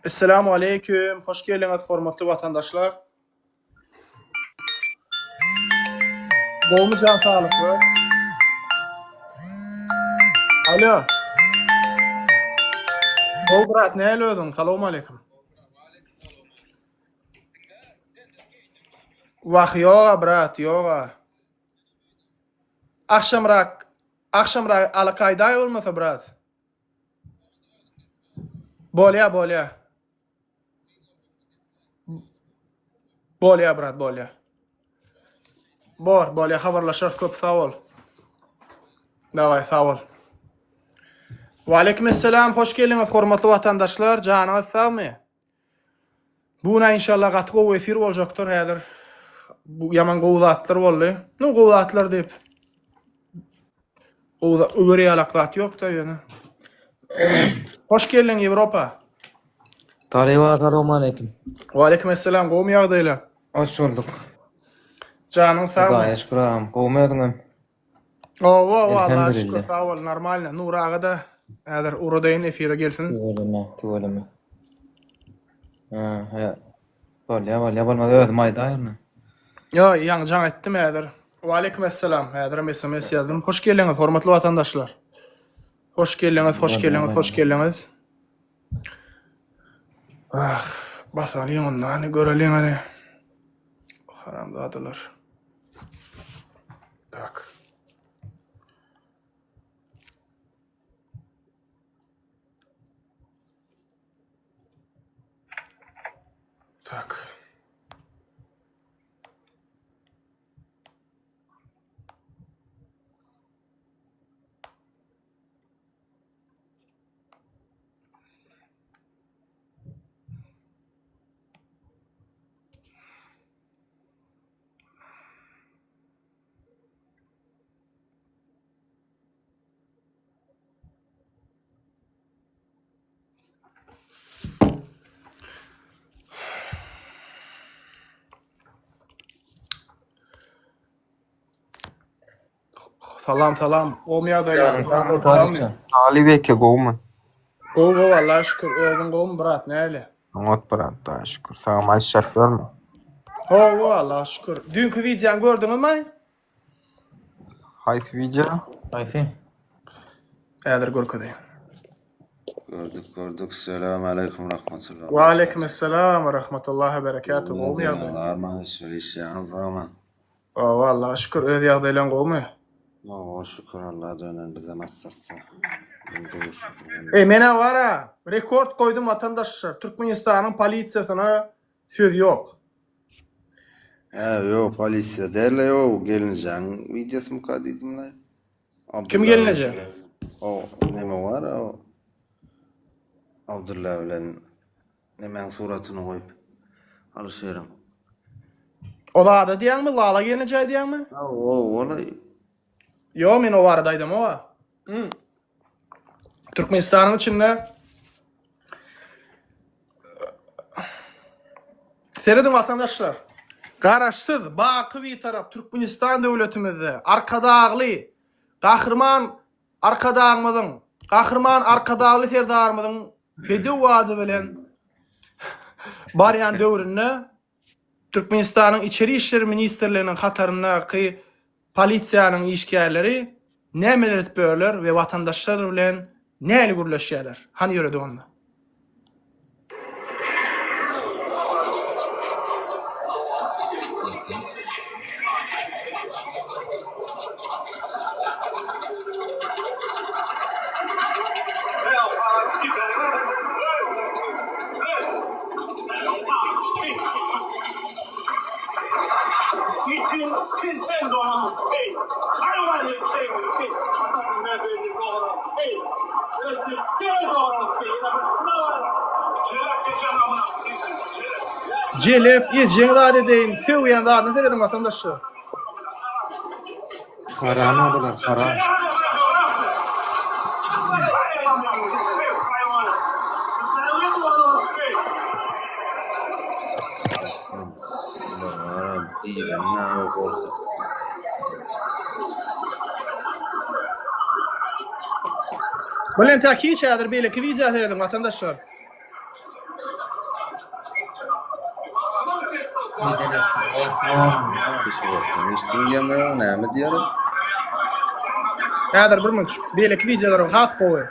Esselamu aleýkum, hoş geldiňiz hormatly watandaşlar. Gowmy jan saglyklar? Alo. Gowy brat, nähili özüň? Salam aleýkum. Wah, ýoga brat, ýoga. Agşamrak, agşamrak alaka aýdaý bolmasa brat. Bolýa, bolýa. Bolýa brat, bolýa. Bor, bolýa, habarlaşarys, köp sag bol. Daway, sag bol. Waleýkim esselam, hoş geldiňiz hormatly watandaşlar, janyňyz sagmy? Bu gün inşallah gaty gowy efir boljakdyr häzir. Bu ýaman gowy zatlar boldy. Nu gowy zatlar diýip. Gowy öwer ýalak zat ýok-da ýöne. Hoş geldiň Ýewropa. Talyba salowmaleýkim. Waleýkim esselam, gowumy ýagdaýlar? Hoş bulduk. Janyň sagmy? Hudaýa şükür agam, gowumy özüňem? Owa, owa, Allaha şükür, sag bol, normalno. Nury aga-da häzir ugradaýyn efire gelsin. Tüweleme, tüweleme. Hä, bolýa, bolýa, bolmasa özüm aýdaýaryn. Ýo, ýaňy jaň etdim häzir. Waleýkim esselam, häzirem sms ýazdym. Hoş geldiňiz, hormatly watandaşlar. Hoş geldiňiz, hoş geldiňiz, hoş geldiňiz. Ah, basalyň onda, hany göreliň hany. Haramzadalar. Tak. Tak. Salam salam. Gowy ýagdaýlar. Talyp eke gowmy? Gowy gowy Allaha şükür. Özüň gowmy brat näle? Oňat brat Hudaýa şükür. Sagam aýyşjak ýörme. Hawa Allaha şükür. Düýnki wideony gördüňizmi? Haýsy wideo? Haýsy? Häzir görkezeýin. Gördük gördük. Selam aleyküm rahmetullah. Wa aleyküm esselam we rahmetullahi we berekatuh. Gowmy ýagdaý? Arman işleýän zaman. Hawa Allaha şükür. Öz ýagdaýlaň gowmy? Hawa şükür Allaha dönen bize massatsa. Eý menä bara rekord goýdum watandaşlar. Türkmenistanyň polisiýasyna söz ýok. Hä ýok polisiýa däl ýok gelinjeň wideosymyka diýdimle. Kim gelinje? O neme bar o Abdylla bilen nemäň suratyny goýup Alyşeriň. O zada diýýäňmi Lala gelinje diýýäňmi? Hawa ol Ýok men o barada aýdamok-a. Hmm. Türkmenistanyň içinde Serediň watandaşlar. Garaşsyz, baky Bitarap Türkmenistan döwletimizde Arkadagly Gahryman Arkadagymyzyň, Gahryman Arkadagly Serdarymyzyň bedew ady bilen barýan döwründe Türkmenistanyň Içeri işler ministrliginiň hataryndaky polisiýanyň işgärleri nämeler edip ýörler we watandaşlar bilen nähili gürleşýärler? Hany ýöredik onda. Jelep ejeň zat edeýin sögýän zadyna serediň watandaşlar. Haram bular haram. Bilen tak hiç häzir beýleki wideo serediň watandaşlar. Peşewatdan geçdim diýemok, näme diýerin? Häzir bir minut. Beýleki wideolar has gowy.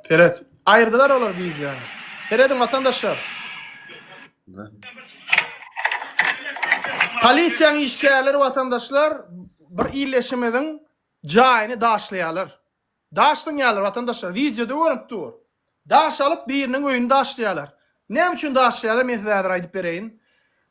Seret. Aýyrdylar olar wideony. Serediň watandaşlar. Polisiýanyň işgärleri watandaşlar bir illeşimiziň jaýyny daşlaýarlar. Daş zyňýarlar watandaşlar wideoda görünip dur. Daş alyp biriniň öýüni daşlaýarlar. Näme üçin daşlaýarlar men size häzir aýdyp bereýin.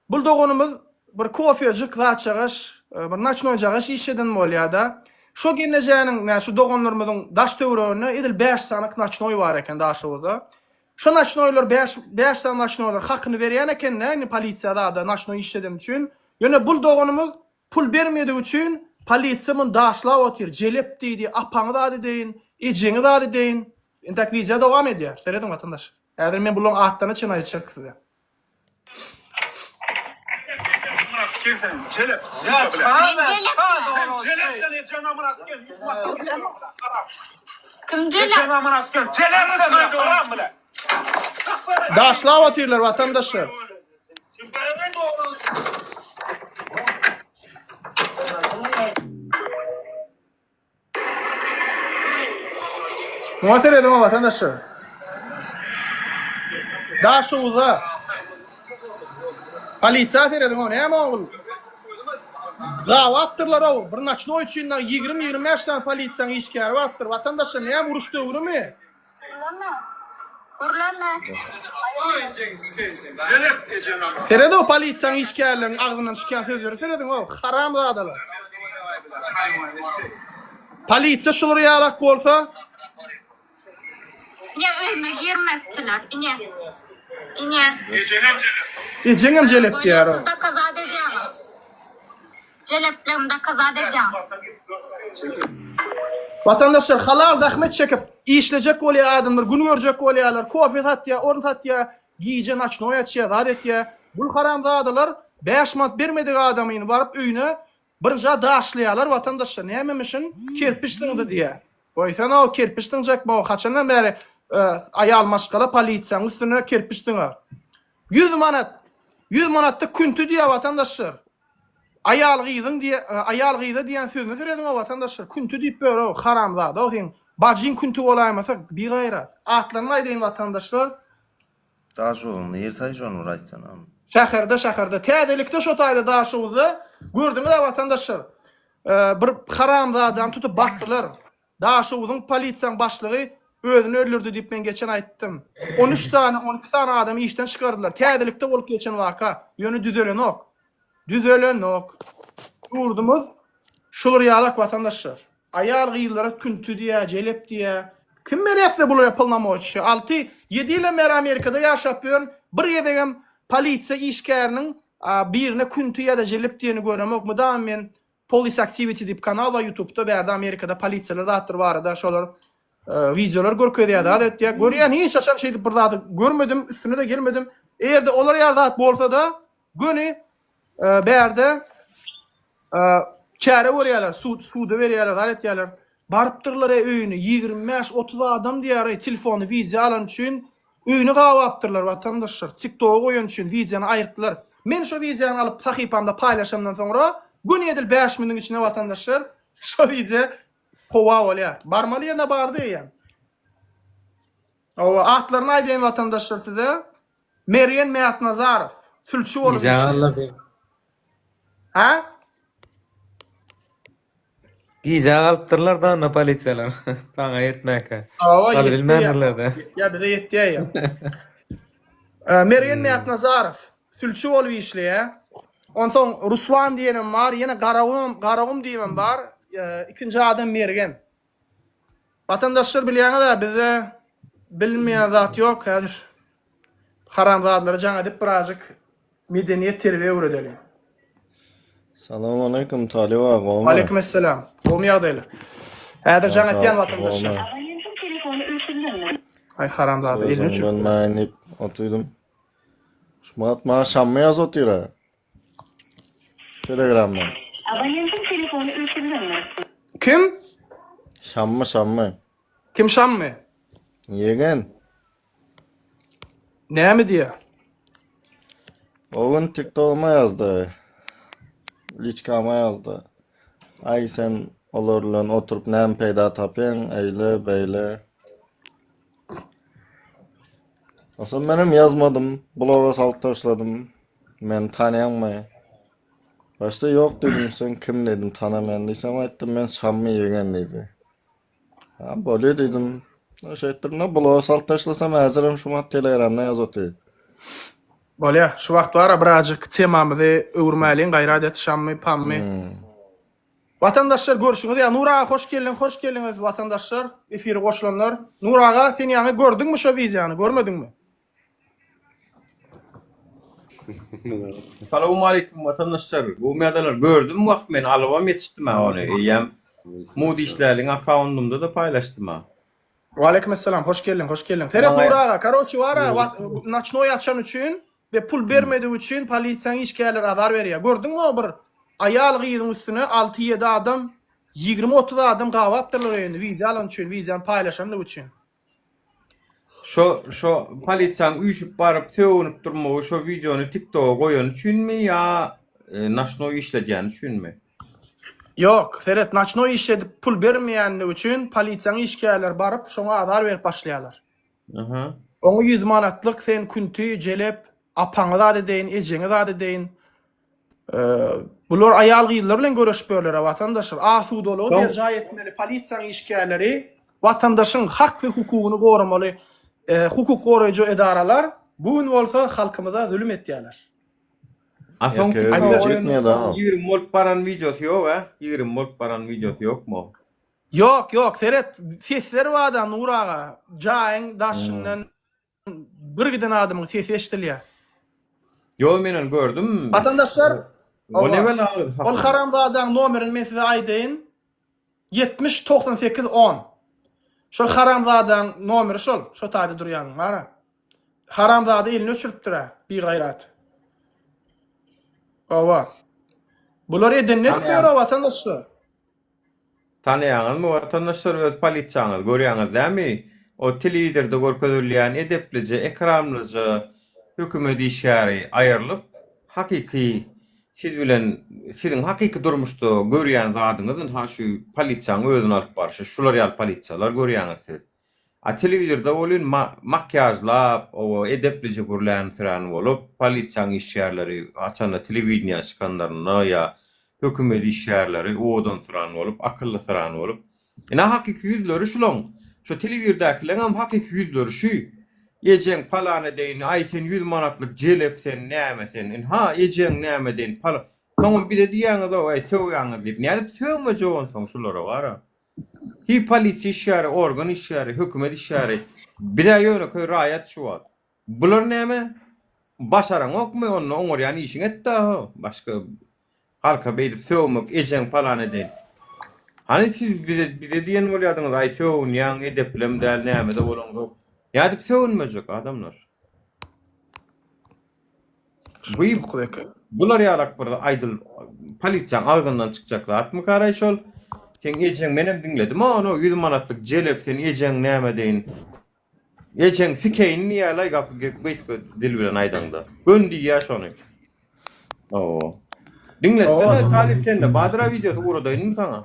Bul doganymyz bir kofejik zatjagaş bir noçnoýjagaş işleden bolýada. Şo gelnejäniň ýa şu doganlarymyzyň daş töwereginde edil bäş sany noçnoý bar eken Daşoguzda. Şo noçnoýlar bäş bäş sany noçnoýlar hakyny berýän ekende indi polisiýa zada noçnoý işleden üçin. Ýöne bul doganymyz Pul bermedigi üçin polisiýa muny daşlap otyr, jelep diýdi, apaňy zat edeýin, ejeňi zat edeýin. Entäk wideo dowam edýär, serediň watandaş. Häzir men bularyň atlaryna çenli aýtjak size. Daşlap otyrlar watandaşlar. Muňa serediň watandaşlar. Daşoguzda polisiýa serediň o näme ogul? Gabapdyrlar o bir noçnoý üçin 20-25 sany polisiýanyň işgäri barypdyr. Watandaşlar näme uruş döwrümi? Gürleme. Gürleme. Serediň polisiýanyň işgärleriniň agzyndan çykýan sözleri serediň o haramzadalar. Polisiýa şular ýalak bolsa. Ine öýüme girmekçiler. Ine. Ine. Ejeňem jelep diýýär o. Siz dokazat edýäňiz. Jelepligimi dokazat edýäň. Watandaşlar halal zähmet çekip işlejek bolýar adamlar gün görjek bolýarlar kofe satýar orun satýar gije noçnoý açýar zat etýär bul haramzadalar 5 manat bermedik adamyny baryp öýüne birinjä daşlaýarlar watandaşlar nämemişin kerpiç zyňdy diýýär goýsana o kerpiç zyňjak bu haçandan bäri aýal maşgala polisiýanyň üstüne kerpiç zyňar 100 manat 100 manatda künti diýýär watandaşlar Aýal gyzyň diýe aýal gyza diýen sözüne serediňow watandaşlar künti diýip ýörow haramzadaw seň bajyň künti bolaýmasa bigaýrat atlaryny aýdaýyn watandaşlar. Daşoguzyň nirsi şony bir aýtsana. Şäherde şäherde täzelikde şo taýda Daşoguzda gördüňiz-ä watandaşlar bir haramzadany tutup basdylar Daşoguzyň polisiýaň başlygy özüni öldürdi diýip men geçen aýtdym. On üç sany, on iki sany adamy işden çykardylar. Täzelikde bolup geçen waka. Ýöne düzelenok. Düzelenok. Ýurdumyz şular ýalak watandaşlar. Aýal gyzlara künti diýä, jelep diýä. Kim berýär size bulara polnomoçiýa? Alty, ýedi ýyldan bäri Amerikada ýaşap ýörün. Bir gezegem polisiýa işgäriniň birine künti ýa-da jelep diýeni göremok. Mydama men Police Activity diýip kanal bar ýutubda bärde Amerikada polisiýalar zatlar barada şolar wideolar görkezýär zat etýär. Görýän hiç haçan şeýdip bir zady görmedim, üstüne-de gelmedim. Eger-de olar ýaly zat bolsa-da göni bärde çäre görýärler, sud suda berýärler, zat etýärler. Barypdyrlar-eý öýüne, 25, 30 adam diýýär-eý telefony wideo alan üçin Öýüni gabapdyrlar watandaşlar. Tiktoga goýan üçin wideony aýyrtdylar. Men şo wideony alyp sahypamda paýlaşamdan soňra göni edil 5 minutiň içinde watandaşlar şo wideo howa bolýar. Barmaly ýerine bardy eýýäm. Hawa atlaryny aýdaýyn watandaşlar size. Mergen Mätnazarow sülçi bolup işleýär. Hä? Gijä galypdyrlar-da onda polisiýalar. Saňa ýetmäkä. Hawa, Galy ýetdi. bilmändirler-de. Ýetýär, bize ýetýär ýa. Mergen Mätnazarow sülçi bolup işleýär. Onsoň Ruslan diýenem bar, ýene Garagum, Garagum diýibem bar. Ikinji adam Mergen. Watandaşlar bilýäňiz-ä bizde bilinmeýän zat ýok häzir. Haramzadalara jaň edip birazjyk medeniýet terbiýe öwredeliň. Salam aleýkum Talyp aga gowmy? Aleýkum esselam. Gowmy ýagdaýlar? Häzir jaň etýän watandaşlar. Aý haramzada elini Sözüňi çürtdi. bölmäýin diýip oturdym. Şumat maňa Şammy ýazyp otyr-a. Telegramdan. Abonentiň telefony öçürilendir. Kim? Şammy, Şammy. Kim Şammy? Ýegen. Näme diýýär? O gün TikTogyma ýazdy. Liçkama ýazdy. Aý sen olar bilen oturyp näme peýda tapýaň, eýle, beýle. Onsoň menem ýazmadym, bloga salyp taşladym. Meni tanýaňmy? Başda ýok diýdim, sen kim diýdim, tanamaýan diýsem aýtdym, men Şammy ýegen diýdi. Ha, bolýa diýdim. Şeýtdim-de bloga salyp taşlasam, häzirem şu wagt Telegramda ýazyp otyr. Bolýa, şu wagt bar-a birazjyk temamyzy öwürmäliň, gaýrat et, Şammy, Pammy. Watandaşlar görşüňiz ýaly Nur aga hoş geldiň hoş geldiňiz watandaşlar efire goşulanlar Nur aga sen ýaňy gördüňmi şo wideony görmediňmi. Salowmaleýkim watandaşlar gowy ýagdaýlar gördüm wah men alybam ýetişdim ha ony eýýäm Mud işläliň akkaundymda-da paýlaşdym ha. Waleýkim essalam hoş geldiň hoş geldiň seret Nur aga karoçi bara noçnoý açan üçin we pul bermedigi üçin polisiýaň işgärleri azar berýär. Gördüňmi o bir aýal gyzyň üstüne alty-ýedi adam, 20-30 adam gabapdyrlar öýüni wideo alan üçin, wideony paýlaşandygy üçin. Şo şo polisiýaň üýşüp baryp sögünip durmagy şo wideony tiktoga goýany üçinmi ýa naçnoý işledýäni üçinmi? Ýok, seret naçnoý işledip pul bermeýändigi üçin polisiýaň işgärleri baryp şoňa azar berip başlaýarlar. Aha. Oňa 100 manatlyk sen künti, jelep, apaňy zat edeýin, ejeňi zat edeýin. Bular aýal-gyzlar bilen göreşip ýörler-ä watandaşlar. Asudalygy Soň berjaý etmeli polisiýanyň işgärleri, watandaşyň hak we hukugyny goramaly hukuk goraýjy edaralar bu gün bolsa halkymyza zulum etýärler. A soň Erkege TikToka güýji goýan ýetmeýär soň ha. 20 bolup baran wideosy ýok-a? 20 bolup baran wideosy ýokmy? Ýok ýok seret sesler barda Nur aga jaýyň daşyndan bir giden adamyň sesi eşdilýär. Ýok men ony gördüm. Watandaşlar O ne oba bela agyz ol hakynda. haramzadaň nomerini men size aýdaýyn 70 98 10 Şol haramzadaň nomeri şol şo taýda durýanyň bara. Haramzada elini öçüripdir-ä, bigaýrat. Oba. Bular edenini edip ýör-ä watandaşlar. Tanaýaňyzmy watandaşlar öz polisiýaňyzy görýäňiz dämi o telewizorda görkezilýän edeplije ekranlyja hökümet işgäri aýrylyp hakyky siz bilen siziň hakyky durmuşda görýän zadyňyz ynha şu polisiýaň özüni alyp barşy şular ýaly polisiýalar görýäňiz siz A telewizorda welin makýažlap, oba edeplije gürlän-sürän bolup, polisiýaň işgärleri haçanda telewideniýä çykanlarynda ýa hökümet işgärleri owadansyran bolup, akyllysyran bolup. Ine hakyky ýüzleri şulaň. Şo telewirdäkileňem hakyky ýüzleri şü. Ejeň palan edeýin, aý sen ýüz manatlyk jelep sen, näme sen, ynha ejeň näme edeýin, pala. Soňam bize diýýäňiz-ow, äý sögýäňiz diýip. Nädip sögmejek onsoň şulara bar-a. Hi polisiýa işgäri, organ işgäri, hökümet işgäri. Bizä ýönekeý raýat şu wagt. Bular näme? Başaraňokmy onda oňarýan işiňi etdä ho. Başga halka beýdip sögmek, ejeň palan edeýin. Hany siz bize bize diýen bolýadyňyz, aý sögünýäň, edeplem däl, nämede bolaňzok. Nädip sögünmejek adamlar? Bu bular ýalak bir aýdyl polisiýaň agzyndan çykjak zatmy karaý şol seň ejeň menem diňledim ony 100 manatlyk jelep sen ejeň näme deýin ejeň sikeýin diýýärlaý gapy gysga dil bilen aýdaňda gön diýýär şony owo diňletsene talyp sende badyra wideosy ugradaýynmy saňa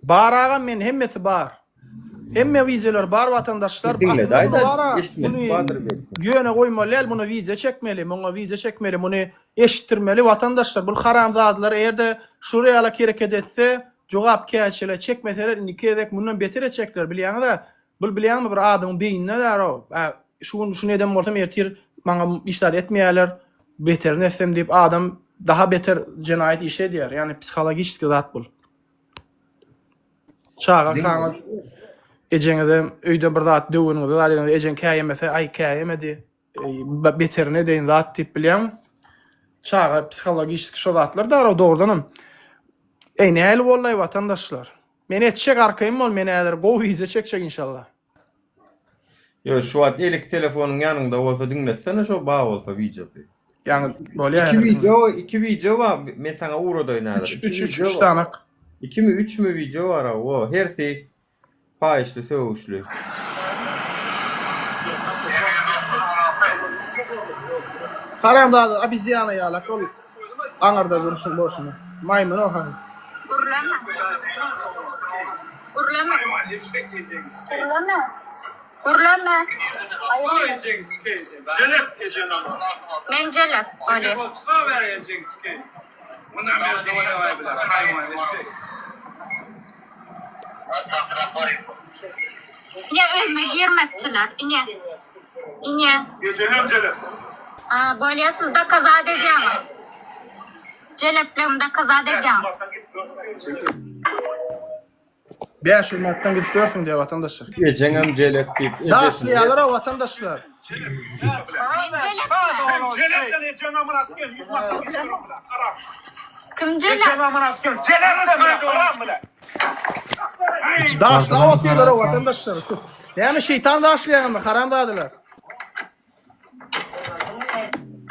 Bar agam men hemmesi bar. Hemme wideolar bar watandaşlar. Diňle Aslynda daýza muny bara eşitmedik muny bardyr belki. ýöne goýmaly däl muny wideo çekmeli muňa wideo çekmeli muny eşitdirmeli watandaşlar bul haramzadalar eger-de şular ýalak hereket etse jogapkärçilige çekmeseler indiki gezek mundan beter etjekler bilýäňizä bul bilýäňmi bir adamyň beýnine däl o ä şu gün şuny eden bolsam ertir maňa hiç zat etmeýärler beterini etsem diýip adam daha beter jenaýat işi edýär ýagny psihologiçeskiý zat bul. Çaga kaňyz ejeňize öýde bir zat döweniňizde zat edeniňizde ejeň käýemese aý käýemedi beterini edeýin zat diýip bilýäňmi? Çaga psihologiçeski şo zatlar dara dogrudanam. Eý nähili boldaý watandaşlar? Men etjek arkaýyn bol men häzir gowy wideo çekjek inşallah. Ýo şu wagt elik telefonyň ýanyňda bolsa diňletsene şo bar bolsa wideosy. Ýaňy bolýar. Iki wideo, iki wideo bar. Men saňa ugradaýyn häzir. 3 3 3 3 danak. Ikimi, üçmi wideo bar hawa. Hersi paýyşly, sögüşli. Haramzada obezýana ýalak ol aňyrda durşuň bolşuny. Maýmyn o hany. Gürleme. Gürleme. Gürleme. Gürleme. Men jelep. Bolýa. Ine öýüme girmekçiler. Ine. Ine. A, bolýa siz dokazat edýäňiz. Jelepligimi dokazat edýäňiz. 500 manatdan gidip ýörsüň diýýär watandaşlar. Ejeňem jelep diýip, ejesini. Daşlaýarlar-a watandaşlar. Kim jelep? Daşlap otyrlar-a watandaşlar. Näme şeýtan daşlaýaňyzmy haramzadalar.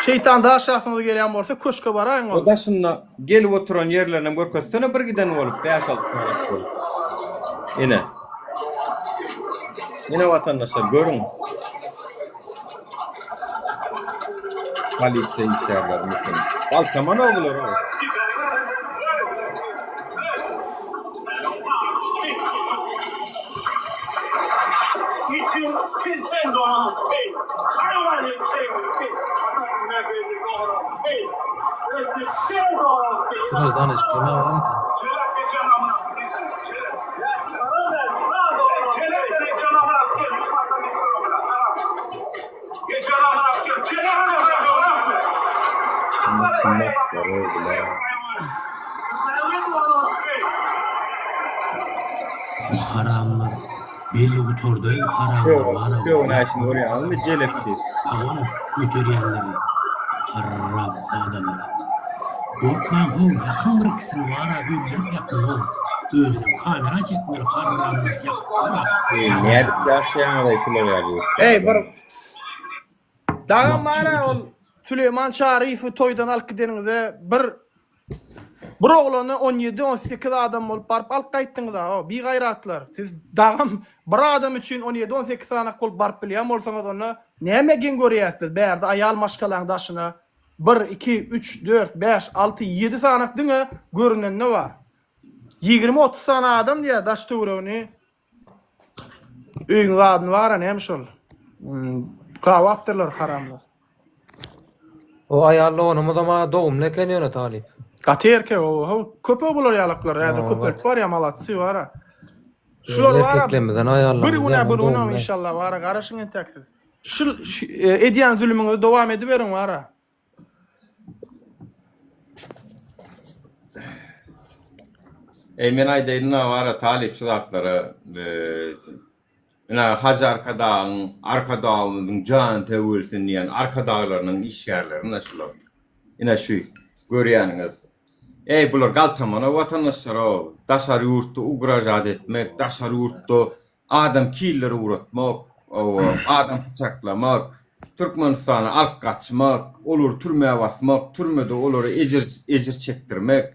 Şeýtan daşasyňyz gelýän bolsa köşke baraýyň O ol. daşynda gelip oturan ýerlerinem görkezsene bir giden bolup bäş-alty sagat bolup. Ine. Ine watandaşlar görüň. Polisiýa işgärleri meken. Galtaman o bular o. Biraz danyşyp name bar eken. Bu haramlar belli gutardy haramlar bara Sögünäşini görýäňizmi jelep diýip. Pagon göterýänleri harram zadalara. Gorkmaň how ýakyň bir ikisini bara öldürip ýakyň how özünem kamera çekmeli harramlar ýakyp bara. Eý nädip ýaşaýaňyzaý şular ýaly ýurtda. Eý bir Dagam bara ol Süleýman Çaryýewi toýdan alyp gideniňizde bir bir oglany 17 18 adam bolup baryp alyp gaýtdyňyz-a o bigaýratlar. Siz dagam bir adam üçin 17 18 sanak bolup baryp bilýän bolsaňyz onda näme geň görýäs biz bärde aýal maşgalaň daşyna bir iki üç dört bäş alty ýedi sanak diňe görünende bar. Ýigrimi otuz sany adam diýýär daş töweregini Öýüň zadyny bara näme şol? Gabapdyrlar haramlar. O aýal doganymyzam a dogumly eken ýöne talyp. Gaty erkek o. Ho, köpe bular ýalaklar. Häzir köpelip barýar malatsy bara. Şular bara. Erkeklerimizden aýallarymyz. Bir günä bir günä inşallah bara garaşyň entek siz. Şu edýän zulumyňyzy dowam ediberiň bara. Eý men aýdaýyn-da bara talyp şu zatlara ina Hajy Arkadagyň Arkadagymyzyň jany sag bolsun diýen Arkadaglarynyň işgärleri ina şular. Ina şu görýäniňiz. Eý bular galtamana watandaşlar-ow. Daşary ýurtda ugražat etmek, daşary ýurtda Adam killer ugratmak, adam pyçaklamak, Türkmenistana alyp gaçmak, olary türmä basmak, türmede olara ejir ejir çekdirmek.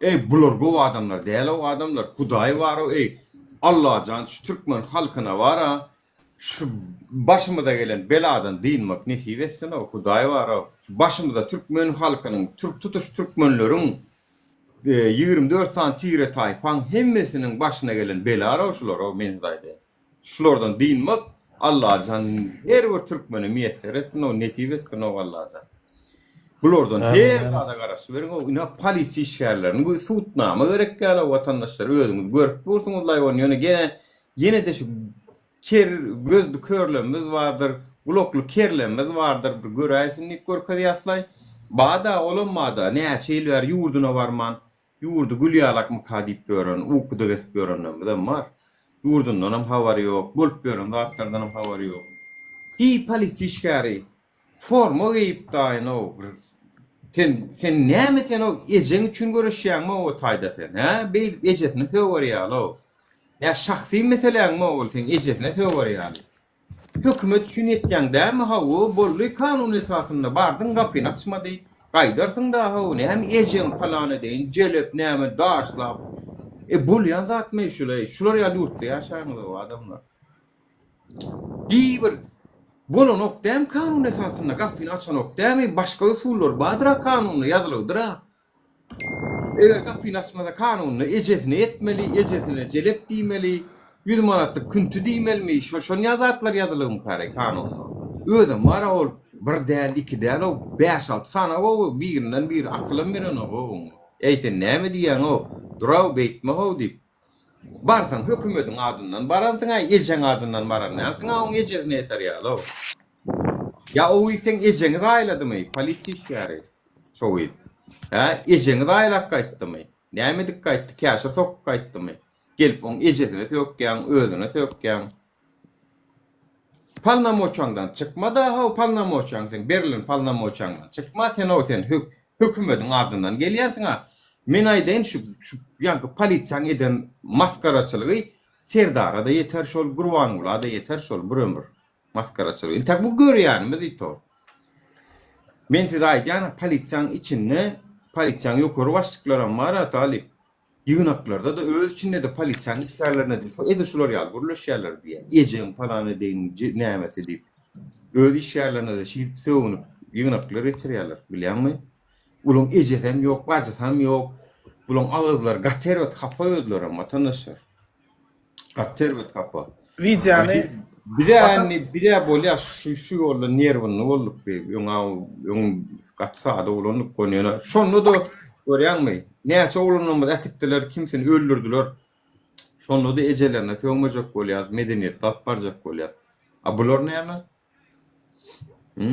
Eý bular gowy adamlar däl-ow adamlar, Hudaý bar-ow eý Allajan şu türkmen halkyna bar-a şu başymyza gelen beladan dynmak nesip etsin-ow Hudaý bar-ow şu başymyza türkmen halkynyň türk tutuş türkmenleriň 24 sany tire-taýpaň hemmesiniň başyna gelen bela-row şular-ow, men size aýdaýyn. Şulardan dynmak Allajan her bir türkmene miýesser etsin-ow, nesip etsin-ow Allajan. Bulardan her zada garaşyberiň-ow, ine polisiýa işgärleriniň bu sudnama gerek ýaly-ow watandaşlar özüňiz görüp dursuňyzlaý ony ýöne gene ýene-de şu Ker gözli körlemmiz bardyr, gulakly kerlemmiz bardyr, bir göräýsin diýip görkezýäslaý. Bada, olam bada, näçe ýyl bäri ýurduna barman, ýurdy gül ýalakmyka diýip ýören, ukuda gezip ýörenlerimizem bar. Ýurdundanam habary ýok, bolup ýören zatlardanam habary ýok. Hiý, polisiýa işgäri, forma geýip daýynow, bir sen, sen näme sen-ow, ejeň üçin göreşýäňmi-ow o taýda sen, hä? Beýdip ejesini söger ýaly-ow. Ýa şahsy meseläňmi ol seň ejesine söger ýaly. Hökümet üçin etýäň dämi hawa boldy kanun esasynda bardyň gapyny açmady gaýdarsyň da hawa näme ejeň palan edeýin jelep näme daşlap e bolýan zatmy şul eý şular ýaly ýurtda ýaşaýaňyzow adamlar. Bir bolanok dämi kanun esasynda gapyny açanok dämi başga usullar bardyra kanunda ýazylgydyra. Eger gapyny açmasa kanunda ejesine ýetmeli, ejesine jelep diýmeli, ýüz manatlyk künti diýmelimi, şo şonýa zatlar ýazylygymykareý kanunda. Özem bara ol bir däl, iki däl-ow, bäş-alty sanaw-ow, birinden biri akylam berenok-ow oňa. Eý sen näme diýýäň-ow, dur-ow, beýtme-how diýip. Barsaň hökümediň adyndan baransyň-a, ejeň adyndan baran dälsiň-a oň ejesine ýeter ýaly-ow. Ýa o gyz seň ejeňi zaýaladymy, polisiýa işgäri? Şo gyz. Hä, ejeňi zaýalap gaýtdymy? Näme edip gaýtdy, käşir sokup gaýtdymy? Gelip oň ejesine sökýäň, özüne sökýäň. Polnomoçaňdan çykma-da, how, polnomoçaň seň, berlen polnomoçaňdan çykma, sen-ow sen hökümediň adyndan gelýänsiň-a. Men aýdaýyn, şu, şu ýaňky polisiýaň eden masgaraçylygy Serdara-da ýeter şol, Gurbangula-da ýeter şol bir ömür. Masgaraçylyk. Intäk bu görýänimiz ito. Men size aýdýan, polisiýaň içinde, polisiýaň ýokary başlyklaram bar-a, Talyp. Ýygnaklarda-da, öz içinde-de polisiýanyň işgärlerine-de şo edil şular ýaly gürleşýärler diýýär. Ejeň palan edeýin nämesi diýip. Öz işgärlerine-de şeýdip sögünip ýygnaklar geçirýärler, bilýäňmi? Bulaň ejesem ýok, bajysam ýok. Bulaň agyzlary gaty erbet hapa özlerem, watandaşlar. Gaty erbet hapa. Wideony Bize indi bize bolýa şu şu ýolda nerwinli bolduk bi. Öňa öň gaty sada bolandyk gon ýöne şonda-da görýäňmi näçe oglanlarymyzy äkitdiler kimsini öldürdiler. Şonda-da ejelerine sögmejek bolýas medeniýetli alyp barjak bolýas. A bular näme? Hı?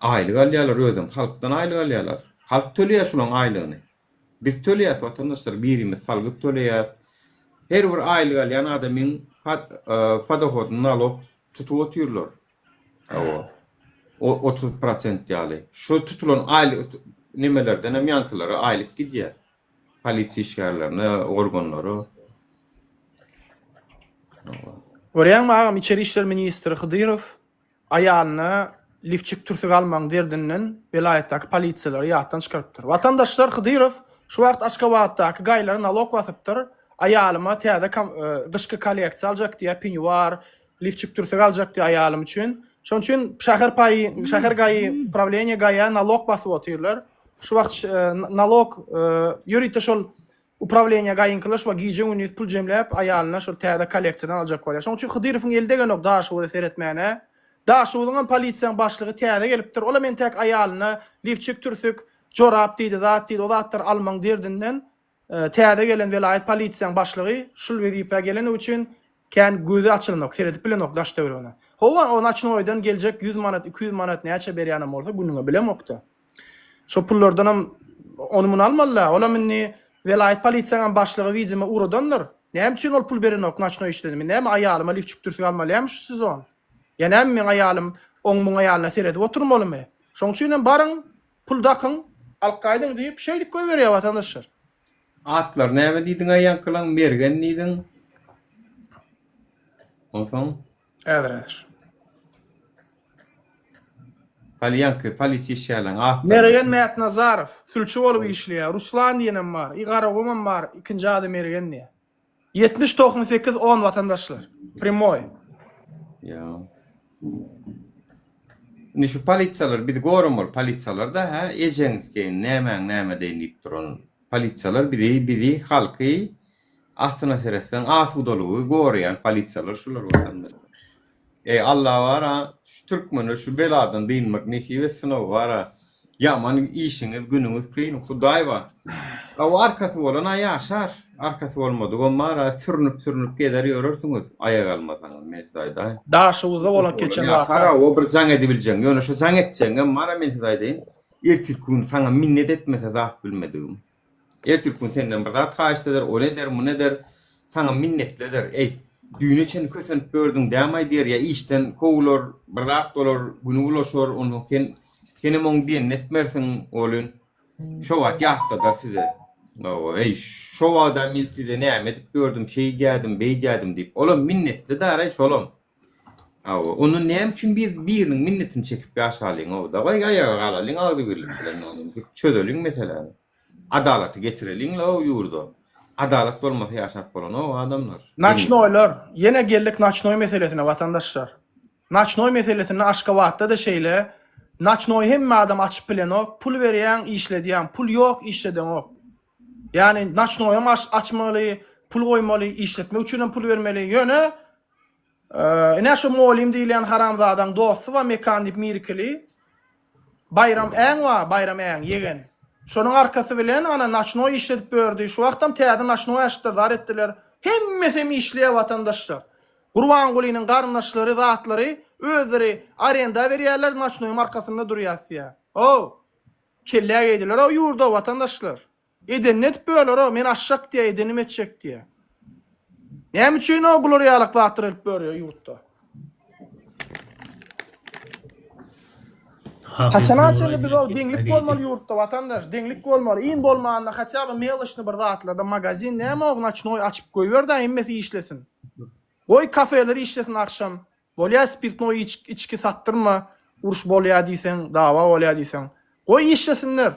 Aýlyk alýarlar özem halkdan aýlyk alýarlar. Halk töleýär şulaň aýlygyny. Biz töleýäs watandaşlar birimiz salgyt töleýäs. Her bir aýlyk alýan adamyň podohodyny nalog tutup otyrlar. Hawa. O 30 prosent ýaly. Şu tutulan aýlyk nemelerden hem ýaňkylara aýlyk gidýär. Polisiýa işgärlerine, organlara. Görýäňmi agam içeri işler ministri Hydyrow aýalyna lifçik türsük almagyň derdinden welaýatdaky polisiýalary ýatdan çykarypdyr. Watandaşlar Hydyrow şu wagt Aşgabatdaky gaýlara nalog basypdyr. Aýalyma täze gyşky kolleksiýa aljak diýýär, penýuar, lifçik türsük aljak diýýär aýalym üçin. Şonuň üçin şäher paýy, şäher gaýy, prawleniýe gaýa nalog basyp otyrlar. Şu wagt nalog ýörite şol Uprawleniýa gaýynkylar şu wagt gije-gündiz pul jemläp, aýalyna şol täze kolleksiýadan aljak bolýar. Şonuň üçin Hydyrowyň eli degenok Daşoguza seretmäne. Daşoguzyňam polisiýaň başlygy täze gelipdir. Olam entäk aýalyna lifçik-türsük, jorap diýdi, zat diýdi, o zatlary almaň derdinden täze gelen welaýat polisiýaň başlygy şul wezipä geleni üçin kän gözi açylanok, seredip bilenok daş-töweregine. Hawa, o noçnoýdan geljek ýüz manat, 200 manat näçe berýänem bolsa günüňe bilemok-da. Şo pullardanam ony-muny almaly-da. Olam indi welaýat polisiýaňam başlygy widimo ugradandyr. Näme üçin ol pul berenok noçnoý işledi? Men näme aýalyma lifçik-türsük almalyamy şu sezon? Ýa näme meň aýalym oň-muň aýalyna seredip oturmalymy? Şoň üçinem baryň, pul dakyň, alyp gaýdyň diýip, şeýdip goýberýär watandaşlar. Atlary näme diýdiň-aý ýaňkylaň? Mergen diýdiň. Onsoň? Häzir häzir. Hali ýaňky polisiýa işgärleriň atlary. Mergen Mätnazarow, sülçi bolup işleýär. Ruslan diýenem bar. I Garagumam bar. Ikinji ady Mergen diýýär. 70 98 10 watandaşlar. Primoý. Ýa. Indi şu polisiýalar bizi goramaly polisiýalar-da hä ejeň sikeýin nämäň näme deýin diýip duran polisiýalar bizi bizi halky Aslyna seretseň asudalygy goraýan polisiýalar şular watandaşlar. Eý Alla bara şu türkmene şu beladan dynmak nesip etsin-ow bara. Ýaman işiňiz günüňiz kyn Hudaý bar. Hawa arkasy bolan-a ýaşar, arkasy bolmadygam bar-a sürünip sürünip gezer ýörersiňiz aýak almasaňyz men size aýdaýyn. Daşoguzda bolan geçen waka. Ýaşar hawa bir jaň edibiljegiň ýöne şo jaň etjegiňem bar-a men size aýdaýyn ertirki gün saňa minnet etmese zat bilmedigim. Ertirki gün senden bir zat haýyşt eder, ony eder, muny eder, saňa minnetli eder. Eý, düýne çenli kösenip ýördüň dämaý diýer, ýa işden kowular, bir zat bolar, güni bulaşar, onsoň sen, senem oň diýenini etmersiň, welin, şo wagt ýatladar size. Hawa, eý, şo wagtam men size näme edip ýördüm, şeýdýädim, beýdýädim diýip. Olam minnetli daraý, şolam. Hawa, onda näme üçin bir biriniň minnetini çekip ýaşalyň-ow? Dawaý aýaga galalyň agzybirlik bilen ony çözeliň meseläni. Adalaty getireliň-la-ow ýurda. Adalat bolmasa ýaşap bolanok adamlar. Noçnoýlar, ýene geldik noçnoý meselesine watandaşlar. Noçnoý meselesinde Aşgabatda-da şeýle, noçnoý hemme adam açyp bilenok, pul berýäň işledýäň, pul ýok işledeňok. Ýagny noçnoýam açmaly, pul goýmaly, işletmek üçinem pul bermeli. Ýöne Ine şu Molim diýilýän haramzadaň dosty bar Mekan diýip mirikili. Baýram äň bar, Baýram äň, ýegen. Şonuň arkasy bilen ana naçnoý işledip berdi. Şu wagtam täze naçnoý açdylar, zar etdiler. Hemmesem işleýär watandaşlar. Gurbangulynyň garyndaşlary, zatlary özleri arenda berýärler, naçnoýyň arkasynda durýas diýýär. How! Kellä geýdiler-ow ýurda watandaşlar. Edenini edip böler-ow, men aşşak diýýär, edenimi etjek diýýär. Näme üçin-ow bular ýalak zatlar edip börýär ýurtda? Haçana çenli biz ow deňlik bolmaly ýurtda watandaş, deňlik bolmaly. Iň bolmanda haçä bir meloçny bir zatlarda magazin näme ow noçnoý açyp goýber-dä hemmesi işlesin. Goý kafeler işlesin agşam. Bolýa spirtnoý içki satdyrma, uruş bolýa diýseň, dawa bolýa diýseň. Goý işlesinler.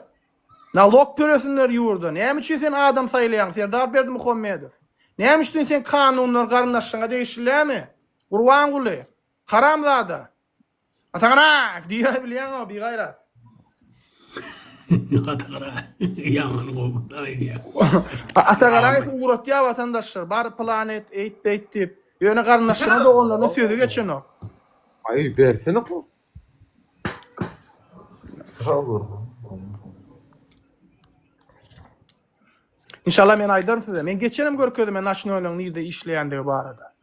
Nalog tölesinler ýurda. Näme üçin sen adam saýlaýaň Serdar Berdimuhamedow? Näme üçin sen kanunlar garyndaşlaňa degişli dälmi? Gurbanguly. Haramzada. Atagaraýew diýýär bilýäňmi bigaýrat. Atagaraýew ýaňyny gowy aýdýar. Atagaraýew ugratýar watandaşlar bar pylan et eýt beýt diýip. Ýöne garyndaşlaryna doganlaryna sözi geçenok. Aý bersene pul. Inşallah men aýdaryn size. Men geçenem görkezdim men naçnoýlaryň nirde işleýändigi barada.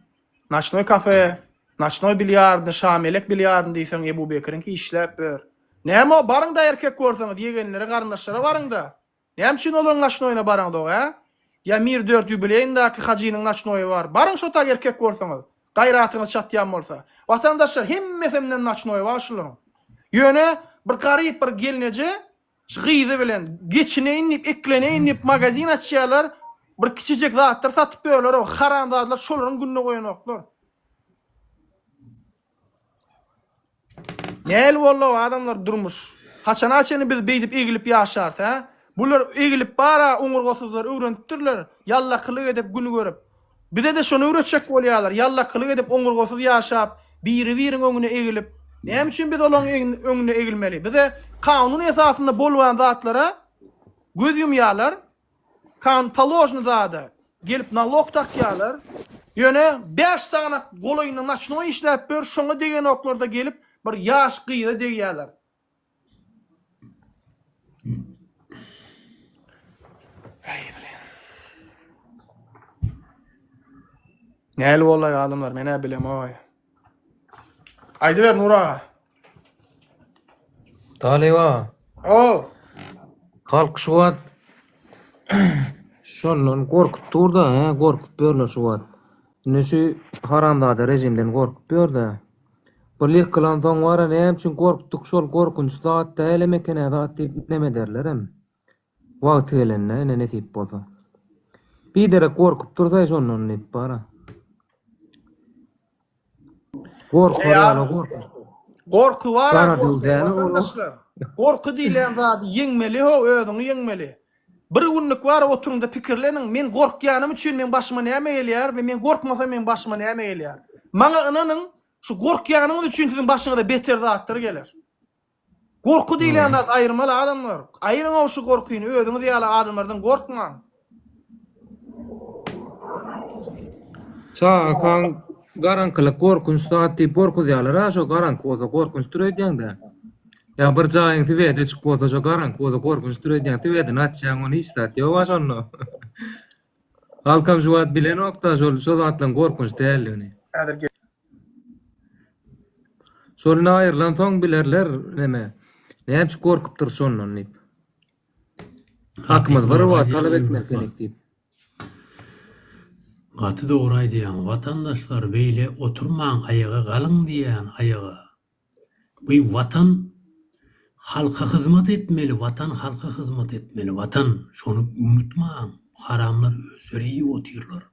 Naçnoý kafe, naçnoý bilýardy, Şamelek bilýardy diýseň Ebu Bekiriňki işläp ber. Näme o baryňda erkek görseňiz ýegenlere garyndaşlara baryňda. Näme üçin olaryň naçnoýuna baraňzok hä? Ýa Mir dört ýubileýindäki hajynyň naçnoýy bar. Baryň şo tak erkek bolsaňyz. Gaýratyňyz çatýan bolsa. Watandaşlar hemmesemden naçnoýy bar şularyň. Ýöne bir garyp bir gelneje şu gyzy bilen geçineýin diýip ekleneýin diýip magazin açýarlar. Bir kiçijek zatlar satyp ýörler o haramzadalar şolaryň gününe goýanoklar. Nähili boldy-ow adamlar durmuş? Haçana çenli biz beýdip egilip ýaşarys, hä? Bular egilip bar-a oňurgasyzlar öwrenipdirler, ýallakylyk edip gün görüp. Bize-de şony öwretjek bolýarlar, ýallakylyk edip oňurgasyz ýaşap, biri-biriň öňüne egilip. Näme üçin biz olaryň öňüne egilmeli? Bize kanun esasynda bolman zatlara göz ýumýarlar. Kan položny zada gelip nalog dakýarlar. Ýöne 5 sagat golaýynda naçnoý işläp ber, şoňa degenoklarda gelip bir ýaş gyza degýärler. Aý bilen. Näli boldy adamlar, men-ä bilemoý. Aýdyber Nur aga. Talyba. O. Halk şu wagt şondan gorkup dur-da, hä, gorkup ýörler şu wagt. Indi şu haramzada rejimden gorkup ýör-de. Bir ýykylansoň bar-a, näme üçin gorkduk, şol gorkunç zat dälem eken-ä zat diýip neme ederlerem. Wagty gelende, ine nesip bolsa. Biderek gorkup dursaý şondan diýip bar-a. Gorkar ýaly gorkunç. Gorky bar Gara döw däl ol. Gorky diýlen zady ýeňmeli ho, özüňi ýeňmeli. Bir günlük bar oturyňda pikirleniň, men gorkýanym üçin meň başyma näme gelýär we men gorkmasam meň başyma näme gelýär. Maňa ynanyň, şu gorkýanyňyz üçin siziň başyňyza beter zatlar geler. Gorky diýlen zat aýyrmaly adamlar. Aýyryň-ow şu gorkyny, özüňiz ýaly adamlardan gorkmaň. Çagakaň garaňkylyk gorkunç zat diýip gorkuzýarlar-a, şo garaňky bolsa gorkunçdyr öýdýäň-dä. Ýa bir jaýyň sweti öçük bolsa şo garaňky bolsa gorkunçdyr öýdýäň, swetini açýaň ony hiç zat ýog-a şonda. Halkam şu wagt bilenok-da şol şo zatlaryň gorkunç däldigini. Häzir Şondan aýrylansoň bilerler neme, näme üçin gorkupdyrys şondan diýip. Hakymyz bir wagt talap etmeli gerek diýip. Gaty dogry aýdýaň watandaşlar beýle oturmaň aýaga galyň diýýän aýaga. Bu watan halka hyzmat etmeli watan halka hyzmat etmeli watan şony unutmaň bu haramlar özleri iýip otyrlar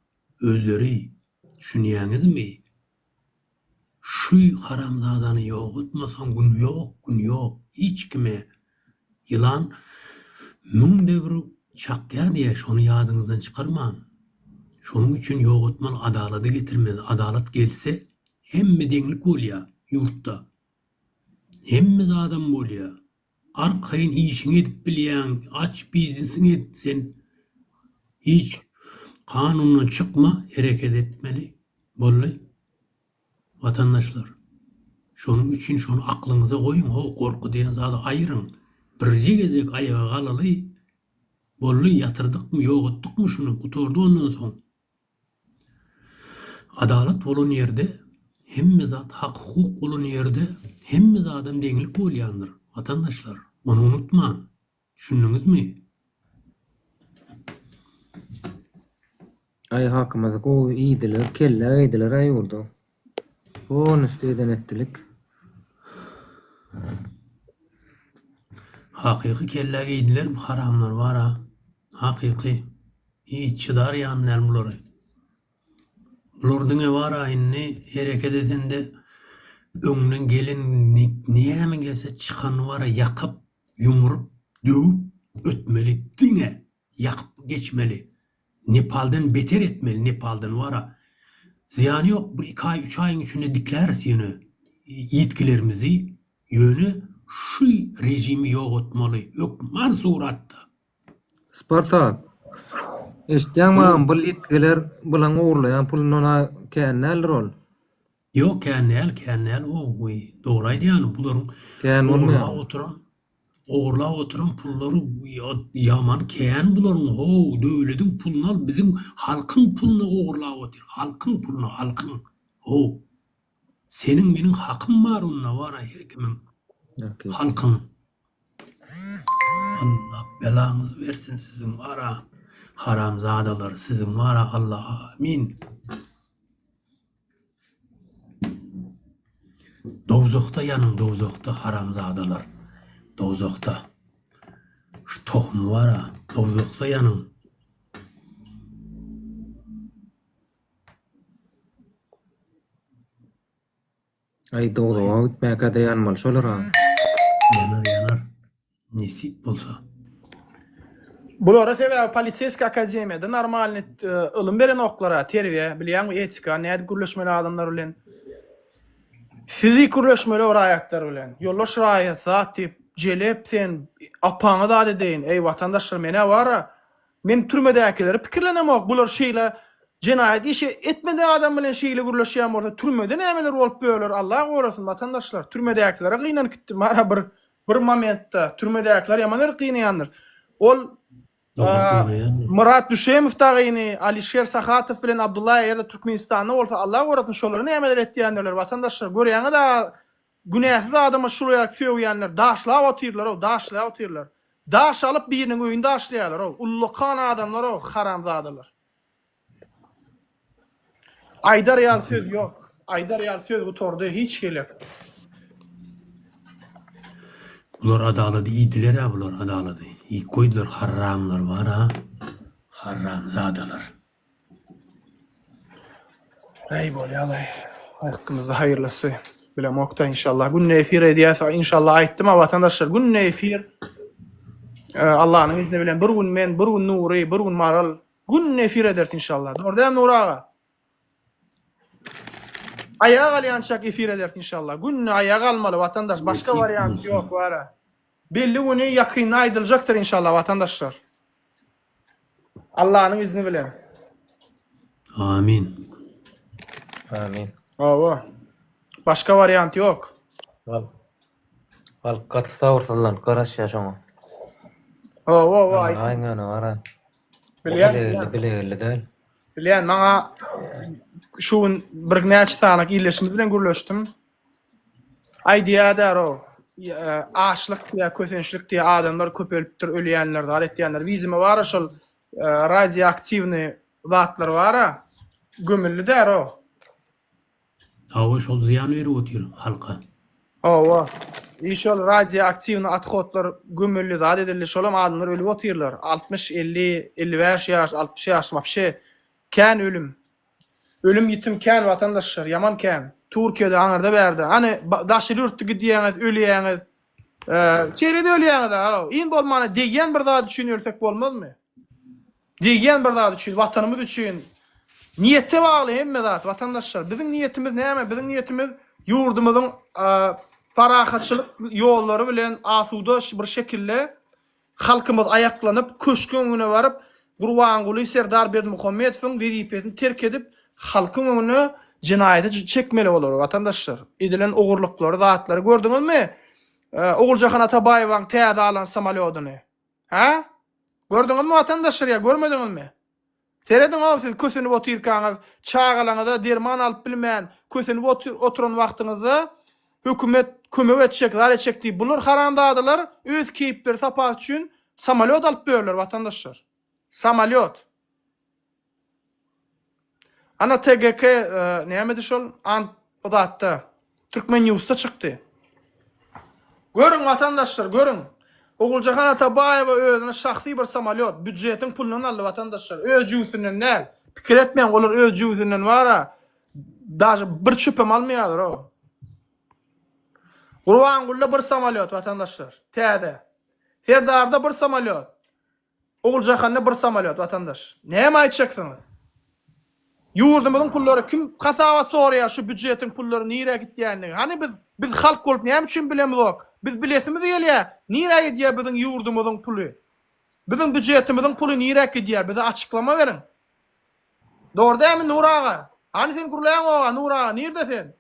özleri düşünýäňizmi. Şu haramzadany ýogatmasaň gün ýok, gün ýok hiç kime. Ýylan müňde bir çakýar diýýär, şony ýadyňyzdan çykarmaň. Şonuň üçin ýogatmaly adalady getirmeli. Adalat gelse hemme deňlik bolýar ýurtda. Hemme zadam bolýar. Arkaýyn işiňi edip bilýäň, aç biznesiňi et sen. Hiç kanundan çykma hereket etmeli. Boldy. Watandaşlar. Şonuň üçin şony aklyňyza goýuň how gorky diýen zady aýyryň. Birje gezek aýaga galaly. Boldy ýatyrdykmy ýogatdykmy şuny gutardy ondan soň. Adalat bolan ýerde, hemme zat hak-hukuk bolan ýerde hemme zadam deňlik bolýandyr, watandaşlar, ony unutmaň! Düşündiňizmi? Aý hakymyzy gowy iýdiler, kellä geýdiler-ä ýurda. Polnusty eden etdilik. Hakyky kellä geýdiler bu haramlar bar-a. Hakyky. Hiç çydar ýaly däl bulary. Bular diňe bar-a indi hereket edende öňünden gelen näme gelse çykany bar-a ýakyp, ýumrup, döwüp ötmeli diňe ýakyp geçmeli. Nepaldan beter etmeli Nepaldan bar-a. Zyýany ýok bir iki aý üç aýyň içinde dikläris ýöne ýitgilerimizi ýöne şu režimi ýogatmaly hökman suratda. Spartak, eşitýäňmi agam bul ýitgiler bulaň ogurlaýan pulundan-a kän däldir ol. Ýok kän däl kän däl owi dogry aýdýan bularyň Kän bolmaýar. ogurlap oturan ogurlap oturan pullary ýaman kän bularyň how döwlediň puluny al biziň halkyň puluny ogurlap otyr halkyň puluny halkyň how seniň meniň hakym bar onda bara her kimiň halkyň Allah belaňyzy bersin siziň bara haramzadalar siziň bara Allah amin. Dowzahda ýanyň dowzahda haramzadalar dowzahda şu tohumy bara dowzahda ýanyň. Aý dowzaha gitmäkäde ýanmaly şolara. Ýanar ýanar nesip bolsa. Bulara sebäbi poliseýski akademiýada normalny ylym berenoklara terbiýe bilýäňmi etika nädip gürleşmeli adamlar bilen sizi gürleşmeli o raýatlar bilen ýoldaş raýat zat diýip jelep sen apaňy zat edeýin eý watandaşlar menä bara Men türmedäkileri pikirlenemok, bular şeýle jenaýat işi etmedik adam bilen şeýle gürleşýän bolsa türmede nämeler bolup böler Allah gorasyn watandaşlar türmedäkilere gynanyp gitdim ara bir bir momentda türmedäkiler ýaman ýer gynaýandyr ol Myrat Düşemow dagyny Alişer Sahatow bilen Abdulla eger-de Türkmenistanda bolsa Allah gorasyn şolary nämeler etýändirler watandaşlar görýäňiz Günäsiz adama şul ýaly sögýänler daşlap otyrlarow daşlap otyrlar. Daş alyp biriniň öýüni daşlaýarlarow ullakan adamlarow haramzadalar. Aýdar ýaly söz ýok. Aýdar ýaly söz gutardy hiç hili. Bular adalady iýdiler-ä bular adalady iýip goýdular harramlar bar-a harramzadalar. Äý bolýalaý. Hakkymyzda haýyrlysy. Bilemokda inşallah. Günde efir edýäs. Inşallah aýtdym a watandaşlar günde efir. Allanyň izni bilen bir gün men, bir gün Nury, bir gün Maral. Günde efir ederis inşallah. Dogry däl Nury aga? Aýaga galýançak efir ederis inşallah. Günde aýaga galmaly watandaş. Başga wariant ýok bara. Belli güni ýakynda aýdyljakdyr inşallah watandaşlar. Allanyň izni bilen. Amin. Amin. Hawa. Başga wariant ýok. Halk Halk gaty sabyrsyzlanyp garaşýar şoňa. Hawa, hawa. Aýyň ýöne gara. Bilýän, Bile bilýän. geldi, bile geldi däl. Bilýän, maňa şu gün birnäçe sany ildeşimiz bilen gürleşdim. Aýdýadar-ow, açlyk diýýär, kösençlik diýýär, adamlar köpelipdir, ölýänler, zat etýänler. Widimo bar-a şol radioaktiwnyý zatlar bar-a, gömüldi-där-ow. Hawa, şol zyýan berip otyr halka. Hawa. I şol radioaktiwnyý othodlar gömüldi, zat edildi, şolam adamlar ölüp otyrlar. 60, 50, 55 ýaş, 60 ýaş, wapşe kän ölüm. Ölüm ýitim kän watandaşlar, ýaman kän. Türkiýede aňyrda bärde. Hany daşary ýurtda gidýäňiz, ölýäňiz. Şeýle-de ölýäňiz a. Iň bolmanda degýän bir zat üçin ölsek bolmazmy? Degýän bir zat üçin, watanymyz üçin. Niýete bagly hemme zat watandaşlar. Biziň niýetimiz näme? Biziň niýetimiz ýurdumyzyň parahatçylyk ýollary bilen asuda bir şekilde Halkymyz aýaklanyp, köşgüň öňüne baryp, Gurbanguly Serdar Berdimuhamedowyň wezipesini terk edip, halkyň öňüne jenaýaty çekmeli bolar, watandaşlar. Edilen ogurlyklary, zatlary gördüňizmi? Oguljahan Atabaýewaň täze alan samolýodyny. Hä? Gördüňizmi watandaşlar ýa görmediňizmi? Serediň-ow siz kösenip otyrkaňyz, çagalaňyza derman alyp bilmän, kösenip oturan wagtyňyzda hökümet kömek etjek, zar etjek diýip, bular haramzadalar öz keýpleri sapasy üçin samolýot alyp ýörler watandaşlar. Samolýot. Ana TGK nämedi şol ant o zatda Türkmen newsda çykdy. Görüň watandaşlar görüň. Oguljahan Atabaýewa özüne şahsy bir samolýot býudžetiň pulundan aldy watandaşlar. Öz jübüsinden däl. Pikir etmäň olar öz jübüsinden bara daže bir çöpem almaýarlar o. Gurbangulyda bir samolýot watandaşlar. Täze. Serdarda bir samolýot. Oguljahanda bir samolýot watandaş. Näme aýtjaksyňyz? Ýurdumyzyň pullary kim hasabat soraýar şu býudžetiň pullary nirä gitýänligi? Hany biz biz halk bolup näme üçin bilemizok? Biz bilesimiz gelýär, nirä gidýär biziň ýurdumyzyň puly? Biziň býudžetimiziň puly nirä gidýär? Bize açyklama beriň. Dogry dälmi Nur aga? Hany sen gürläňoga Nur aga nirde sen?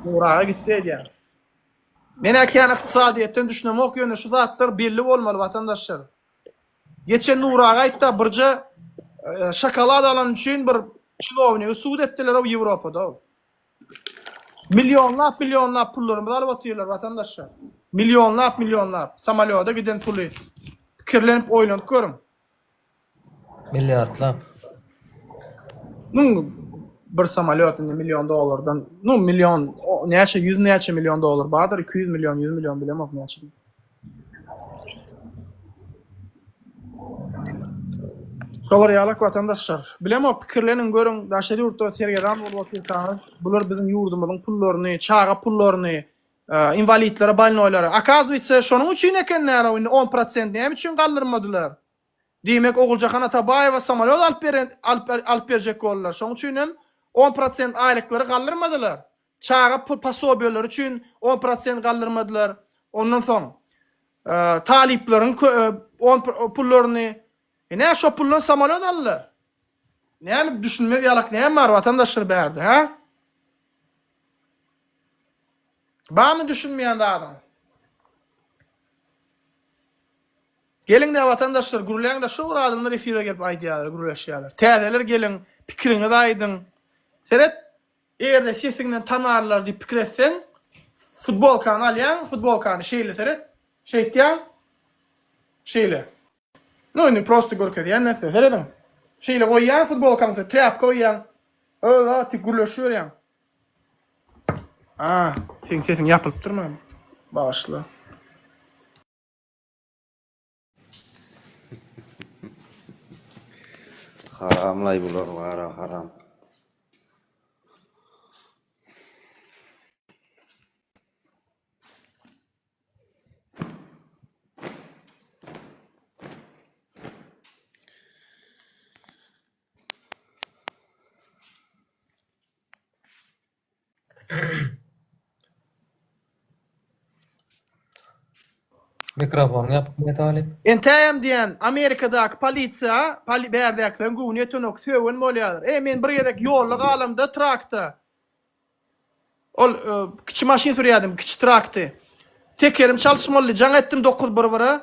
Nur aga gitdi edýär. Men-ä kän ykdysadyýetden düşünemok ýöne şu zatlar belli bolmaly watandaşlar. Geçen Nur aga aýtda birje şokolad alany üçin bir çinownigi sud etdiler-ow Ýewropada-ow. Millionlap millionlap pullarymyzy alyp otyrlar watandaşlar. Millionlap millionlap samolýoda giden puly pikirlenip oýlanyp görüň. Milliardlap. Nu bir samolýot indi million dollardan, nu million näçe ýüz näçe million dollar bardyr, 200 million, 100 million bilemok näçe. Şolar ýalak watandaşlar. Bilemok pikirleniň görüň daşary ýurtda sergezdan bolup otyrkaňyz bular biziň ýurdumyzyň pullaryny, çaga pullaryny, inwalidlere, bolnoýlara. Okazwytsa şonuň üçin ekenler indi 10 prosent näme üçin galdyrmadylar? Diýmek Oguljahan Atabaýewa samolýot alyp beren alyp alyp berjek boldular. Şonuň üçin hem 10 prosent aýlyklary galdyrmadylar. Çaga posobiýalary üçin 10 prosent galdyrmadylar. Ondan soň talyplaryň 10 pullaryny ine şo puldan samolýot aldylar. Näme düşünmez ýalak näme bar watandaşlar bärde, hä? Barmy düşünmeýän zadyň? Geliňdä watandaşlar gürläňdä şu bir adamlar efire gelip aýdýarlar gürleşýärler. Täzeler geliň pikiriňizi aýdyň. Seret egerde sesiňden tanarlar diýip pikir etseň futbolkany alýaň futbolkany şeýle seret şeýtýäň şeýle. Nu indi prosto görkezýän men size serediň. Şeýle goýýaň futbolkaň üstüne trýapka goýýaň. Öö diýip gürleşiberýäň. A seň sesiň ýapylypdyrmy? Bagyşla. Haramlaý bular bara haram. Mikrofonyň ýapyk Metaly. Entägem diýen Amerikadaky polisiýa poli bärdäkileriň göwni ýetenok sögen bolýarlar. Eý men bir gezek ýolda galamda trakda ol kiçi maşyn sürýärdim kiçi trakdy. Tekerim çalyşmalydy jaň etdim dokuz bir bire.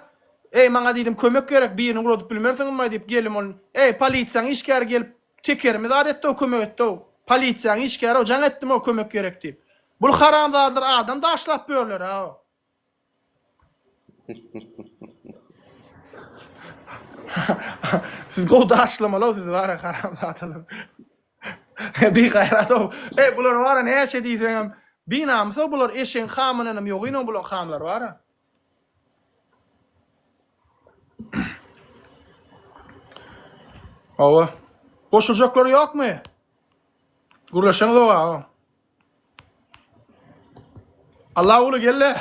Eý maňa diýdim kömek gerek birini ugradyp bilmersiňizmi diýip gelim ol eý polisiýaň işgäri gelip Tekerimi zat etdi-ow kömek etdi-ow. Polisiýaň işgäri-ow jaň etdim-ow kömek gerek diýip. Bul haramzadalar adam daşlap ýörler-ow. Siz gowy daşlamaly-ow siz bara haramzadalar. Bigaýrat-ow. Eý bular bara näçe diýseňem binamys-ow bular eşegiň hamyndanam ýogyn-ow bulaň hamlary bara. Hawa. Goşuljaklar ýokmy? Gürleşeňizok aga. Allahguly gelle.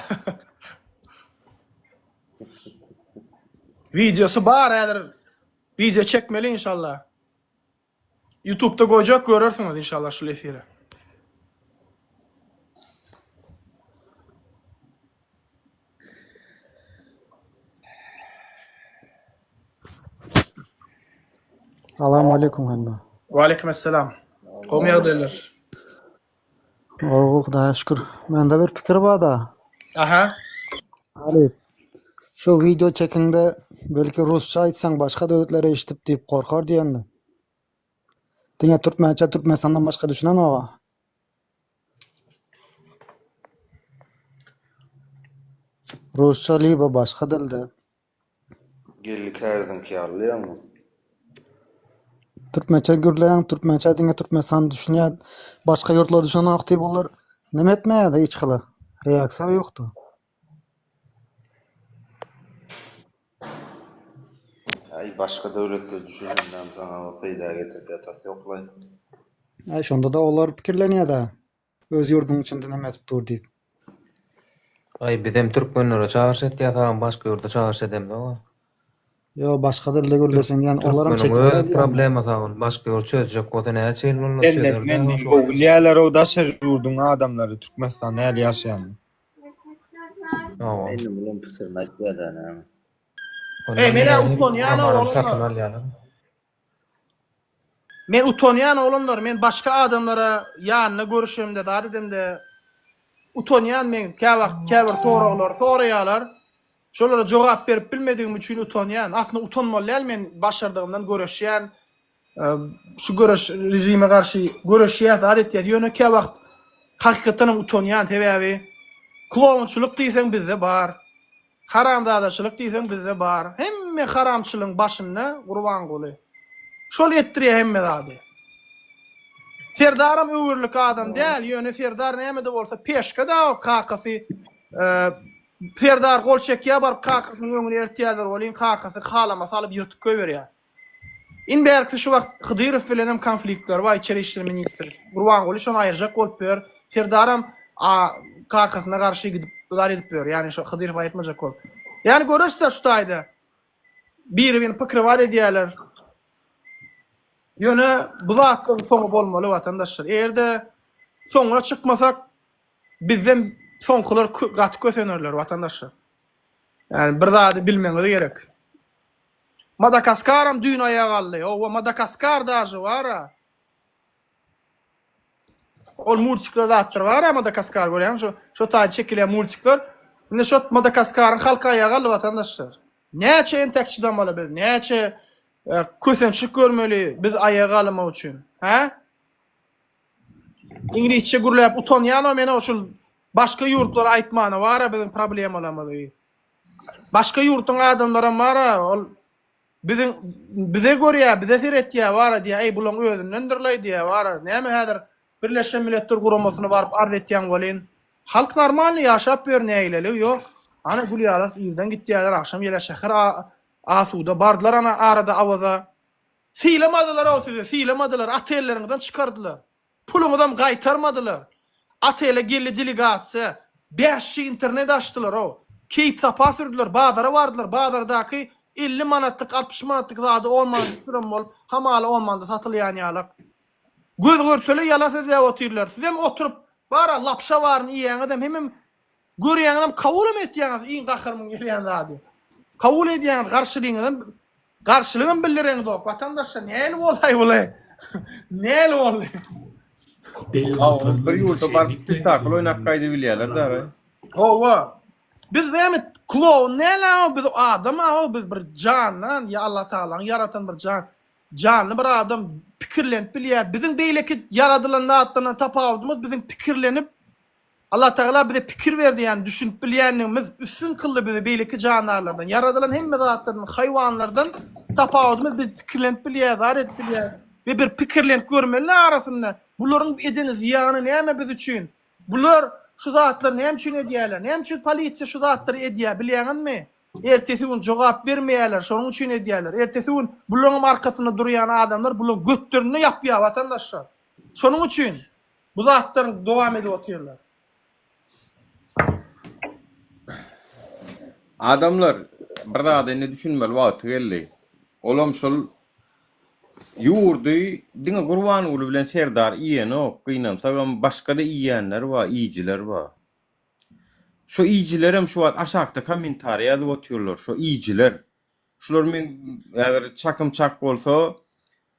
Wideosy bar häzir. Wideo çekmeli inşallah. Youtube-da goýjak görersiňiz inşallah şul efiri. Salam aleýkum hemme. Waleýkim esselam. Gowy ýagdaýlar. Gowy, Hudaýa şükür. Mende bir pikir bar-da. Aha. Halyp, şu wideo çekiňde belki rusça aýtsaň başga döwletler eşidip diýip gorkar diýende. Diňe türkmençe Türkmenistandan başga düşünenoga. Rusça libo başga dilde. Geldi käriziňki ýaly ýaňy. Türkmençe gürleýäň, türkmençe diňe Türkmenistan düşünýär, başga ýurtlar düşünenok diýip olar neme etmeýärdi hiç hili reaksiýa ýokdy. Aý başga döwletler düşünendem saňa bir peýda getirip ýatasy ýoklaý. Aý şonda-da olar pikirlenýärdä öz ýurduň içinde neme edip dur diýip. Aý bizem türkmenlere çagyryş etýäs agam başga ýurda çagyryş edemzok-a. Ýo başga dilde gürleseň diýen olaram Türkmeniň çekinýär öz diýen. problemasy ol başga ýurt çözjek bolsa näçe ýyl bolmaz Senden çözer menden däl gowy bilýärler-ow daşary ýurduň adamlary Türkmenistanda näli ýaşaýanyny. Hawa. Indi munuň pikirini aýtýada näme. Eý men-ä utanýan Amaram satyn oglanlar. alýarlar. Men utanýan oglanlar men başga adamlara ýanynda görüşemde zat edemde utanýan men käwagt käbir soraglary soraýarlar şolara jogap berip bilmedigim üçin utanýan aslynda utanmaly däl men başardygymdan göreşýän şu göreş režime garşy göreşýäs zat etýäs ýöne käwagt hakykatdan hem utanýan sebäbi klounçylyk diýseň bizde bar Haramzadaçylyk diýseň bizde bar. Hemme haramçylygyň başynda Gurbanguly. Şol etdirýär hemme zady. Serdaram öwürlik adam däl, ýöne Serdar nämede bolsa peşka-da o kakasy Serdar gol çekýär baryp kakasynyň öňüne eltýärler welin kakasy halamasa alyp ýyrtyp goýberýär. Iň bärkisi şu wagt Hydyrow bilenem konfliktleri bar içeri işler ministri. Gurbanguly şony aýyrjak bolup ýör. Serdaram a kakasyna garşy gidip zat edip ýör. Ýagny şo Hydyrowy aýyrtmajak bolup. Ýagny görersizler şu taýda. Biri birini pokrywać edýärler. Ýöne bu zatlaryň soňy bolmaly watandaşlar. Eger-de soňuna çykmasak bizden soňkular gaty kösenerler watandaşlar. Ýagny bir zady bilmegiňiz gerek. Madakaskaram düýn aýak aldy. Owa Madakaskar daže bar-a. Ol multikler zatlar bar-a Madakaskar görýäňmi şo şo taýda çekilýän multikler. Indi şo Madakaskaryň halky aýak aldy watandaşlar. Näçe entek çydamaly biz? Näçe kösençlik görmeli biz aýaga galmak üçin? Hä? Iňlisçe gürläp utanýan-a men-ow şul başga ýurtlara aýtmana bar-a biziň problemalarymyzy. Başga ýurduň adamlaram bar-a, ol biziň bize görýär, bize seretýär, bar-a diýýär, eý, bulaň özündendir-laý diýýär, bar-a, näme häzir Birleşen Milletler Guramasyna baryp arz etýäň welin, halk normalnyý ýaşap ýör, nägileligi ýok. Ana, gül ýaly irden gitýärler, agşam gelýär, şäher asuda, bardylar ana arada Awaza. Sylamadylar-ow sizi, sylamadylar, otelleriňizden çykardylar. Puluňyzam gaýtarmadylar. Otele geldi delegasiýa. Bäşji internet açdylar-ow. Keýp-sapa sürdüler, bazara bardylar. Bazardaky 50 manatlyk, 60 manatlyk zady on manat düşüren bolup, hamala on manada satylýan ýalak. Göz-görtele ýalan sözläp otyrlar. Sizem oturyp, bar-a, lapşa baryny iýýäňizem, hemem Görýäňizem kabulam etýäňiz iň gaharymyň gelýän zady. Kabul edýäňiz garşylygyňyzam garşylygam bildireňzok watandaşlar näli boldaý bulaý näli boldy. Bir ýurda baryp spektakl oýnap gaýdybilýärler dagy. Hawa. Biz näme kloun näle biz adam a biz bir jandan ýa Allah Tagalaň ýaratan bir jan janly bir adam pikirlenip bilýär. Biziň beýleki ýaradylan zatlardan tapawudymyz biziň pikirlenip Allatagala bize pikir berdi, ýagny düşünip bilýänligimiz üstün kyldy bizi beýleki jandarlardan. Ýaradylan hemme zatlardan, haýwanlardan tapawudymyz biz pikirlenip bilýäris, zat edip bilýäris. We bir pikirlenip görmeli arasynda, bularyň eden zyýany näme biz üçin? Bular şu zatlary näme üçin edýärler? Näme üçin polisiýa şu zatlary edýär bilýäňizmi? Ertesi gün jogap bermeýärler, şonuň üçin edýärler. Ertesi gün bularyňam arkasynda durýan adamlar bularyň götlerinde ýapýar watandaşlar. Şonuň üçin bu zatlaryň dowam edip otyrlar. Adamlar bir zada indi düşünmeli wagty geldi. Olam şol ýurdy diňe Gurbanguly bilen Serdar iýenok, gynansagam başga-da iýýänler bar, iýijiler bar. Şo iýijilerem şu wagt aşakda kommentariýa ýazyp otyrlar, şo iýijiler. Şular meň häzir çakym çak bolsa,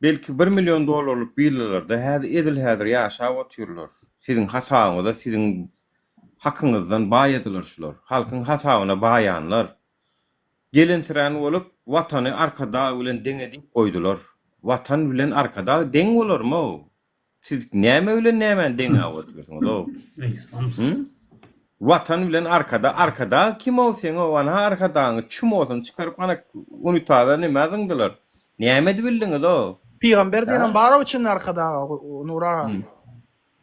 belki bir million dollarlyk willalarda häzir edil häzir ýaşap otyrlar. Siziň hasabyňyza, siziň hakyňyzdan baýadylar şular. Halkyň hasabyna baýanlar. Gelensirän bolup, Watany Arkadag bilen deň edip goýdular. Watan bilen Arkadag deň bolarmy-ow? Siz näme bilen nämäni deňäp otyrsyňyz-ow? Hü? Watan bilen Arkadag, Arkadag kim-ow seň-ow, anha Arkadagyňy çumosyny çykaryp ana unitaza nämä zyňdylar? Näme edibildiňiz-ow? Pygamber diýenem bar-ow içinde Arkadag Nury aga.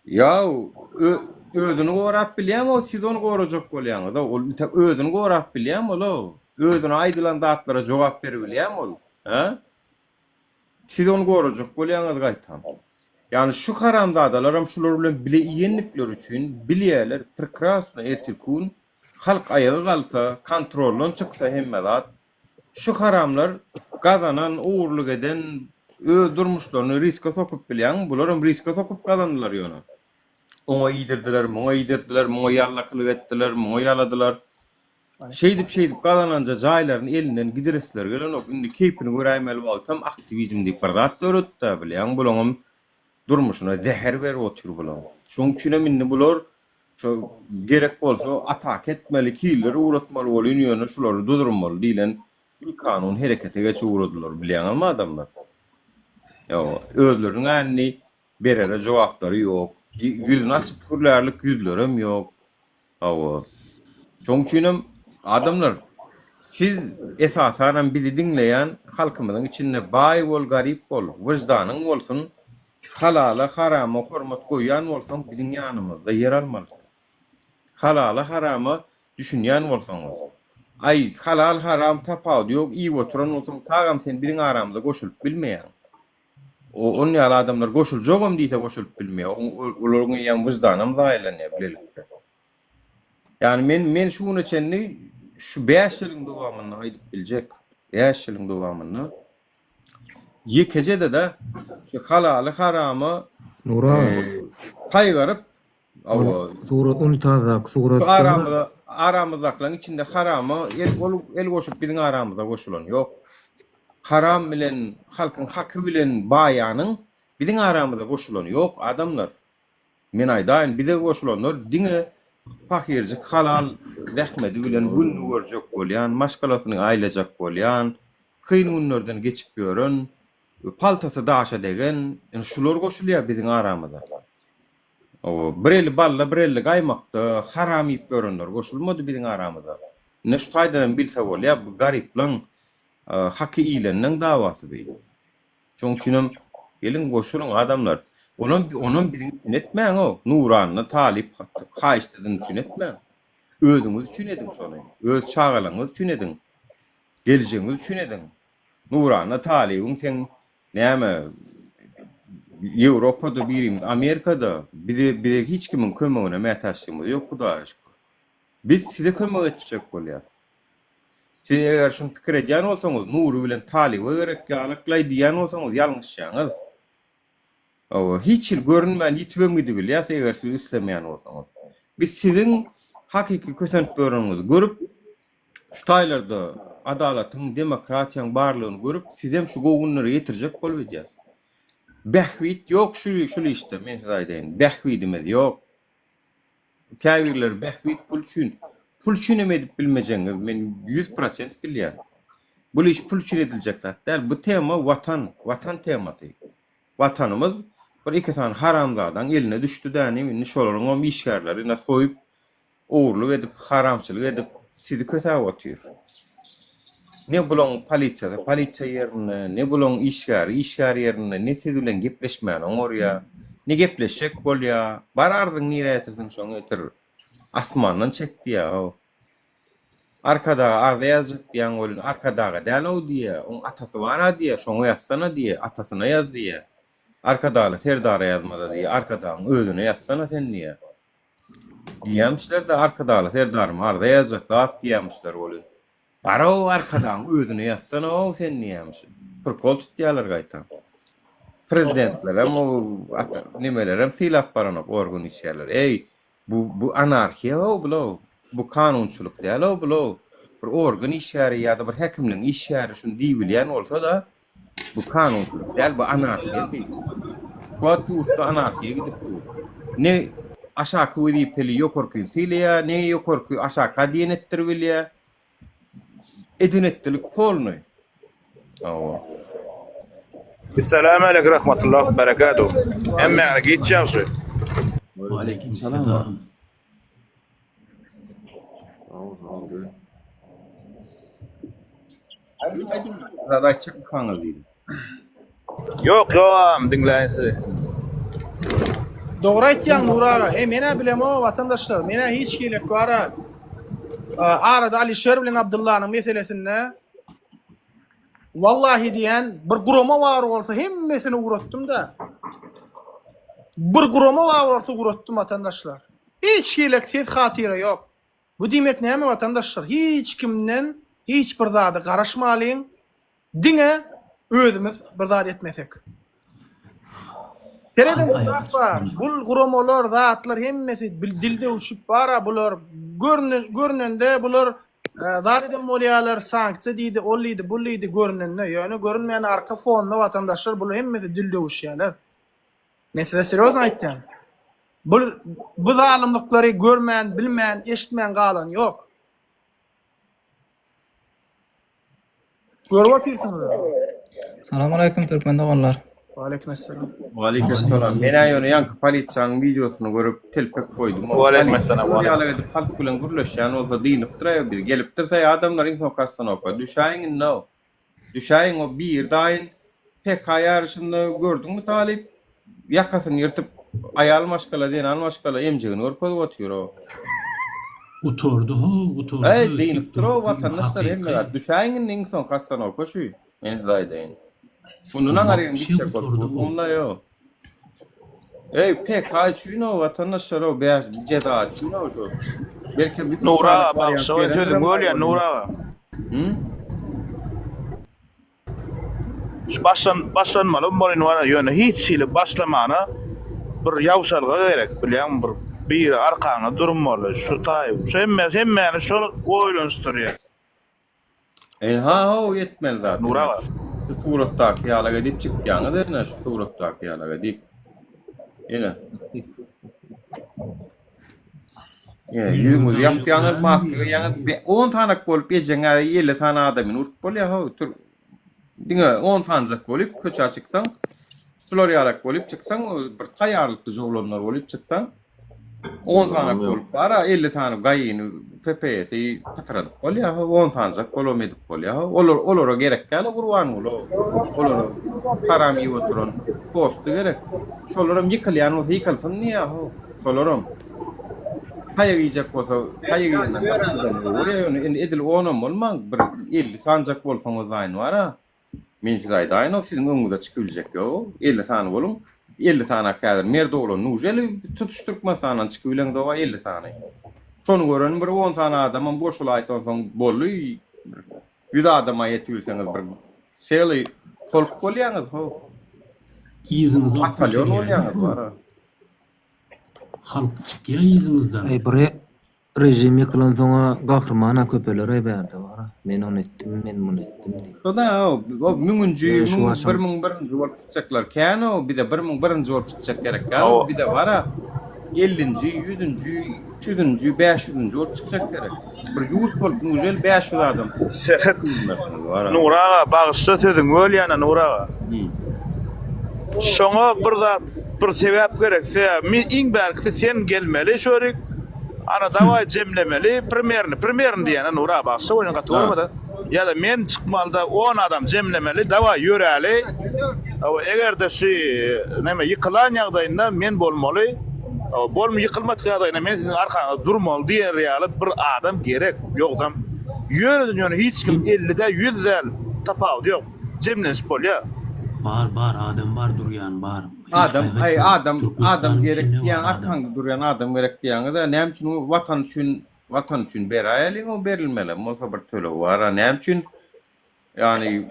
Ýa özüni gorap bilýämi-ow siz ony gorajak bolýaňyz-ow, ol intäk özüni gorap bilýämi ol-ow? Özüne aýdylan zatlara jogap beribilýämi ol? Hä? Siz ony gorajak bolýaňyz gaýtam. Ýagny şu haramzadalaram şular bilen bile iýendikleri üçin bilýäler prekrasno ertirki gün halk aýaga galsa kontroldan çyksa hemme zat şu haramlar gazanan ogurlyk eden öz durmuşlaryny riska sokup bilýäňmi bularam riska sokup gazandylar ýöne oňa iýdirdiler muňa iýdirdiler muňa ýallakylyk etdiler muňa ýaladylar Şeýdip-şeýdip gazananja jaýlaryny elinden gidiresleri gelenok. Indi keýpini göräýmeli wagtam aktiwizm diýip bir zat döretdi-dä bilýäňmi, bulaňam durmuşyna zäher berip otyr bulaň. Şoň üçinem indi bular şo gerek bolsa ataka etmeli, killer ugratmaly bolýyn ýöne şulary duzurmaly diýlen bikanun herekete geçip ugradylar bilýäňizmi adamlar. Ýa özleriniň-ä indi berere jogaplary ýok. Ýüzüni açyp gürlärlik ýüzlerem ýok. Hawa. Şoň üçinem adamlar siz esasanam bizi diňleýän halkymyzyň içinde baý bol garyp bol wyždanyň bolsun halala harama hormat goýýan bolsaň biziň ýanymyzda ýer almalysyň. Halala harama düşünýän bolsaňyz. Aý halal haram tapawudy ýok iýip oturan bolsaň tagam sen biziň aramyza goşulyp bilmeýäň. On ýaly adamlar goşuljagam diýse goşulyp bilmeýär. Olaryň eýýäm wyždanam zaýalanýar bilelikde. Ýagny men men şu güne çenli şu bäş ýylyň dowamynda aýdyp biljek, bäş ýylyň dowamynda ýekeje-de-de şu halaly harama Nura. saýgaryp Hawa. Surat unitazdaky suratda. Şu aramyza aramyzdakylaryň içinde harama el gol el goşup biziň aramyza goşulan ýok. Haram bilen halkyň haky bilen baýanyň biziň aramyza goşulany ýok adamlar. Men aýdaýyn bize goşulanlar diňe pahyrjyk halal zähmedi bilen gününi görjek bolýan, maşgalasyny aýlajak bolýan, kyn günlerden geçip ýören, paltasy daşa degen ine şular goşulýar biziň aramyza. Hawa, bir eli balla, bir eli gaýmakda haram iýip ýörenler goşulmady biziň aramyza. Ine şu taýdanam bilse bolýar, bu garyplaň haky iýlenleň dawasy bu. Şoň üçinem geliň goşulyň adamlar. Onam onam biziň üçin etmäň-ow, Nuranna Talyp haýyşt eden üçin etmäň. Özüňiz üçin ediň şony. Öz çagalaryňyz üçin ediň. Geljegiňiz üçin ediň. Nuranna Talybyň seň Näme Ýewropada birimiz Amerikada bize bize hiç kimiň kömegine mätäçligimiz ýok Hudaýa şükür. Biz size kömek etjek bolýas. Siz eger şuny pikir edýän bolsaňyz Nury bilen Talyba gerek ýalyklaý diýýän bolsaňyz ýalňyşýaňyz. Hawa hiç hili görünmän ýitibem gidibilýäs eger siz islemeýän bolsaňyz. Biz siziň hakyky kösenip ýöreniňizi görüp Şu taýlarda adalatyň, demokratiýaň barlygyny görüp, sizem şu gowy günlere ýetirjek bolup edýäs. Bähbit ýok şu şul işde, men size aýdaýyn. Bähbidimiz ýok. Käbirleri bähbit pul üçin, pul üçinem edip bilmejegiňiz men 100% bilýän. Bul iş pul üçin ediljek zat däl. Bu tema watan, watan temasy. Watanymyz bir iki sany haramzadaň eline düşdi dänim, indi şolaryňam işgärleri ine soýup Ogurlyk edip, haramçylyk edip sizi kösäp otyr. Ne bulaň polisiýasy polisiýa ýerinde, ne bulaň işgäri işgär ýerinde, ne siz bilen gepleşmäni oňarýa, ne gepleşjek bolýa. Bar arzyňy nirä ýetirseň şoňa ýetir. Asmandan çek diýýä-ow. Arkadaga arza ýazjak diýýäň welin, Arkadaga däl-ow diýýä, oň atasy bar-a diýýä, şoňa ýazsana diýýä, atasyna ýaz diýýä. Arkadagly Serdara ýazmada diýýä, Arkadagyň özüne ýazsana sen diýýä. Diýýämişler-de, Arkadagly Serdaryma arza ýazjak zat diýýämişler welin, Bar-ow, Arkadagyň özüne ýazsana-ow sen diýýämiş. Prikol tutýarlar gaýtam. Prezidentlerem, o nemelerem sylap baranok organ işgärleri. Eý, Bu bu anarhiýa-ow bul-ow. Bu kanunçylyk däl-ow bul-ow. Bir organ işgäri ýa-da bir häkimligiň işgäri şuny diýibilýän bolsa-da, bu kanunçylyk däl, bu anarhiýa diý. Şu wagt ýurtda anarhiýa gidip dur. Ne aşaky wezipeli ýokarkyny sylaýar, ne ýokarky aşaka diýen etdiribilýär. Eden-etdilik polnyý. Hawa. Essalamu aleýkum rahmetullah berekatuh. Hemmäňize giç ýagşy. Waleýkim salam. Sag ol, sag ol. Aýdyň, zat aýtjakmykaňyz diýdim. Ýok ýok agam diňläýin sizi. Dogry aýtýaň Nury aga. He menä bilemok watandaşlar. Menä hiç hilek bara. Arada Alişer bilen Abdyllanyň meselesinde Wallahi diýen bir gurama bar bolsa hemmesini ugratdym-da. Bir gurama bar bolsa ugratdym watandaşlar. Hiç hilek ses hatyra ýok. Bu diýmek näme watandaşlar? Hiç kimden hiç bir zada garaşmalyň. Diňe özümiz bir zat etmesek. Serediň bir zat bar. Bul guramalar, zatlar hemmesi dil döwüşip bara bular görnende bular zat eden bolýarlar, sanksiýa diýdi, ol diýdi, bul diýdi görnende. Ýöne görünmeýän arka fonda watandaşlar bular hemmesi dil döwüşýärler. Men size serýozno aýtýan. Bul bu zalymlyklary görmän, bilmän, eşitmän galan ýok. Görüp otyrsyňyz. Salam aleýkum türkmen doganlar. Waleýkim essalam. Waleýkim essalam. Men-ä ýöne ýaňky polisiýanyň wideosyny görüp telpek goýdum. Waleýkim essalam. Polisiýa ýaly edip halk bilen gürleşýän bolsa dynypdyr-aý biz. Gelipdir-saý adamlar iň soňky ostanowka. Düşäýiň indi-ow. Düşäýiň o bir daýyn PK ýaryşynda gördüňmi talyp? Ýakasyny ýyrtyp aýal maşgala zenan maşgala emjigini görkezip otyr-ow. Gutardy how gutardy Eý dynypdyr-ow watandaşlar hemme zat. Düşäýiň indi iň soňky ostanowka şu. Men size aýdaýyn. Mundan aňryň gitjek bolup durmulaý-ow. Eý PK üçin-ow watandaşlar-ow bäş jeza üçin-ow şu. Belkem iki üç Nury aga sanyk wariant bagyşla berendirem sözüňi bölýän Nury aga. Hı? Şu başlan başlanmaly bolyn bar ýöne hiç hili başlamana bir ýawşalga gerek bilýäňmi bir biri arkaňda durmaly şu taý şu hemme hemmäni şol oýlanyşdyrýar. Ynha how etmeli zat Nury ine aga. şu suratdaky ýalak edip çykýaňyz ine şu suratdaky ýalak edip. Ine. Ine ýüzüňizi ýapýaňyz maska geýýäňiz on sanak bolup ejeňe 50 sany adamyny urup bolýa how diňe on sanjak bolup köçä çyksaň şular ýalak bolup çyksaň bir taýýarlykly oglanlar bolup çyksaň On sany bolup bara 50 sany gaýyny PPS-i pytradyp bolýar, on sanjak bolam edip bolýar. Olar olara gerek däl Gurbanguly. Olara haram iýip oturan posty gerek. Şolaram ýykylýan bolsa ýykylsyn diýýär. Şolaram taýak iýjek bolsa taýak iýenden gaty görýär ýöne indi edil onam bolmaň bir 50 sanjak bolsaňyz daýyn bara. Men size aýdaýyn-ow, siziň öňüňize çykybiljek ýog-ow. 50 sany boluň. 50 sany-ak häzir merd oglan nuželi tutuş Türkmenistandan çykybileňzog-a 50 sany. Şony gören bir on sany adamam goşulaýsa onsoň boldy. Bir ýüz adama ýetibilseňiz bir sely polk bolýaňyz how. Yzyňyzy alyp Batalýon göterýärler bolýaňyz how. bara. Halk çykýa yzyňyzdan. Eý bir Režim ýykylansoňa gahrymana köpeler-aý bärde bar-a. Men ony etdim, men muny etdim diýip. Şo-da, o müňünji, Ýöne şu müň, wagt bir 1001-nji bolup çykjaklar kän-ow, bize 1001-nji bolup çykjak gerek däl-ow, bize bar-a ellinji, ýüzünji, üç ýüzünji, bäş ýüzünji bolup çykjak gerek. Bir ýurt bolup nužel 500 adam Serhet çykyp bar-a. Nury aga bagyşla sözüňi bölýänä Nury aga. Şoňa bir zat bir sebäp gerek sebäbi iň bärkisi sen gelmeli şörik Ana dawaý jemlemeli primerni primerni diýýän Nury aga bagşy oýny gaty görmede ýa-da men çykmalyda on adam jemlemeli dawaý ýöräli hawa egerde şu neme ýykylan ýagdaýynda men bolmaly hawa bolmy ýykylmadyk ýagdaýynda men siziň arkaňyzda durmaly diýer ýaly bir adam gerek ýogsam. Ýöne ýöne hiç kim 50 däl, 100 däl, tapawudy ýok. Jemlenişip bolýar. Bar bar adam bar durýan bar. Hiç Adam, gaýgy aý etme. adam, adam Türkmenistanyň gerek içinde diýýäň, bar adam. arkaňda durýan adam gerek diýýäňiz-ä, näme üçin watan üçin, watan üçin beräýeliň o berilmelem bolsa bir töleg bar-a, näme üçin Ýagny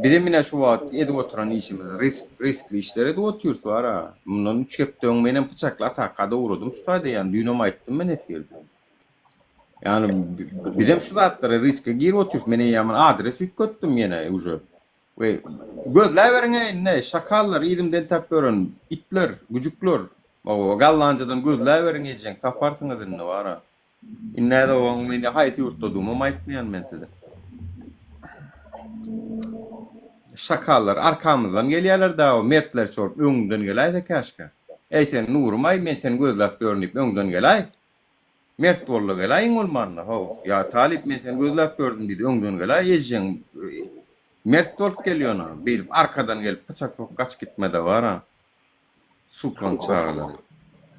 bizem ine şu wagt edip oturan işimiz risk, riskli işler edip otyrys bar-a. Mundan üç hepde öň menem pyçakly atakada ugradym şu taýda, ýagny düýnem aýtdym men efirde. Ýagny bizem şu zatlara riske girip otyrys. Men eýýäm adres üýtgetdim ýene uje. We gözläberiň-ä indi, şakallar, yzymda entäp ýören itler, güjükler. Hawa, Gollandiýadan gözläberiň ejeň, taparsyňyz indi bar-a. Indi oň meni haýsy ýurtdadygymam aýtmaýan men size. Şakallar arkamyzdan gelýärler dagy mertlerçe bolup öňüňden geläýse käşgä. Eý sen Nurum-aý men seni gözläp ýörün diýip öňden geläý. Mert bolda geläý iň bolmanda how. Ýa Talyp men seni gözläp ýördüm diýdi öňden geläý ejeň mert bolup gel ýöne beýdip arkadan gelip pyçak sokup gaçyp gitmede bar-a. Sukaň çagalary.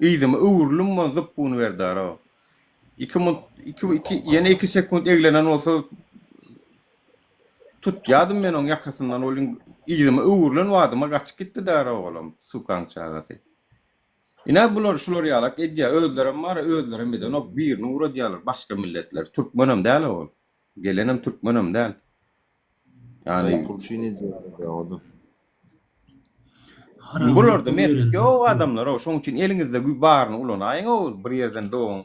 Yzyma öwrüldim man zypbuny berdi-ara. Iki munt, iki, iki, ýene iki sekunt eglenen bolsa tutýadym men oň ýakasyndan welin yzyma öwrülen badyma gaçyp gitdi-dä-ara olam, sukaň çagasy. Ine bular şular ýalak edýär, özlerem bar, özlerem edenok, birini ugradýarlar başga milletler. Türkmenem däl-ä ol. Gelenem türkmenem däl. Ýagny Pul üçin edýärler o-da. Haramlyk Bularda bu mertlik ýeren ýok türkmen. adamlar-ow, şoň üçin eliňizde gü baryny ulanaýyň-ow, bir ýerden doň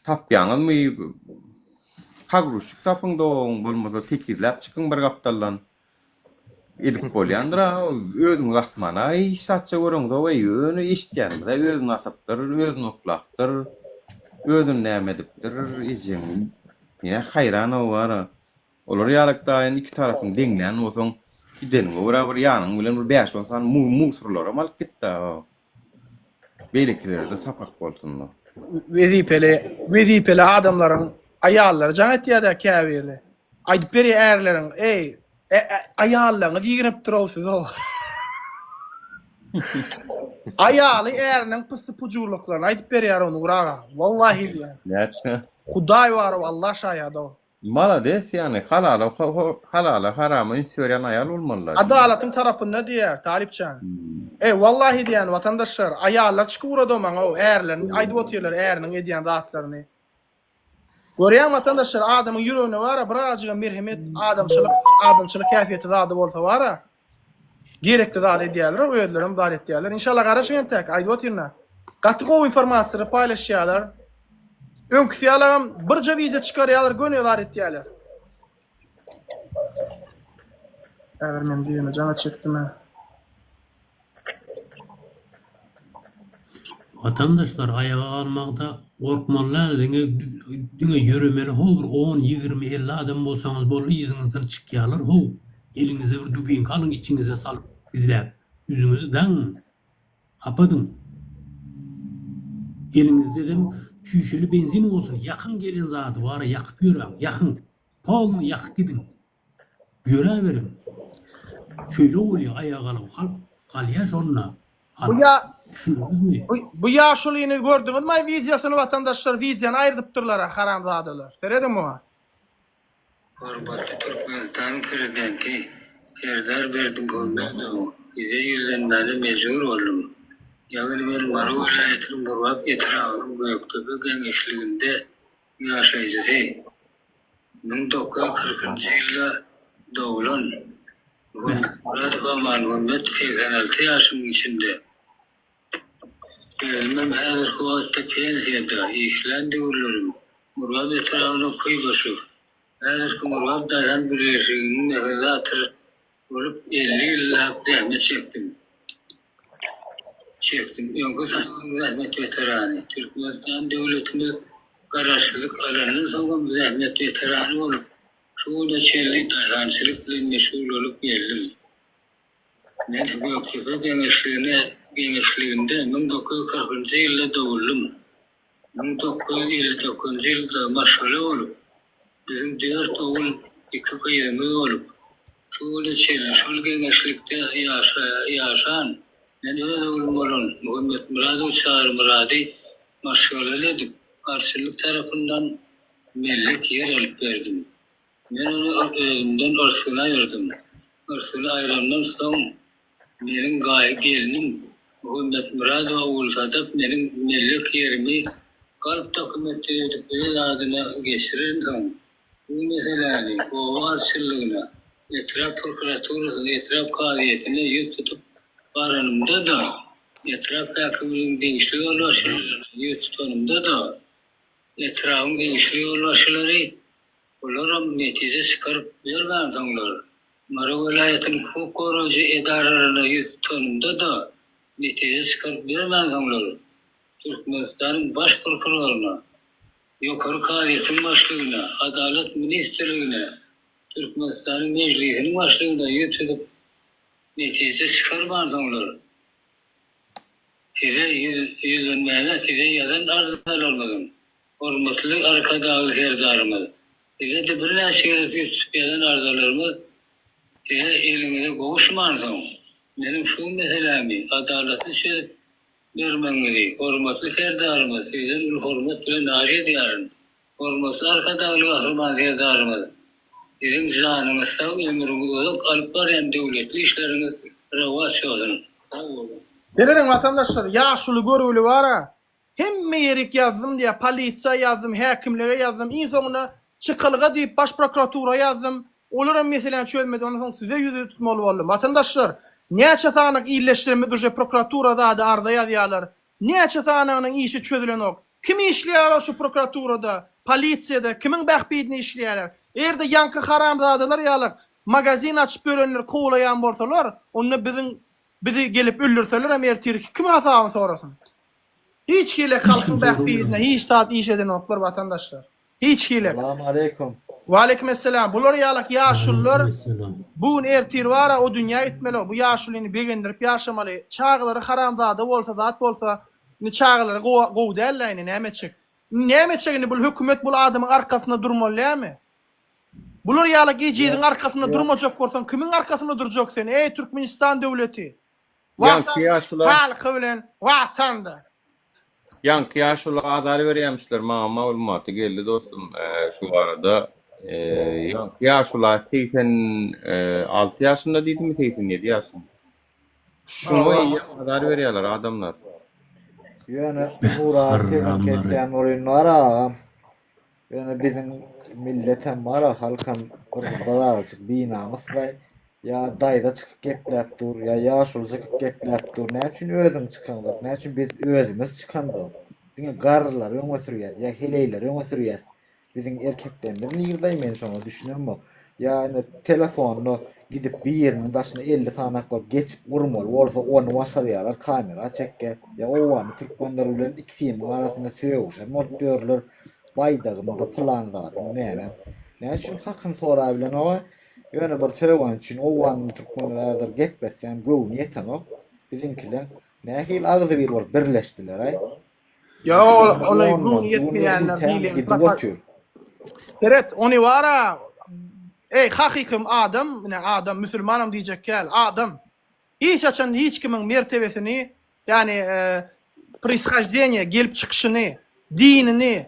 tapýaňyzmy, pagruşik tapyň doň, bolmasa tekizläp çykyň bir gapdaldan. Edip bolýandyr-a, özüňiz asmana hiç zatça göreňzok-eý, ýöne eşitýänimiz-ä özüni asypdyr, özüni oklapdyr, özüni näme edipdir, ejeň, ýa haýran-ow bar-a. Olar ýalak daýyny iki tarapyň deňlän bolsaň, gideniňe görä bir ýanyň bilen bir bäş-on sany musurlaram alyp git-dä. Beýlekilere-de sapak bolsun-da. Wezipeli, wezipeli adamlaryň aýallary jaň etýär-dä käbiri. Aýdyp berýär ärleriň, Eý, aýallaryňyz ýigrenipdir-ow sizi-ow. Aýaly äriniň pyssy-pujurlyklaryny aýdyp berýär-ow Nury aga. Wallahi diýýän. Nätdi? Hudaý bar-ow, Allah şaýat-ow. Malades ýagny halala halala harama üns berýän aýal bolmalyda. Adalatyň tarapynda diýýär Talypjan. Eý wallahi diýýän watandaşlar aýallar çykyp ugrady maňa ärlerini aýdyp otyrlar äriniň edýän zatlaryny. Görýäň watandaşlar adamyň ýüreginde bara birazjygam merhemet adamçylyk adamçylyk häsiýeti zady bolsa bara Gerekli zady edýärler, özlerem zat etýärler. Inşallah garaşyň entäk, aýdyp otyryn-a. Gaty gowy informasiýalary paýlaşýarlar. Öňküsi ýalagam birje wideo çykarýarlar, göni zat etýärler. Häzir men düýene jaňa çekdim-ä. Watandaşlar aýaga galmakda gorkmaly däl diňe diňe ýöremeli how bir on 20 50 adam bolsaňyz boldy yzyňyzdan çykýalar how eliňize bir dubinka alyň içiňize salyp gizläp ýüzüňizi daň gapadyň eliňizdedem çüýşeli benzin bolsun ýakyň gelen zady bara ýakyp ýöräň ýakyň polny ýakyp gidiň Ýöräberiň. Şeýle bolýa aýaga galyp halk galýa şonda. Bu ýa Düşündiňizmi? Bu bu ýaşulyny gördüňizmi aý wideosyny watandaşlar wideony aýyrdypdyrlara haramzadalar. Serediň muňa. Hormatly Türkmenistanyň Prezidenti Serdar Berdimuhamedow size ýüzlenmäne mejbur boldum. Ýagny men Mary welaýatynyň Murgap etrabynyň Gökdepe geňeşliginde ýaşaýjysy, 1940-njy ýylda doglan Muhammedmyradow Amanmuhammet 86 ýaşymyň içinde. Özümem häzirki wagtda pensiýada, işlän döwürlerim Murgap etrabynyň Kuýbyşew, häzirki Murgap daýhan birleşiginiň mehanizator bolup 50 ýyllap zähmet çekdim. Çekdim. Öňki saglyk zähmet weterany, Türkmenistan döwletimiz Garaşsyzlyk alandan soňam zähmet weterany bolup, şu güne çenli daýhançylyk bilen meşgul bolup geldim. Men Gökdepe geňeşligine geňeşliginde 1940-njy ýylda doguldym. 1959-njy ýylda maşgala bolup, biziň dört ogul, iki gyzymyz bolup, şu güne çenli şol geňeşlikde ýaşan, men öz oglum bolan Muhammetmyradow Çarymyrady maşgalaly edip, arçynlyk tarapyndan. Mellek ýer alyp berdim. Men ony özümden yrsgyny aýyrdym. Yrsgyny aýrandan soň meniň gaýy gelnim Muhammetmyradowa Ogulsadap meniň mellek ýerimi galp dokumentler edip öz adyna geçirensoň, bu meseläni oba arçynlygyna, etrap prokuraturasyna, etrap kazyýetine ýüz tutup baranymda-da, etrap häkimliginiň degişli ýolbaşçylaryna ýüz tutanymda-da, Etrabyň degişli ýolbaşçylary bularam netije çykaryp bermänsoňlar, Mary welaýatynyň hukuk goraýjy edaralaryna ýüz tutanymda-da netije çykaryp bermänsoňlar, Türkmenistanyň Baş prokuroryna, Ýokary kazyýetiň başlygyna, Adalat ministrligine, Türkmenistanyň Mejlisiniň başlygyna ýüz tutup netije çykarmansoňlar, Size ýüzlenmäne size ýazan arzalarymyzyň, hormatly Arkadagly Serdarymyz, size-de birnäçe gezek ýüz tutup ýazan arzalarymyz size eliňize gowuşmansoň, meniň şu meselämi adalatly çözüp bermegiňizi, hormatly Serdarymyz, sizden uly hormat bilen haýyş edýärin. Hormatly Arkadagly Gahryman Serdarymyz, Siziň janyňyz sag, ömrüňiz uzak, alyp barýan döwletli işleriňiz rowaç bolsun! Sag boluň! Serediň watandaşlar ýaşuly görgüli bara hemme ýerik ýazdym diýýär polisiýa ýazdym häkimlige ýazdym iň soňunda çykalga diýip baş prokuratura ýazdym olaram meseläni çözmedi ondan soň size ýüz tutmaly boldum watandaşlar näçe sanyk illeşdiremiz uje prokuratura zady arza ýazýarlar Näçe sanygynyň işi çözülenok. Kim işleýär şu prokuraturada, polisiýada, kimiň bähbidine işleýärler? Eger-de ýaňky haramzadalar ýaly magazin açyp ýörenleri kowalaýan bolsalar, onda biziň bizi gelip öldürselerem ertir kim hasabyny sorasyn? Hiç hili halkyň bähbidine hiç zat iş edenoklar watandaşlar. Hiç hili. Salam aleýkum. Waleýkim esselam. Bular ýalak ýaşulular bu gün ertir bara o dünýä gitmeli. Bu ýaşulyny begendirip ýaşamaly. Çagalary haramzada bolsa zat bolsa indi çagalary gowy däl-dä indi näme etjek. Indi näme etjek indi bul hökümet bul adamyň arkasynda durmaly dälmi. Bular ýalak ejiziň arkasynda durmajak bolsaň kimiň arkasynda durjak sen eý Türkmenistan döwleti. Ýaňky Watan ýaşula halky bilen watanda. Ýaňky ýaşula azar berýämişler maňa maglumaty geldi dostum şu barada ýaňky ýaşula 86 ýaşynda diýdimi 87 ýaşynda şuňa eýýäm azar berýärler adamlar. Ýöne Nury sözüň kesýän bolýan bar agam. Ýöne biziň milletem bar-a, halkam bir birazajyk binamys-laý. Ýa daýza çykyp gepläp dur, ýa ýaşuly çykyp gepläp dur. Näme üçin özüň çykaňzok? Näme üçin biz özümiz çykamzok? Diňe garrylary öňe sürýäs, ýa heleýleri öňe sürýäs. Biziň erkeklerimiz nirde men şoňa düşünemok. Ýa ine telefonda gidip biriniň daşyna 50 sanak bolup geçip urmaly bolsa ony başarýarlar kamera çekýär. Ýa owgany türkmenler bilen ikisiniň arasynda sögüşen bolup ýörler. Baýdagymda pylan zadyň näme. Näme üçin hakyny sorabilenok-a. Ýöne bir sögeni üçin owganyny türkmenler häzir gepletseň göwni ýetenok. Biziňkiler nähili agzybir bolup birleşdiler-aý. Ýok ol ony göwni ýetmeýänler diýlen gidip otyr. Seret ony bara eý hakyky adam ine adam müsülmanam diýjek däl adam hiç haçan hiç kimiň mertebesini ýagny proishoždeniýe gelip çykyşyny dinini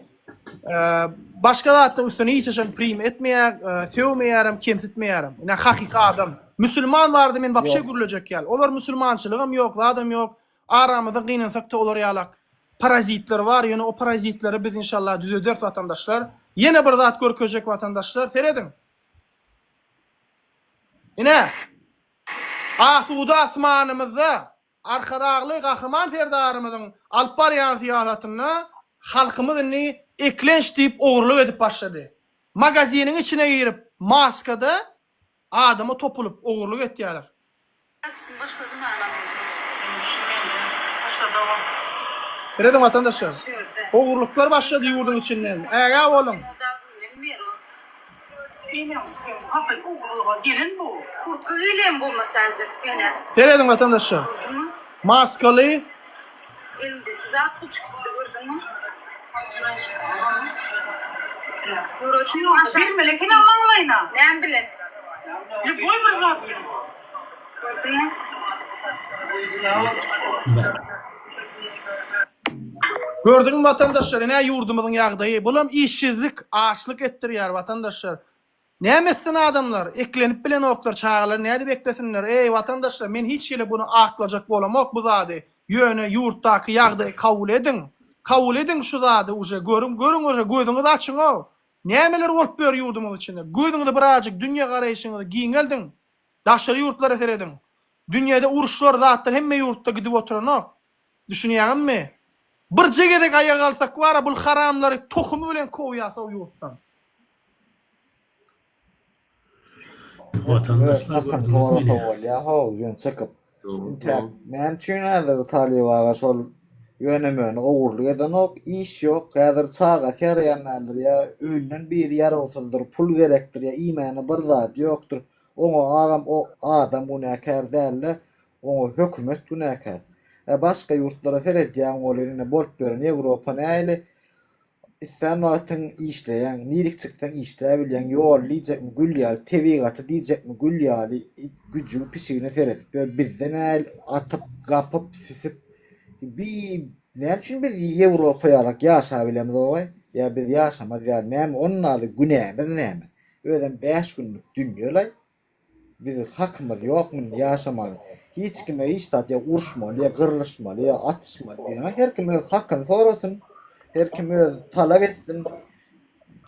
başga zatlaryň üstüne hiç haçan prim etmeýär sögmeýärem kemsitmeýärem ine hakyky adam müsülman barada men wapşe gürlejek däl olar müsülmançylygam ýok zadam ýok Aramyzda gynansakda olar ýalak parazitler bar ýöne o parazitleri biz inşallah düzederis watandaşlar. Ýene bir zat görkezjek watandaşlar serediň. Ine asuda asmanymyzda Arkadagly Gahryman Serdarymyzyň alyp barýan syýasatynda halkymyz indi eklenç diýip ogurlyk edip başlady. Magaziniň içine girip maskada Adama topulyp ogurlyk etýäler. Serediň watandaşlar. Ogurlyklar başlady ýurduň içinden. Ägä boluň. Serediň watandaşlar. Maskaly. Elindeki zat uçup gitdi gördüňmi? Maňlaýyna. Näme bilen? Lýuboý bir zat bilen. Gördüňmi? Gördüňmi watandaşlar ine ýurdumyzyň ýagdaýy bulam işsizlik açlyk etdirýär watandaşlar näme etsin adamlar eklenip bilenoklar çagalary nädip eklesinler eý watandaşlar men hiç hili buny aklajak bolamok bu zady ýöne ýurtdaky ýagdaýy kabul ediň kabul ediň şu zady uje görüň görüň uje gözüňizi açyňow nämeler bolup ýör ýurdumyz içinde gözüňizi birazjyk dünýe garaýşyňyzy giňeldiň daşary ýurtlara serediň dünýede uruşlar zatlar hemme ýurtda gidip oturanok Düşünýäňizmi? Birje gezek aýaga galsak bara bul haramlary tohumy bilen kowýas o ýurtdan. Watandaşlar Hakyny gördüňizmi sorasa ine. bolýa how ýöne çykyp. Intäk näme üçin häzir Talyp aga şol ýöne-möne ogurlyk edenok, iş ýok, häzir çagasy ýaraýan däldir ýa öýünden biri ýarawsyzdyr, pul gerekdir ýa iýmäne bir zady ýokdur. Oňa agam o adam günäkär dälde, Oňa hökümet günäkär. Ä başga ýurtlara seredýäň welin ine bolup ýören Ýewropa nähili islän wagtyň işleýäň, nirik çyksaň işläbilýäň, ýoly diýjekmi gül ýaly, tebigaty diýjekmi gül ýaly, güjügi pişigine seredip ýör, bizde nähili atyp, gapyp, süsüp bi näme üçin biz Ýewropa ýalak ýaşabilemzogaý ýa biz ýaşamaz ýaly näme onnaly günämiz näme? Özem 5 günlük dünýelaý. Biziň hakymyz ýok munda ýaşamaga. Hiç kime hiç zat ýa uruşmaly ýa gyrlyşmaly ýa atyşmaly diýen her kim öz hakyny sorasyn. Her kim öz talap etsin.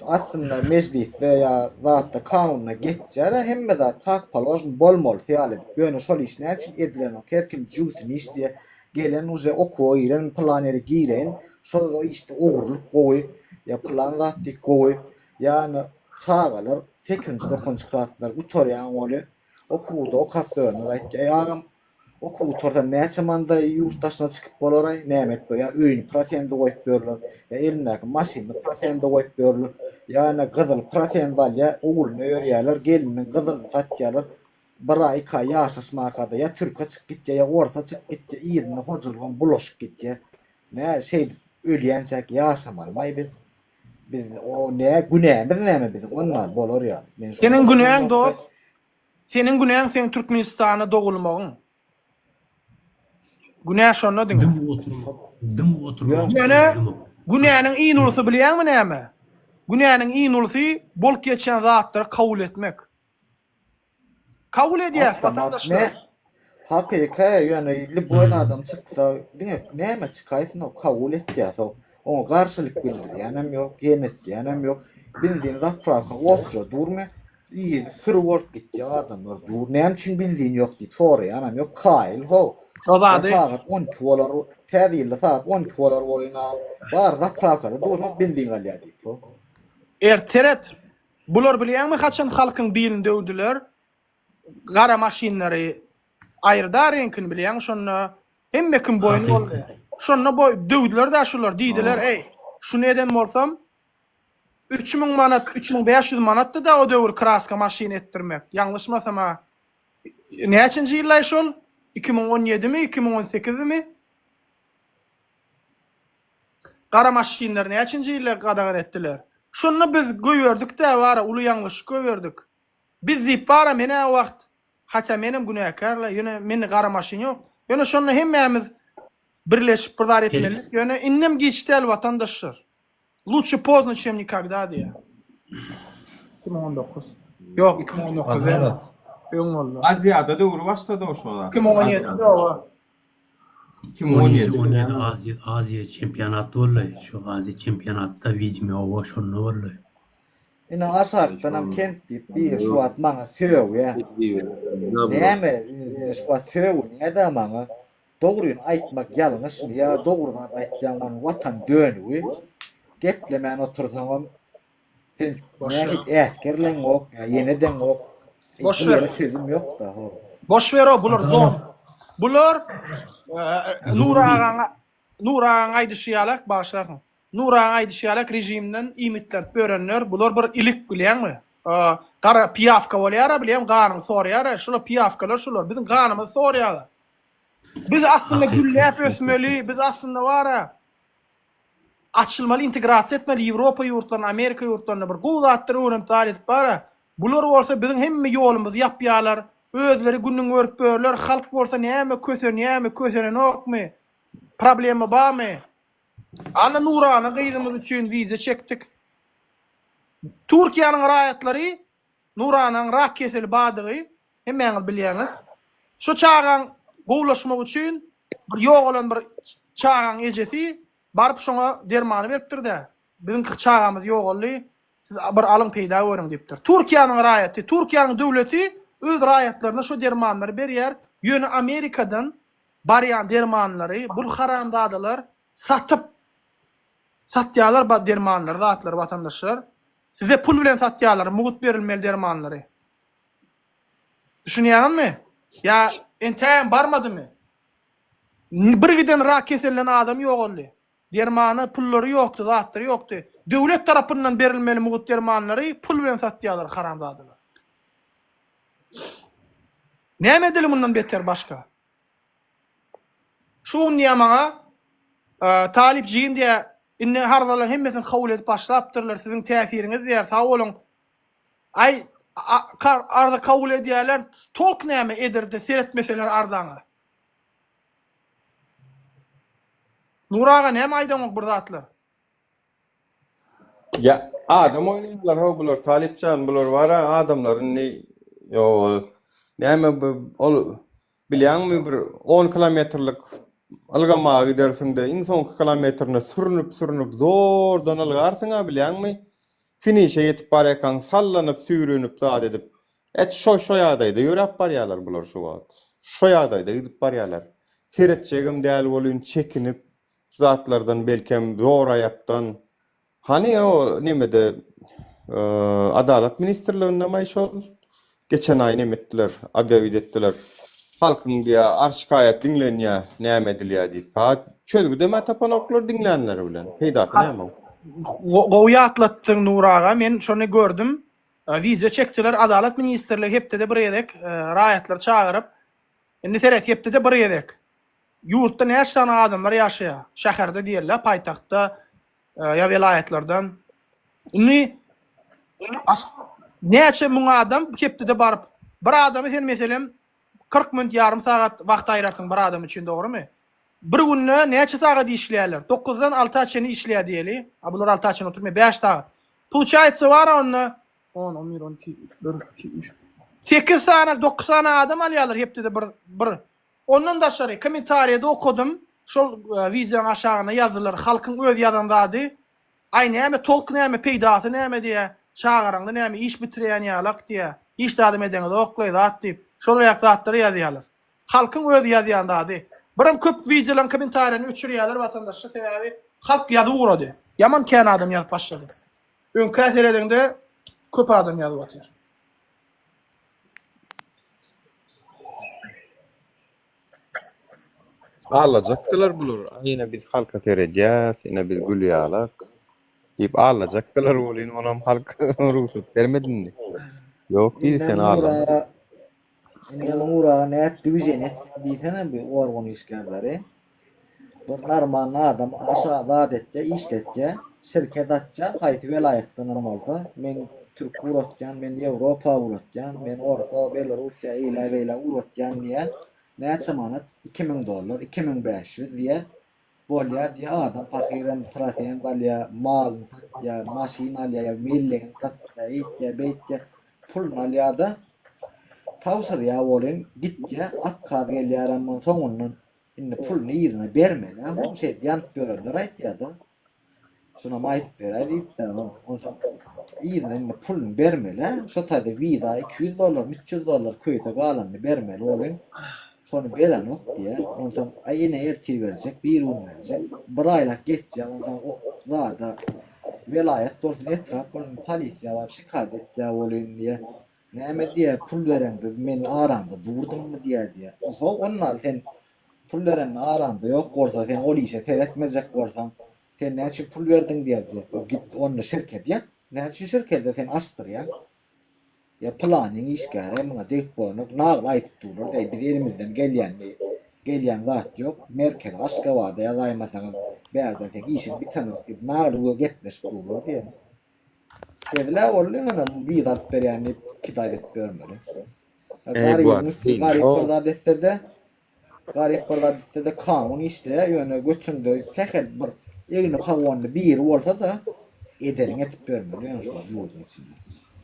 Aslynda mejlisde ýa zatda kanunda geçýär hemme zat kak položno bolmalysy ýaly edip. Ýöne şol iş näme üçin edilenok? Her kim jübüsini işleýär. Gelen uje okuwa giren pylan ýere gireýin şol işde ogurlyk gowy ýa pylan zat diýip gowy. Ýagny çagalar sekizinji dokuzynjy klaslar gutarýan weli okuwda okap ýörenler aýtýar, eý agam okuw gutarsa näçe manada ýurt daşyna çykyp bolaraý, näme etip ýa öýüni prosende goýup ýörler, ýa elindäki maşynyny prosende goýup ýörler, ýa ine gyzyl prosende alýar, ogluny öýerýärler, gelininiň gyzylyny satýarlar, bir aý iki aý ýaşaşmakada ýa türke çykyp gitýär, ýa orsa çykyp gitýär, yzynda hojalygam bulaşyp gitýär. Nä şeýdip ölýänçäk ýaşamalymaý biz? Biz o nä günämiz näme biziň onda bolar ýaly. Men şoňa Seniň günäň düşünemok-da. dost. Seniň günäň seň Türkmenistanda dogulmagyň. Günä şonda diňe. Dymyp oturmak, dymyp oturmak, Ýöne dymyp. günäniň iň ulusy bilýäňmi näme? Günäniň iň ulusy bolup geçýän zatlary kabul etmek. Kabul edýäs Awtomat watandaşlar. ne hakyky ýöne lýuboý adam çyksa diňe näme çykaýsyn o kabul etýäs o oňa garşylyk bildirýänem ýok ýene etýänem ýok benzin zaprawka oçra durmy yzy süri bolup gitýär adamlar dur näme üçin benzin ýok diýip soraýanam ýok kaýyl how Şo ýa zady sagat 12 bolar täze ýylda sagat 12 bolar bolýan bar zaprawkada dur how benzin galýar diýip how. Ert seret Bular bilýäňmi haçan halkyň bilini döwdüler gara maşynlary aýyrda reňkini bilýäňmi şonda hemme kim boýun boldy şonda boý döwdüler-dä şular diýdiler eý şuny eden bolsam 3000 manat 3500 manatdy-da o döwür kraska maşyn etdirmek ýalňyşmasam-a näçinji ýyllaý şol 2017 mi 2018 mi Gara maşynlary näçinji ýylda gadagan etdiler? Şonda biz goýberdik-dä bara uly ýalňyşlyk goýberdik. Biz diýip bara men-ä o wagt haçä menem günäkär-le ýöne mende gara maşyn ýok. Ýöne şonda hemmämiz birleşip bir zat etmelidik. Ýöne indem giç däl watandaşlar. Luçe pozno çem nikogda diýýär. 2019. Ýok 2019 däl. Öň boldy. Aziada döwri başlady o şo zat. 2017 ýok. 17 17 Aziýa Aziýa çempionat boldy. Şu Aziýa çempionatda widimo oba şonda boldy. Ine aşakdanam kent diýip biri şu wagt maňa sögýä. Näme indi şu wagt sögünýä-dä maňa. Dogryny aýtmak ýalňyşmy ýa dogry zat aýtýaň ony watan dönügi. Geplemän otursaňam Sen nähili äsgerleňok ýa ýene deňok. Boş ver. Diýere sözüm ýok-da ho. Boş ver o bular zom. Bular Nur agaň Nur agaň aýdyşy ýalak bagyşlarsyň. Nur agaň aýdyşy ýalak režimden iýmitlenip ýörenler bular bir ilik bilýäňmi? Gara piýawka bolýara bilýäňmi ganyňy sorýara şular piýawkalar şular biziň ganymyzy sorýarlar. Biz aslynda gülläp ösmeli biz aslynda bara Açylmaly integrasiýa etmeli Ýewropa ýurtlaryna Amerika ýurtlaryna bir gowy zatlar öwrenip zat edip bara bular bolsa biziň hemme ýolumyzy ýapýalar özleri günüň görüp ýörler halk bolsa näme kösenýämi kösenenokmy problema barmy. Ana Nurana gyzymyz üçin wiza çekdik. Türkiýäniň raýatlary Nuranaň rak keseli bardygy hemmäňiz bilýäňiz. Şu çagaň gowulaşmagy üçin bir ýogalan bir çagaň ejesi baryp şoňa dermany beripdir-de, biziň çagamyz ýogaldy, siz bir alyň peýda görüň diýipdir. Türkiýäniň raýaty, Türkiýäniň döwleti öz raýatlaryna şu dermanlary berýär, ýöne Amerikadan barýan dermanlary bul haramzadalar satyp satýarlar ba dermanlary zatlary watandaşlar. Size pul bilen satýarlar mugt berilmeli dermanlary. Düşünýäňizmi? Ýa entägem barmadymy? Bir giden rak keselinden adam ýogaldy. Dermana pullary ýokdy, zatlary ýokdy. Döwlet tarapyndan berilmeli mugt dermanlary pul bilen satýarlar haramzadalar. Näme edeli mundan beter başga? Şu gün diýýär maňa, Talyp jigim diýýär, indi arzalaryň hemmesini kabul edip başlapdyrlar, siziň täsiriňiz diýýär, sag boluň. Aý, arza kabul edýärler, tolk näme ederdi seretmeseler arzaňa. Nury aga näme aýdaňok bir zatlar. Ýa adam oýnaýarlar how bular Talypjan bular bara adamlar indi ýo näme bu ol bilýäňmi bir on kilometrlik ylgamaga gidersiňde iň soňky kilometrinde sürünip sürünip zordan ylgarsyňa bilýäňmi finişe ýetip barýarkaň sallanyp süýrünip zat edip Et şo şo ýagdaýda ýöräp barýarlar bular şu wagt. Şo ýagdaýda gidip barýarlar. Seretjegem däl bolyn çekinip şu zatlardan belkem zor aýakdan. Hany o nemede Adalat ministrligindemaý şol geçen aý neme etdiler obýawit etdiler. Halkyň diýä arz şikaýat diňlenýä näme edilýä diýip. Ha çözgüdem-ä tapanoklar diňlänleri bilen. Peýdasy näme oň. Gowy ýatlatdyň Nury aga men şony gördüm Wideo çekseler Adalat ministrligi hepdede bir gezek raýatlary çagyryp, indi seret hepdede bir gezek ýurtda näçe sany adamlar ýaşaýar, şäherde diýeli paýtagtda ýa welaýatlardan. Indi näçe müň adam hepdede baryp, bir adamy sen meselem 40 minut ýarym sagat wagt aýyrarsyň bir adam üçin dogrymy? Bir günde näçe sagat işleýärler? Dokuzdan alta çenli işleýär diýeli. A bular alta çenli oturmaýar, bäş sagat. Puluçaýtsa bar onda on, on bir, on iki, bir, iki, üç. Sekiz sany, dokuz sany adam alýarlar hepdede bir, bir. Ondan daşary kommentariýada okadym, şol wideoň aşagyna ýazdylar, halkyň öz ýazan zady. Aý näme tolk näme, peýdasy näme diýä, çagaraňda näme iş bitirýän ýalak diýä, hiç zadam edeňizokly zat diýip, şol ýaly zatlary ýazýarlar. Halkyň özi ýazýan zady. Birem köp wideolaryň kommentariýany öçürýärler watandaşlar sebäbi halk ýazyp ugrady. Ýaman kän adam ýazyp başlady. Öňkä seredeňde köp adam ýazyp otyr. Allajakdylar bular. Ine biz halka seredýäs, ine biz gül ýalak diýip allajakdylar welin onam halk rugsat bermedi indi. Ýok diýdi sen allama. Indi Nura nätdi wije netdi diýsene bu organ işgärleri. Bir normalny adam aşa zat etýä işletýä şirket açýa haýsy welaýatdanam bolsa men türk ugratýan men ýewropa ugratýan men orsa belorussiýa eýlä beýlä ugratýan diýä näçe manat 2000 dollar 2500 diýä Bolýa diýýä adam pahyram prosent alýa, malyny satýa, maşyn alýa ýa mellegini satýa, eýtýä beýtýä puluny alýada tabşyrýa welin gitýä otkaz gelýärem soňundan indi puluny yzyna bermeli a şeýdip ýanyp ýörenler aýtýada. Şunam aýdyp beräý diýipdä onsoň yzyna indi puluny bermeli-ä şo taýda wiza 200 dollarmy 300 dollar köýse galanyny bermeli welin şony berenok diýýä onsoň aý ene ertir berjek bir gün berjek bir aýlap geçýä onsoň o zada welaýat bolsun etrap bolsun polisiýa baryp şikaýat etýä welin diýýä näme diýýä pul bereňde men aramda durdummy diýýä diýýä oho onda sen Pul berende aranda ýok bolsa sen ol işe seretmejek bolsaň sen näme üçin pul berdiň diýerdi. Git onda şirketi ýap. Näme üçin şirketi sen açdyrýaň? Ýa pylanyň işgäri muňa degip bolanok nagly aýdyp durlar deý biz elimizden gelýänini gelýän zat ýok merkezi Aşgabada ýazaýmasaňyz bärden seň işiň bitenok diýip nagly gepleşip durlar diýen. Hezil-ä boldy ýöne wiza alyp berýän diýip kidaýt edip ýörmeli. Garybyň üsti garyp bir zat etse-de, garyp bir zat etse-de kanun işleýär, ýöne götünde sähel bir. Egni pagonly biri bolsa-da ederiňi edip ýörmeli ýöne şol ýurduň içinde.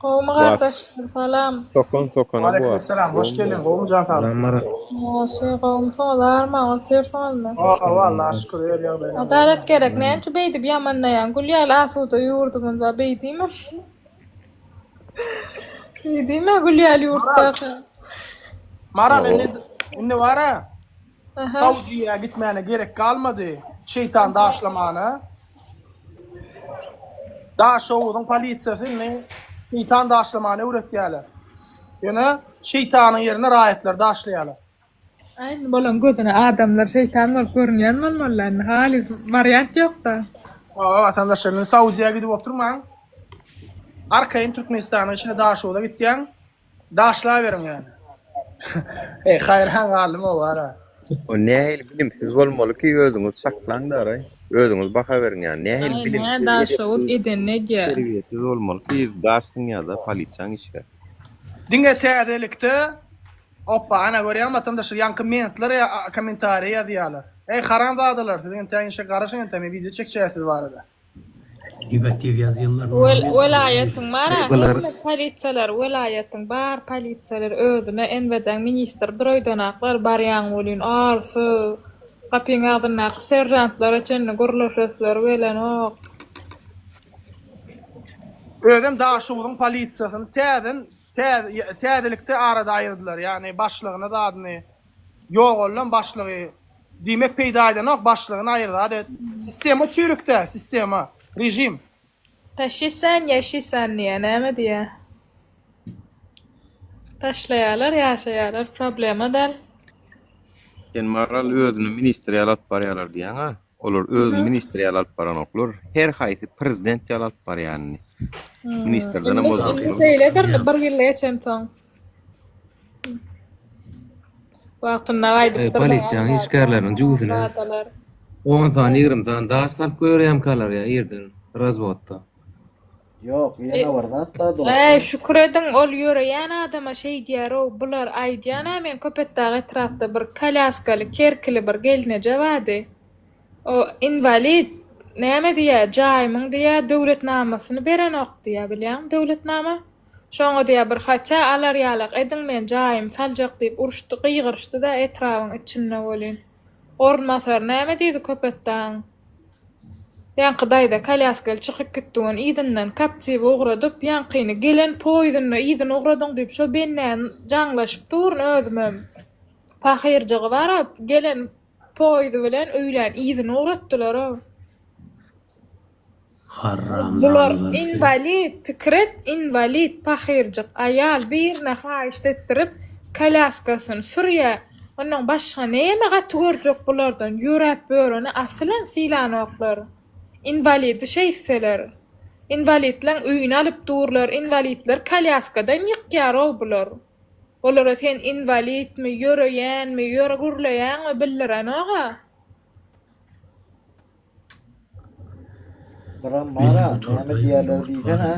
Gowmy gardaşlar salam. Sokan sokana bu Waleýkim essalam, hoş geldiň, gowmy jan saglyk? Salam Maral. Ýagşy gowumsyňyz arman otyrsyňyzmy? Hawa Allaha şükür her ýagdaýda. Adalat gerek näme üçin beýdip ýamanlaýaň gül ýaly asuda ýurdumyz bar beýdimi beýdimi gül ýaly ýurtdaka. Maral indi indi bara Aha. Saudiýa gitmäne gerek galmady şeýtan daşlamana. Daşoguzyň polisiýasy indi şeýtan daşlamany öwretýärler. Ýöne şeýtanyň ýerine raýatlary daşlaýarlar. Aý indi bolaň gözüne adamlar şeýtan bolup görünýän bolmalyda indi halys wariant ýokda. Hawa watandaşlar indi Saudiýa gidip oturmaň. Arkaýyn Türkmenistanyň içine Daşoguza gitýäň. Daşlaberiň ýani. Eý haýran galdym o wara. O nähili bilimsiz bolmaly ki özüňiz çaklaň daraý. Özüňiz baha beriň ýani. Nähili Aý nä bilimsiz, Daşoguz edepsiz, edenini edýä. terbiýesiz bolmaly ki daş zyňýada polisiýaň işgäri. Diňe täzelikde oppa ana görýäňmi watandaşlar ýaňky mentler kommentariýa ýazýalar. Eý haramzadalar siziň entäk işe garaşyň entäk men wideo çekjek siz barada. Negatiw ýazýanlar Wel näme welaýatyň bar-a Bular hemme polisiýalar welaýatyň bar polisiýalar özüne NWD-iň ministridir öýdenaklar barýaň welin arsyz gapyň agzyndaky seržantlara çenli gürleşesleri gelenok. Özem Daşoguzyň polisiýasyny täzeden täzelikde arada aýyrdylar ýagny başlygyny zadyny ýogaldan başlygy Diýmek peýda edenok başlygyny aýyr zat et. Sistema çüýrükdä sistema. Režim. Taşysan ýaşysan diýýä näme diýýä. Taşlaýalar ýaşaýalar problema däl. Sen maral özüni ministr ýaly alyp barýalar diýýäňa. Olar özüni ministr ýaly alyp baranoklar. Her haýsy prezident ýaly alyp barýanyny. Ministrdenem Indi ozalky. indi şeýledir bir ýyl geçensoň. Wagtynda gaýdypdyr. Polisiýanyň işgärleriniň jübüsine on sany, 20 sany daş salyp goýberýärmikalar ýa irden razwodda. Ýok, ýene bir zat bar dostum. Äý, şükür ediň, ol ýöreýän adama şeýdýär-ow, bular aýdýan-a men Köpetdag etrapda bir kolýaskaly, kerkili bir gelneje bardy. O inwalid, näme diýýär, jaýymyň diýýär, döwletnamasyny berenok diýýär, bilýäňmi döwletnama? Şoňa diýýär bir hatýa alar ýalak ediň men jaýymy saljak diýip uruşdy gygyryşdy-da etrabyň içinde welin. Orunbasary näme diýdi Köpetdagyň? Ýaňky daýza kolýaskaly çykyp gitdi ony yzyndan kaptiwa ugradyp ýaňkyny gelen poýuzynda yzyna ugradyň diýip şo bendäni jaňlaşyp durun özümem. Pahyrjygy bar-a gelen poýuzy bilen öýlän yzyna ugratdylar-ow. Bular inwalid, pikir et, inwalid, pahyrjyk aýal birine haýyşt etdirip, kolýaskasyny sürýä. Ondan başga näme gaty görjek bulardan, ýöräp ýöreni asylam sylanoklar. Inwalidi şeýtseler. Inwalidleň öýüni alyp durlar, inwalidler kolýaskadan ýykýar-ow bular. Olara sen inwalidmi, ýöreýänmi, ýöre gürleýäňmi bildirenok-a. Biram bara, näme diýerler diýsene.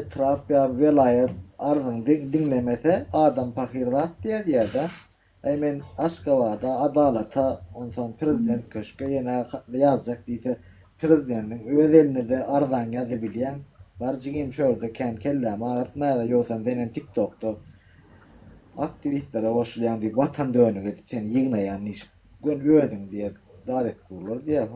Etrap ýa welaýat arzyňy diňlemese, adam pahyr zat diýer diýer-dä. Äý men Aşgabada, Adalata, onsoň prezident köşke ýene ýazjak diýse, prezidentiň öz eline-de arzaňy ýazybilýäň. Bar jigim şu ýerde kän kellämi agyrtmaýa-da, ýogsam senem TikTokda aktiwistlere goşulýaň diýip watan dönügi edip seni ýygnaýan diýşip. Göni özüň diýer, zat et durlar diýer.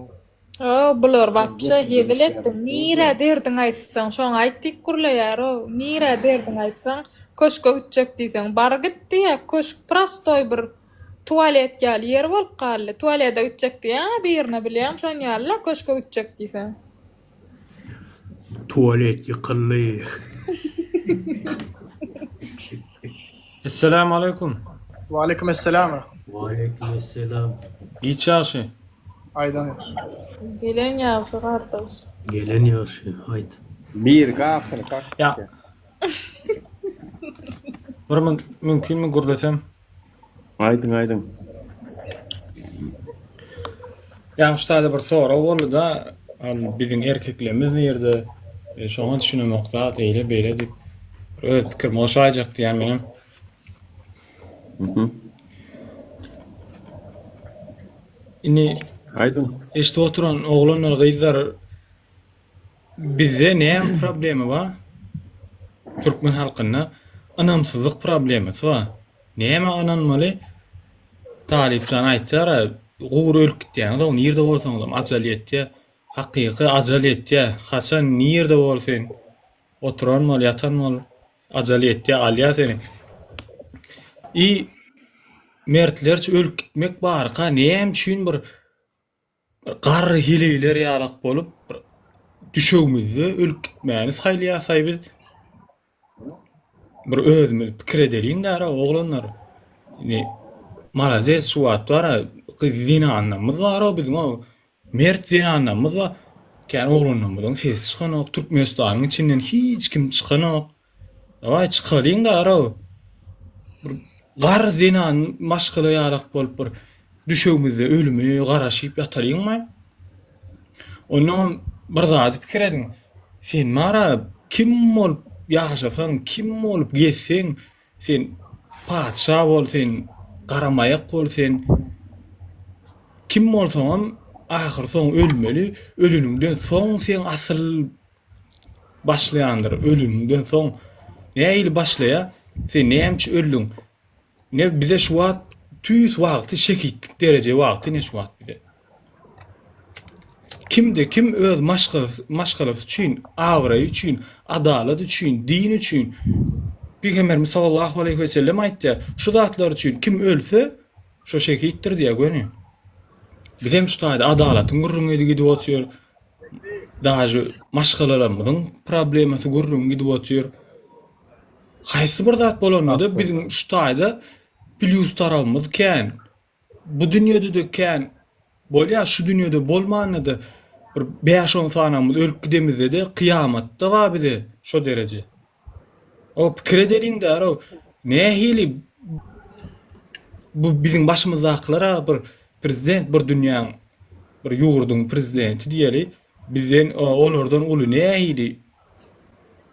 Ow bular wapşe hezil etdiň nirä derdiňi aýtsaň şoňa aýt diýip gürleýärow nirä derdiňi aýtsaň köşke gitjek diýseň bar git diýýä köşk prostoý bir tualet ýaly ýer bolup galdy tualede gitjek diýýäňä birine bilýäňmi şon ýalyla köşke gitjek diýseň. Tualet ýykyldy. Esselamu aleýkum. Waleýkim esselam. Waleýkim esselam. Giç ýagşy. Aýdan ýagşy. Gelen ýagşy gardaş. Gelen ýagşy, aýt. Bir gapyny kakdy. Ýa. Bir mümkinmi gürlesem? Aýdyň aýdyň. Ýaňy şu taýda bir sorag boldy-da, ol biziň erkeklerimiz nirde, e, şoňa düşünemok zat eýle beýle diýip, bir öz pikirimi goşaýjak diýýän menem. Mhm. Indi. Aýdyň. Eşidip oturan oglanlar gyzlar bizde näme problema bar? Türkmen halkynda ynamsyzlyk problemasy bar. Nämä ynanmaly? Talypjan aýtýara gury ölüp gitýäňizow nirde bolsaňyzam ajal ýetýä. Hakyky ajal ýetýä. Haçan nirde bol sen oturan bol ýatan bol ajal ýetýä alýa seni. I mertlerçe ölüp gitmek barka näme üçin bir garry heleýler ýalak bolup bir düşegimizde ölüp gitmäni saýlaýasaý biz? Bir özümiz pikir edeliň dara oglanlar. Indi malades şu wagt bara gyz zenanlarymyz bar-ow biziň o mert zenanlarymyz bar. Kän oglanlarymyzyň sesi çykanok. Türkmenistanyň içinden hiç kim çykanok. Dawaý çykalyň dara. Bir garry zenan maşgala ýalak bolup bir düşegimizde ölüme garaşyp ýatalyňmy? Onnoňam bir zady pikir ediň. Sen bara kim bolup ýaşasaň, kim bolup gezseň, sen patyşa bol sen, garamaýak bol sen, kim bolsaňam ahyr soň ölmeli, öleniňden soň seň asyl başlaýandyr, öleniňden soň. Nähili başlaýar? Sen näme üçin öldüň? Ne bize şu wagt tüýs wagty şehitlik dereje wagty ne şu wagt bize. Kimde kim öz maşgalasy, maşgalasy üçin, abraýy üçin, adalat üçin, din üçin Pygamberimiz sallallahu aleýhi we sellem aýtýar, şu zatlar üçin kim ölse, şo şehitdir diýýär göni. Bizem şu taýda adalatyň gürrüňi gidip otyr. Daže maşgalalarymyzyň problemasy gürrüňi gidip otyr. Haýsy bir zat bolanda-da biziň şu taýda plýus tarabymyz kän. Bu dünýede-de kän. Bolýar şu dünýede bolmanda-da bir bäş-on sanamyz ölüp gidemizde-de kyýamatda bar bize şo dereje. O pikir edeliň därow nähili bu biziň başymyzdakylar-a bir prezident bir dünýäň bir ýurduň prezidenti diýeli bizden olardan uly nähili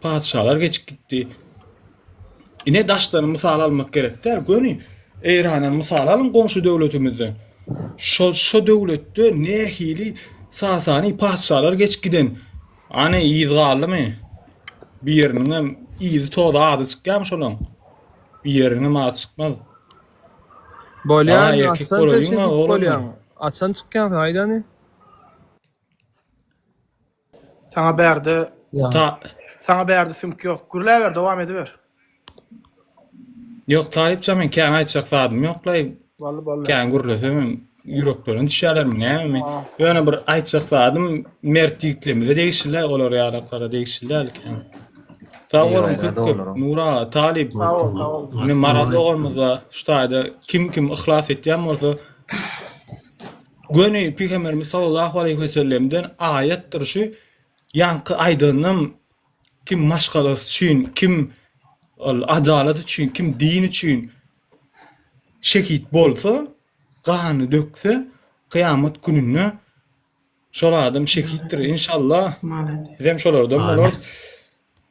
Patyşalar geçip gitdi. Ine daşdan mysal almak gerek däl, göni Eýrandan mysal alyň goňşy döwletimizden. Şo şo döwletde nähili Sasany patyşalar geçip giden. Any yz galdymy? Biriniňem yzy tozy ady çykýarmy şolaň? Biriniňem ady çykmaz. Bolýar, açan sen şehit bolýaň. Açan çykýaň sen aýdany. Saňa bärde Ta Saňa bärde süňk ýok. Gürläber dowam ediber. Ýok Talypjan men kän aýtjak zadym ýoklaý. Boldy boldy. Kän gürlesemem ýüreklerine düşýärlermi nämemi. Ýöne bir aýtjak zadym mert ýigitlerimize degişli olar ýalaklara degişli däl kän. Sag boluň köp köp Nury aga Talyp. Sag bol sag bol. Indi Maral doganymyzda şu taýda kim kim yhlas etýän bolsa Göni Pygamberimiz sallallahu aleýhi we sellemden aýatdyr şu ýaňky aýdanym kim maşgalasy üçin kim ol adalat üçin kim din üçin şehit bolsa ganyny dökse kyýamat gününde şol adam şehitdir inşallah bizem şolardan bolarys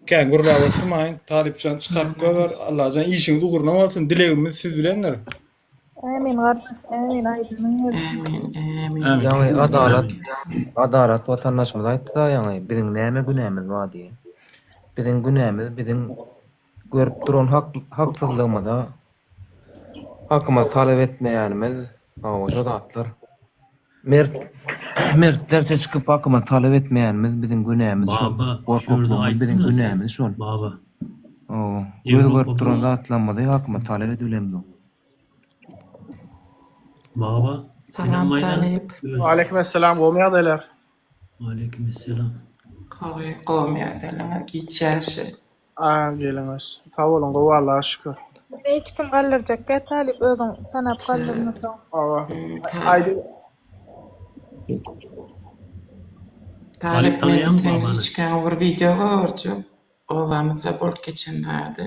kän gürläp oturmaýyn Talypjan çykaryp goýber Allajan işiňiz ugruna bolsun dilegimiz siz bilendir. Ämin gardaş ämin aýdanyň bolsun. Ämin ämin. Ýaňy Adalat Adalat watandaşymyz aýtdy-da ýaňy biziň näme günämiz bar diýen. Biziň günämiz biziň görüp duran hak haksyzlygymyza hakymyzy talap etmeýänimiz hawa şo zatlar. Mert mertlerçe çykyp hakymyzy talap etmeýänimiz biziň günämiz şol. Baba, şu ýerde Gorkaklygymyz biziň aýtsana sen, günämiz şol. baba. Hawa göz Ýewropa görüp duran bu zatlarymyzy hakymyzy talap edibilemzok. Baba, senem Salam aýdan. Talyp. Öz. Aleyküm esselam gowmy ýagdaýlar? Aleyküm esselam. Gowy, gowmy ýagdaýlaryňyz giç ýaşy. A geliň hoş. Sag boluň gowy Allaha şükür. Meni hiç kim galdyrjakka Talyp özüň tanap galdyrmasaň. Hawa. Talyp. Aýdy. Talyp Talyp men tanaýaňmy seň babany? liçkaňy bir wideo görjek. Obamyzda bolup geçen zady.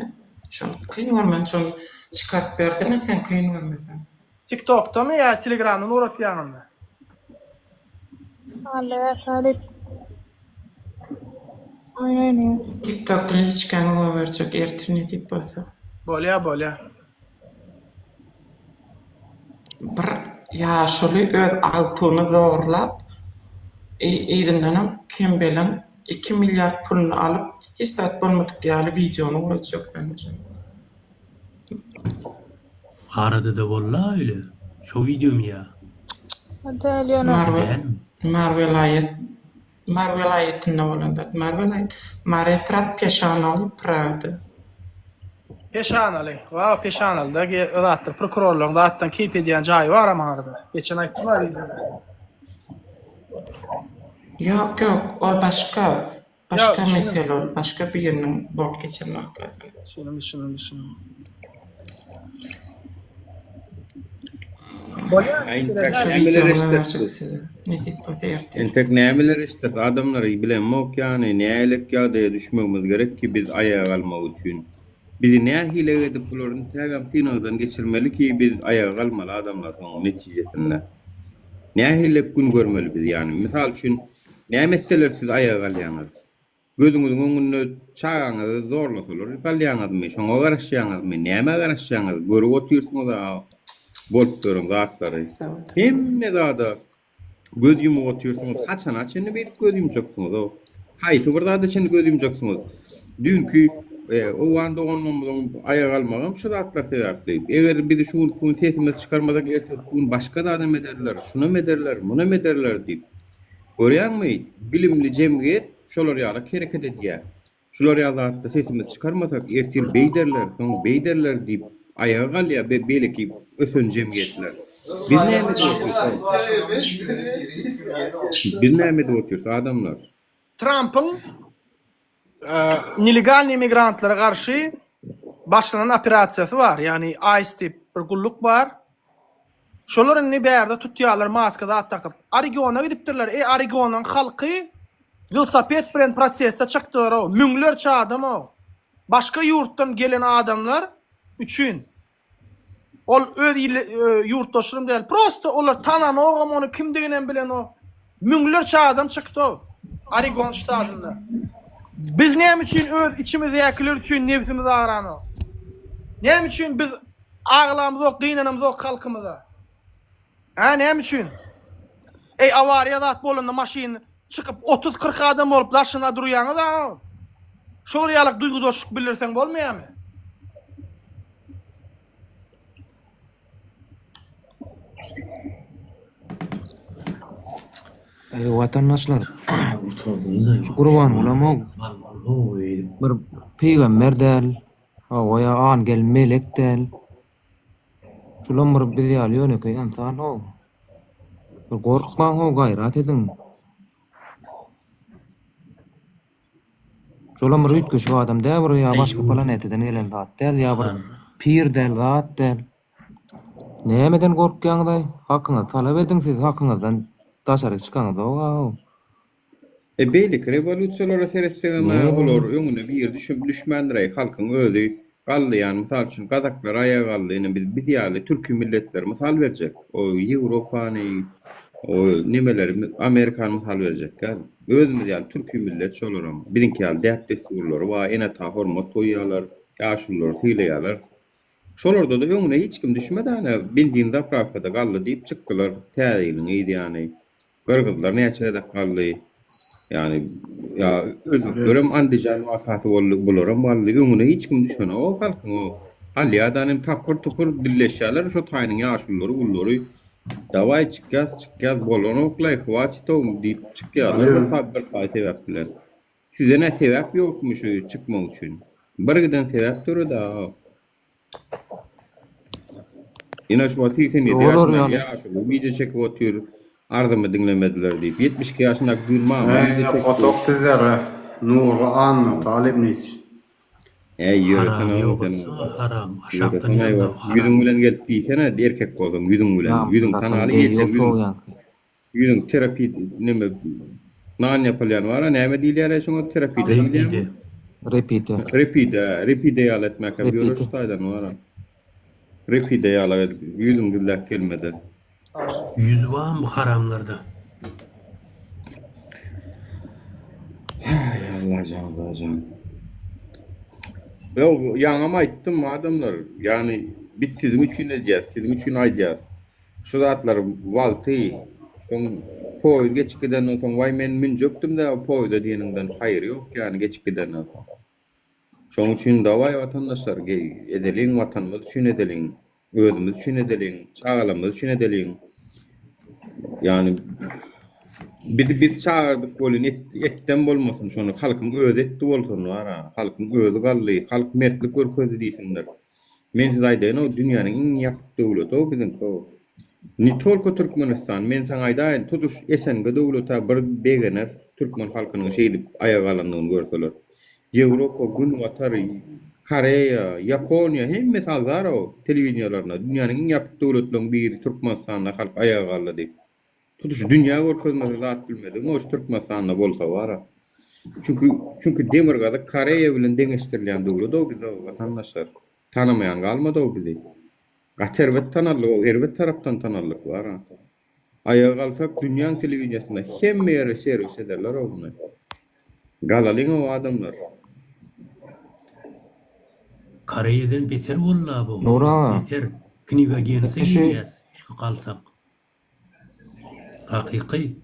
Şony kyn görmän şony çykaryp bersene sen kyn görmeseň. Tiktokdamy ýa telegramdan ugratýaňyzmy? Alla Talyp. Oýun oýnaýar. Tiktokdan liçkaňy goýberjek ertir nesip bolsa. Bolýa bolýa. Bir. Ýaşuly öz agtygyny zorlap, yzyndanam kembeleň iki milliard puluny alyp, hiç zat bolmadyk ýaly wideony ugratjak saňa. Arada-da boldy-a öýle. Şo wideomy ýa? O däl ýöne. Mary welaýat Mary welaýatynda bolan zat. Mary welaýat Mary etrap Peşanaly Prawda. Peşanaly. Wah Peşanalyda ge zatdyr prokurorlaryň zatdan keýp edýän jaýy bar Maryda. Geçen aýtdym-a wideoda. Ýok ýok ol başga Ýok başga düşündim. mesele ol başga biriniň bolup geçen wakasy. Düşündim düşündim düşündim. Bolýar Entek Şu nämeler wideony eşitdik goýberjek biz? size nesip bolsa ertir. Entek nämeler eşitdik adamlar bilemok ýany nälik ýagdaýa düşmegimiz gerek ki biz aýaga galmak üçin. Bizi nähilek edip bular intägem synagdan geçirmeli ki biz aýaga galmaly adamlar soň netijesinde. Nähilek gün görmeli biz ýany mysal üçin näme etseler siz aýaga galýaňyz. Gözüňiziň öňünde çagaňyzy zorlasalar galýaňyzmy, şoňa garaşýaňyzmy, nämä garaşýaňyz, görüp otyrsyňyz-a bolup duran zatlary. Hemme zada göz ýumup otyrsyňyz, haçana çenli beýdip göz ýumjaksyňyz-ow? Haýsy bir zada çenli göz ýumjaksyňyz? Düýnki owgan doganlarymyzyň aýaga almagam şu zatlar sebäpli. Eger biz şu günki gün sesimizi çykarmasak, ertesi gün başga zadam ederler, şunam ederler, munam ederler diýip. Görýäňmi, bilimli jemgyýet şolar ýaly hereket edýär. Şular ýaly zatda sesimizi çykarmasak, ertir beýderler, soň beýderler diýip, aýaga galýar beýleki ösen jemgyýetler. Biz näme edip otyrys? Biz näme edip otyrys, adamlar? Trampyň nelegalnyý immigrantlara garşy başlanan operasiýasy bar, ýagny ICE diýip bir gulluk bar. Şolar indi bärde tutýarlar maska zat dakyp. Oregona gidipdirler. Eý Oregonyň halky welosiped bilen proteste çykdylar-ow. Müňlerçe adam-ow. Başga ýurtdan gelen adamlar üçin. Ol öz ýurtdaşlarym däl. Prosta olar tananogam ony kimdiginem bilenok. Müňlerçe adam çykdy-ow Oregon ştatynda. Biz näme üçin öz içimizdäkiler üçin nebsimiz agranok? Näme üçin biz aglamyzok, gynanamyzok halkymyza? Hä, näme üçin? Eý, awariýa zat bolanda maşyn çykyp otuz-kyrk adam bolup daşyna durýaňyz-a. Şolar ýalak duýgudaşlyk bildirseň bolmaýarmy? Eý watandaşlar, şu Gurbangulam-ow bir pygamber däl, hawa ýa angel melek däl. Şulam bir biz ýaly ýönekeý ynsan-ow. Bir gorkmaň-ow, gaýrat ediň. Şolam bir üýtgeşik adam däl bir ýa başga planetadan gelen zat däl ýa bir pir däl zat däl. Nämeden gorkýaňyzaý? Hakyňyzy talap ediň siz hakyňyzdan daşary çykaňyzok-a. E beýleki rewolýusiýalara seretsegem-ä Näme? olar öňüne biri düşüp düşmändiräý halkyň özi galdy ýany mysal üçin gazaklar aýaga galdy ine biz biz ýaly türki milletleri mysal berjek o ýewropany o nemeleri amerikany mysal berjek däl özümiz ýaly türki millet şolaram biziňki ýaly däp dessurlary bar ene ata hormat goýýarlar ýaşululary sylaýarlar şolarda-da öňüne hiç kim düşmedi ana benzin zaprawkada galdy diýip çykdylar täze ýylyň yz ýany Gyrgyzlar näçe gezek galdy. Ýagny ýa özbeklerem Andijan wakasy boldy, bularam galdy. Öňüne hiç kim düşenok halkyň o. Alýadan hem tapyr-tupur dilleşýärler şo taýynyň ýaşululary, ullary. Dawaý çykýas, çykýas, bolanok-laý, hwaçitow diýip çykýarlar bir sa bir taý sebäp bilen. Size nä sebäp ýokmy şu çykmak üçin? Bir giden sebäp döredi-a. Ine şu wagt 87 Olar ýaşyndaky ýaly. ýaşuly wideo çekip otyr, arzymy diňlemediler diýip. 72 ýaşyndaky düýn mama wideo Eý, çekdi. fotok sizlere, Nurly Anna, Talyp niç. Äý Haram ýöresene oglum ýok sen etsin onda. haram aşakdan Ýöresene ýazda ýok. haram. Ýüzüň bilen gelip diýsene erkek bolsaň ýüzüň bilen. Ýüzüň Namazdan tanaly deý gelseň ýok ýüzüň sowaýanky. Ýüzüň terapi neme nan ýapylýan bara näme diýilýär şoňa terapide diýilýärmi? Repide. Repide, repide ýaly etmäkäm Repide. ýöreş taýdan bara. Repide ýaly edip ýüzüň gizläp gelmede. Ýüz barmy bu haramlarda. Aý Allajan Allajan. Ýok, ýaňam aýtdym adamlar, ýagny biz siziň üçin edýäs, siziň üçin aýdýas. Şu zatlar wagty soň poýuz geçip gidenden soň waý men münjekdim-dä o poýuza diýeniňden haýry ýok ýany geçip gidenden soň. Şoň üçin dawaý watandaşlar edeliň watanymyz üçin edeliň özümiz üçin edeliň çagalarymyz üçin edeliň. Ýani bizi biz çagyrdyk welin et etden bolmasyn şony halkyň özi etdi bolsun bara halkyň özi galdy halk mertlik görkezdi diýsinler. Men size aýdaýyn-ow, dünýäniň iň ýapyk döwleti-ow biziňki-ow. Ne tolko Türkmenistan, men saňa aýdaýyn, tutuş SNG döwlet-ä bir begener türkmen halkynyň şeýdip aýaga galandygyny görseler. Ýewropa, Günbatar, Koreýa, Ýaponiýa hemmesi agzar-ow telewideniýalarynda, dünýäniň iň ýapyk döwletleň biri Türkmenistanda halk aýaga galdy diýip. Tutuş dünýä görkezmese zat bilmedigiň o şu Türkmenistanda bolsa bara. Çünki çünki Demirgazyk Koreýa bilen deňeşdirilýän döwlet o bize watandaşlar. Tanamaýan galmady o bizi. Gaty erbet tanaldyk o erbet tarapdan tanaldyk bara. Aýaga galsak dünýäň telewideniýasynda hemme ýere serwis ederler o muny. Galalyň o adamlar. Koreýadan beter bolda bu. Nury aga. Beter. Kniga Gense Şu girýäs şu galsak. Hakyky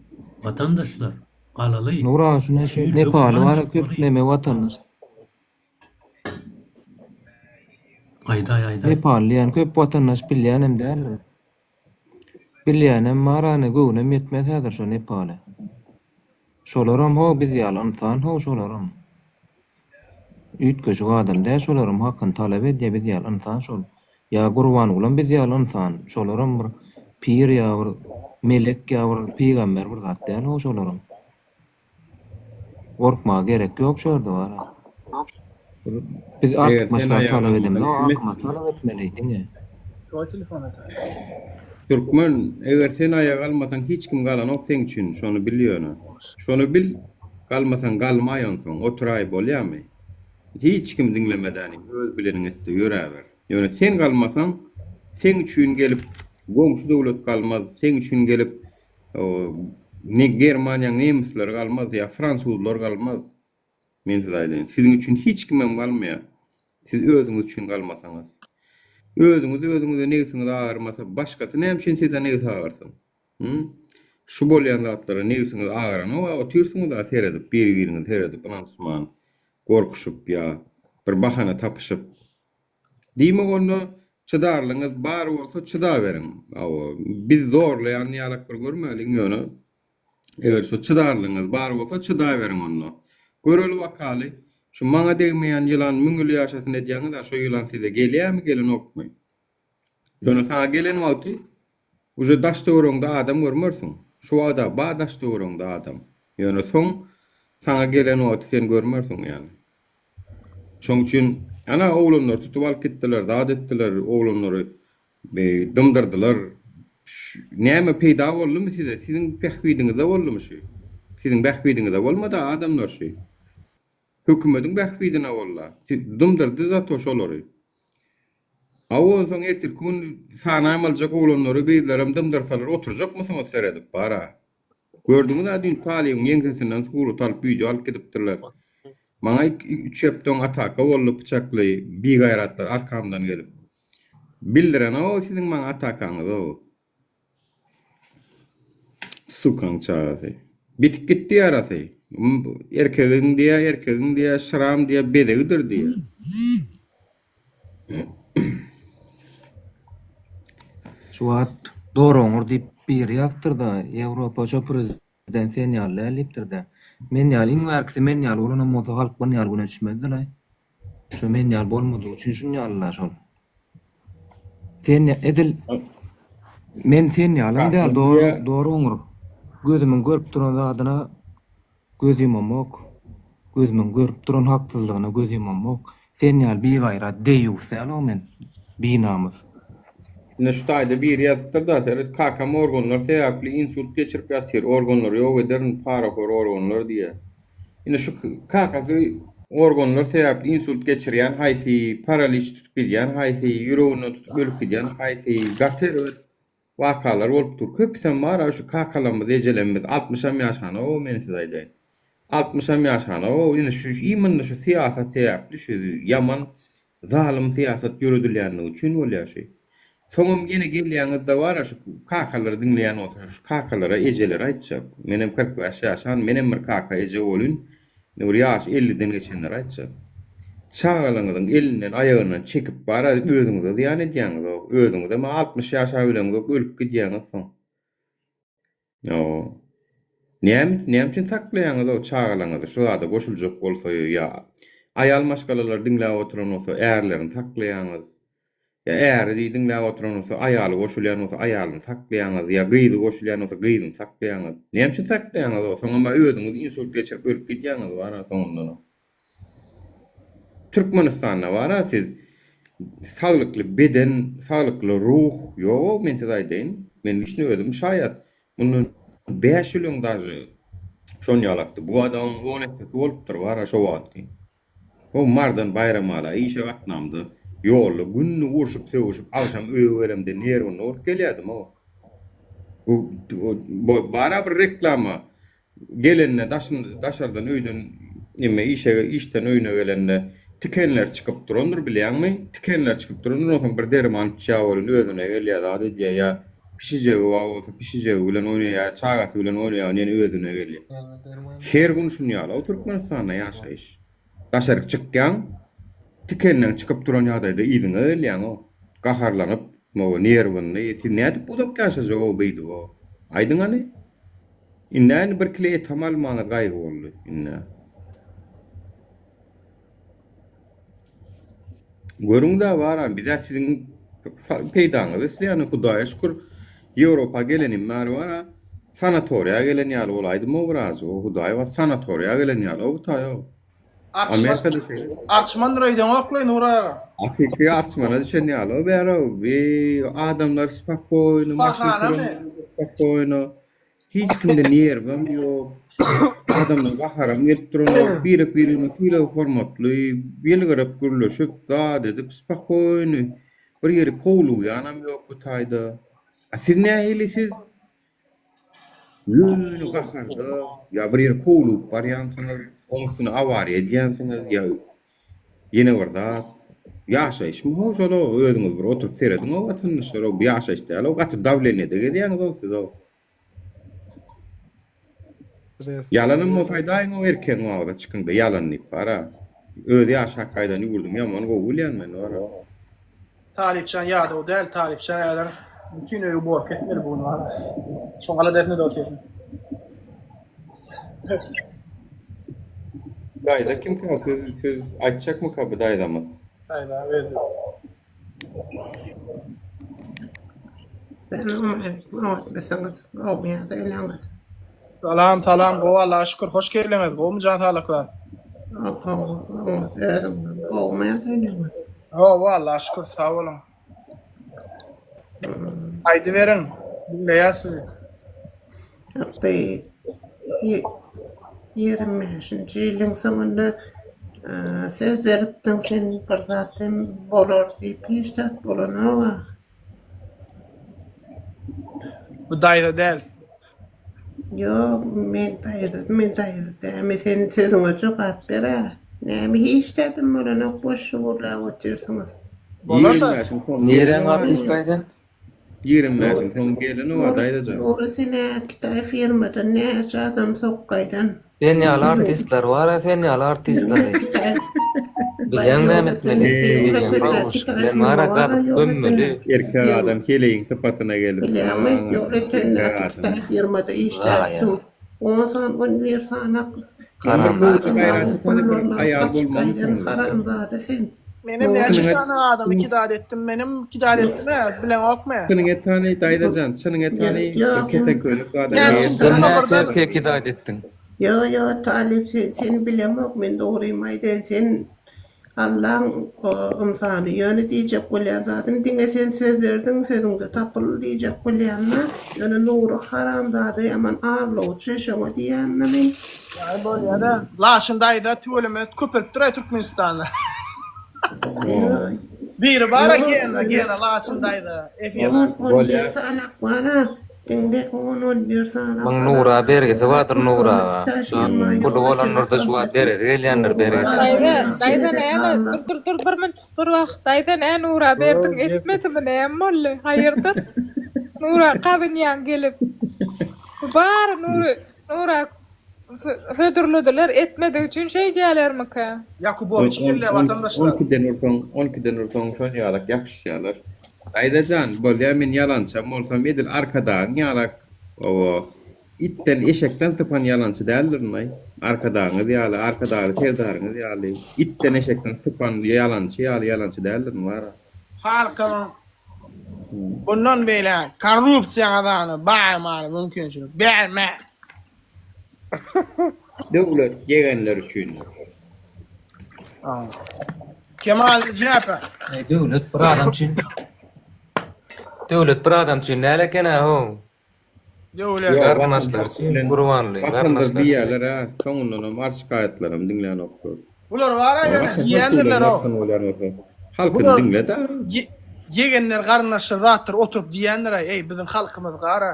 watandaşlar galaly Nury aga şu şu neşe ýyl Nepaly hökman bara köp ýapmaly. neme watandaş. Aýdaý aýdaý. Nepaly diýýän köp watandaş bilýänem däldir. Bilýänem bar hany göwnem ýetmez häzir şo Nepala. Şolaram how biz ýaly ynsan how şolaram. Üýtgeşik adam däl şolaram hakyny talap edýä biz ýaly ynsan şol. Ýa Gurbangulam biz ýaly ynsan şolaram bir pir ýa bir melek ýa bir pygamber bir zat däl how şolaram. Gorkmaga gerek ýok şu ýerde bara. Biz Eger artykmaç sen zat aýaga talap galmasaň edemzok, kim hakyma etsin? talap etmeli diňe. Türkmen, eger sen aýaga galmasaň hiç kim galanok seň üçin, şony bil ýöne. Şony bil, galmasaň galmaý onsoň, oturaý bolýamy? Hiç kim diňlemedäni öz bileniňi etde ýöräber. Ýöne sen galmasaň, seň üçin gelip goňşy döwlet galmaz, seň üçin gelip Ne Germaniýaň nemisleri galmaz ýa fransuzlar galmaz. Men size aýdaýyn, siziň üçin hiç kimem galmaýar. Siz özüňiz üçin galmasaňyz. Özüňiz özüňize nebsiňiz agyrmasa, başgasy näme üçin size nebsi agyrsyn? Hü? Şu bolýan zatlara nebsiňiz agyranok-a, otyrsyňyz-a seredip, biri-biriňizi seredip, ynanyşman, gorkuşyp ýa bir bahana tapyşyp. Diýmek onda çydarlygyňyz bar bolsa çydaberiň. Hawa, biz zorlaýan ýalak bir görmäliň ýöne eger şu çydarlygyňyz bar bolsa çydaberiň onda. Göreli bakaly, şu maňa degmeýän ýylan müň ýyl ýaşasyn edýäňiz-ä şo ýylan size gelýämi gelenokmy? Ýöne saňa gelen wagty uje daş töweregiňde adam görmersiň. Şu wagta bar daş töweregiňde adam. Ýöne soň saňa gelen wagty sen görmersiň ýaly. Şoň üçin ana oglanlary tutup alyp gitdiler, zat etdiler, oglanlary dymdyrdylar. Näme peýda boldumy size? Siziň bähbidiňize boldumy şu? Siziň bähbidiňize bolmady adamlar şu. Hökümediň bähbidine bolda. Dymdyrdy zato şolary. Hawa onsoň ertirki gün sanaýmalyjak oglanlary gyzlaram dymdyrsalar oturjakmysyňyz seredip bara. Gördüňiz-ä düýn Talybyň ýeňsesinden surat alyp wideo alyp gidipdirler. Maňa üç hepde öň ataka boldy pyçakly bigaýratlar arkamdan gelip. Bildirenog-ow siziň maňa atakaňyz-ow. Sukaň çagasy. Bitip gitdi ýarasy. Erkegiň diýä, erkegiň diýä, şram diýä bezegidir diýä. Şu wagt Doroňur diýip biri ýazypdyrda, Ýewropa şo prezident sen ýaly däl diýipdirde. Men ýaly iň bärkisi men ýaly bolanam bolsa halk bun ýaly güne düşmezdilaý. Şo men ýaly bolmadygy üçin şun ýalyla şol. Sen edil men sen ýalam däl Doroňur. Gözümiň görüp duran zadyna Göz ýumamok. Gözümiň görüp duran haksyzlygyna göz ýumamok. Sen ýaly bigaýrat deýýus däl-ow men, binamys. Ine şu taýda biri ýazypdyr-da seret kakam organlar sebäpli insult geçirip ýatyr organlary ýok ederin parahor organlar diýýär. Ine şu kakasy organlar sebäpli insult geçirýän haýsy, paraliç tutup gidýän haýsy, ýüreginden tutup ölüp gidýän haýsy, gaty erbet Wakalar bolup dur. Köpüsem bar-a şu kakalarymyz, ejelerimiz altmyşam ýaşanok-ow men size aýdaýyn. Altmyşam ýaşanok-ow. Indi şu imенно şu syýasat sebäpli şu ýaman zalym syýasat ýöredilýänligi üçin bolýar şu. Soňam ýene gelýäňizde bara şu kakalar diňleýän bolsa şu kakalara ejelere aýtjak. Menem 45 ýaşan menem bir kaka eje bolyn. Indi bir ýaşy 50-den geçenlere aýtjak. Çagalaryňyzyň elinden aýagyndan çekip bara özüňize zyýan edýäňiz-ow. Özüňizem 60 ýaşabileňzok ölüp gidýäňiz soň. Ýo. Näme, näme üçin saklaýaňyz-ow çagalaňyzy şu zada goşuljak bolsa ýa aýal maşgalalar diňläp oturan bolsa ärlerini saklaýaňyz. Ýa äri diý diňläp oturan bolsa aýaly goşulýan bolsa aýalyny saklaýaňyz ýa gyzy goşulýan bolsa gyzyny saklaýaňyz. Näme üçin saklaýaňyz-ow soňam-a özüňiz insult geçirip ölüp gidýäňiz bar-a soňundanam. Türkmenistanda bar-a siz saglykly beden, saglykly ruh ýog-ow men size aýdaýyn. Men liçno özüm şaýat. Mundan 5 ýyl öň daže şon ýalakdy. Bu adamyň on essesi bolupdyr bar-a şo wagtky. Ho Mardan Baýramala işe gatnamda ýolda günde urşup-sögüşip agşam öýe gelemde nerwinde bolup gelýärdim-ow. Bu bar-a bir reklama Gelende daşyn daşardan öýden neme işe işden öýüne gelende tikenler çykyp durandyr bilýäňmi? Tikenler çykyp durandyr onsoň bir derman içýär welin özüne gelýär zat edýär ýa pişijegi bar bolsa pişijegi bilen oýnaýar ýa çagasy bilen oýnaýar ýene özüne gelýär. Her gün şuny ýaly Türkmenistanda ýaşaýyş. Daşaryk çykýaň tikenleň çykyp duran ýagdaýda yzyňa gelýäň-ow. Gaharlanyp nerwinli siz nädip uzak ýaşajak-ow beýdip-ow. Aýdyň hany. Indä indi bir kile etam almaňyz gaýgy boldy indä. Görüňdä baram bizä siziň peýdaňyzy isleýän Hudaýa şükür Ýewropa gelenim bäri bara sanatoriýa gelen ýaly bolaýdym-ow birazjyk o Hudaý bar sanatoriýa gelen ýaly-ow bu taý-ow. Amerikada şeýle. Arçmandyr öýdeňokly Nury aga. Hakyky arçmana düşen ýaly-ow bäri-ow. Beý adamlar spokoýno maşyn spokoýno. Hiç kimde nerwem ýok. Adamdan gaharam gelip duranok. Birek-biregine sylag-hormatly, ýylgyryp gürleşip, zat edip, spokoýny. Bir ýeri howlugýanam ýok bu taýda. A siz nähili siz? Ýöne gaharda, ýa bir ýere howlugyp barýansyňyz, oň üstüne awariýa edýänsiňiz, ýa ýene bir zat. Ýaşaýyşmy how şol-ow, özüňiz bir oturyp serediň-ow watandaşlar-ow, bu ýaşaýyş däl-ow, gaty dawleniýede gezýäňiz-ow siz-ow. Ýalanam bolsa aýdaýyň-ow erkegiň bagda çykyňda ýalan diýip bara. Özi ýaşap gaýdan ýurdumy ýaman gowy bilýän men bara. Talypjan ýadaw däl Talypjan häzir bütin öýi bork etmeli bu gün bara. Şoň aladasyny edip otyryn. Daýza kimka söz söz aýtjakmyka bu daýzamyz. Daýza özi. Salam salam gowy Allaha şükür hoş geldiňiz gowmy jan saglyklar. Hawa Allaha şükür sag boluň. Aýdyberiň diňleýäs sizi. Ýagdaý 25-nji ýylyň soňunda söz beripdiň sen bir zat hem bolar diýip hiç zat bolanok-a. Bu daýza däl. Ýok, men daýza, men daýza däl. Men seniň sözüňe jogap ber-ä. Näme hiç zadam bolanok boş gürläp otyrsyňyz. Bolar-da. Niräň artist daýza? 25-iň soňy geleni bar daýzajan. Nury sen-ä kitaý firmadan näçe adam sokgaýdan. Sen ýaly artistler bar-a sen ýaly artistleri. Bilýäň näme etmeli. Ejeň baguş bilen bar-a gazyp gömmeli. Erkek adam heleýiň sypatyna gelip. Bilýäňmi ýol ötenler kitaý firmada işläpsiň. On san on bir sanak haramzada sen. Menem näçe sany adamy kidat etdim menem kidat etdim hä bileňokmy. Çynyň et hany daýzajan çynyň et hany bir keten köýnek zada Sen näçe erkegi kidat etdiň. Ýo ýo talyp sen seni bilemok men dogrymy aýdaýyn sen Allaň ynsany ýöne diýjek bolýan zadym diňe sen söz berdiň sözüňde tapyl diýjek bolýanda ýöne Nury haramzada ýaman awlawçy şoňa diýýända men. Aý bolýada Laşyn daýza tüweleme köpelip duraý Türkmenistanda. Biri bara Gena Gena Laçyn daýza efir. On bir sanak bara. Diňle on-on bir sany Muň Nura bergisi bardyr Nura. Puly bolanlarda şu wagt beresi gelýändir bergi. Daýza, daýza näme? Dur dur dur bir minut dur wah. Daýza nä Nura berdiň etmedimi näme boldy? Haýyrdyr? Nura gazynýaň gelip. Bu bary Nury Nura hödürlediler etmedigi üçin şeýdýälermikä? Ýakubowiç kelle watandaşlar. On ikiden ursaň, on ikiden ursaň şon ýalak ýapyşýarlar. Daýza jan, bolýa men ýalançam bolsam edil Arkadagyň ýalak, owo, itden, eşekden sypan ýalançy däldirin-aý. Arkadagyňyz ýaly, Arkadagly Serdaryňyz ýaly, itden, eşekden sypan ýalançy ýaly ýalançy däldirin wara. Halkyň bundan beýläk korrupsiýa gazany baýamaga mümkinçilik berme. Döwlet ýegenler üçindir. Kemal Rejepow. Eý döwlet bir adam üçin Döwlet bir adam üçin däl eken-ä how. Döwlet. Garyndaşlar üçin Gurbanly Watandyr garyndaşlar üçin. diýýärler-ä, soňundanam arz-şikaýatlaram diňlänoklar. Bular bar-a ýöne diýendirler-ow. Halkyny Bular diňle-dä. ýegenler garyndaşlar zatdyr oturyp diýendir-aý, eý biziň halkymyz gara.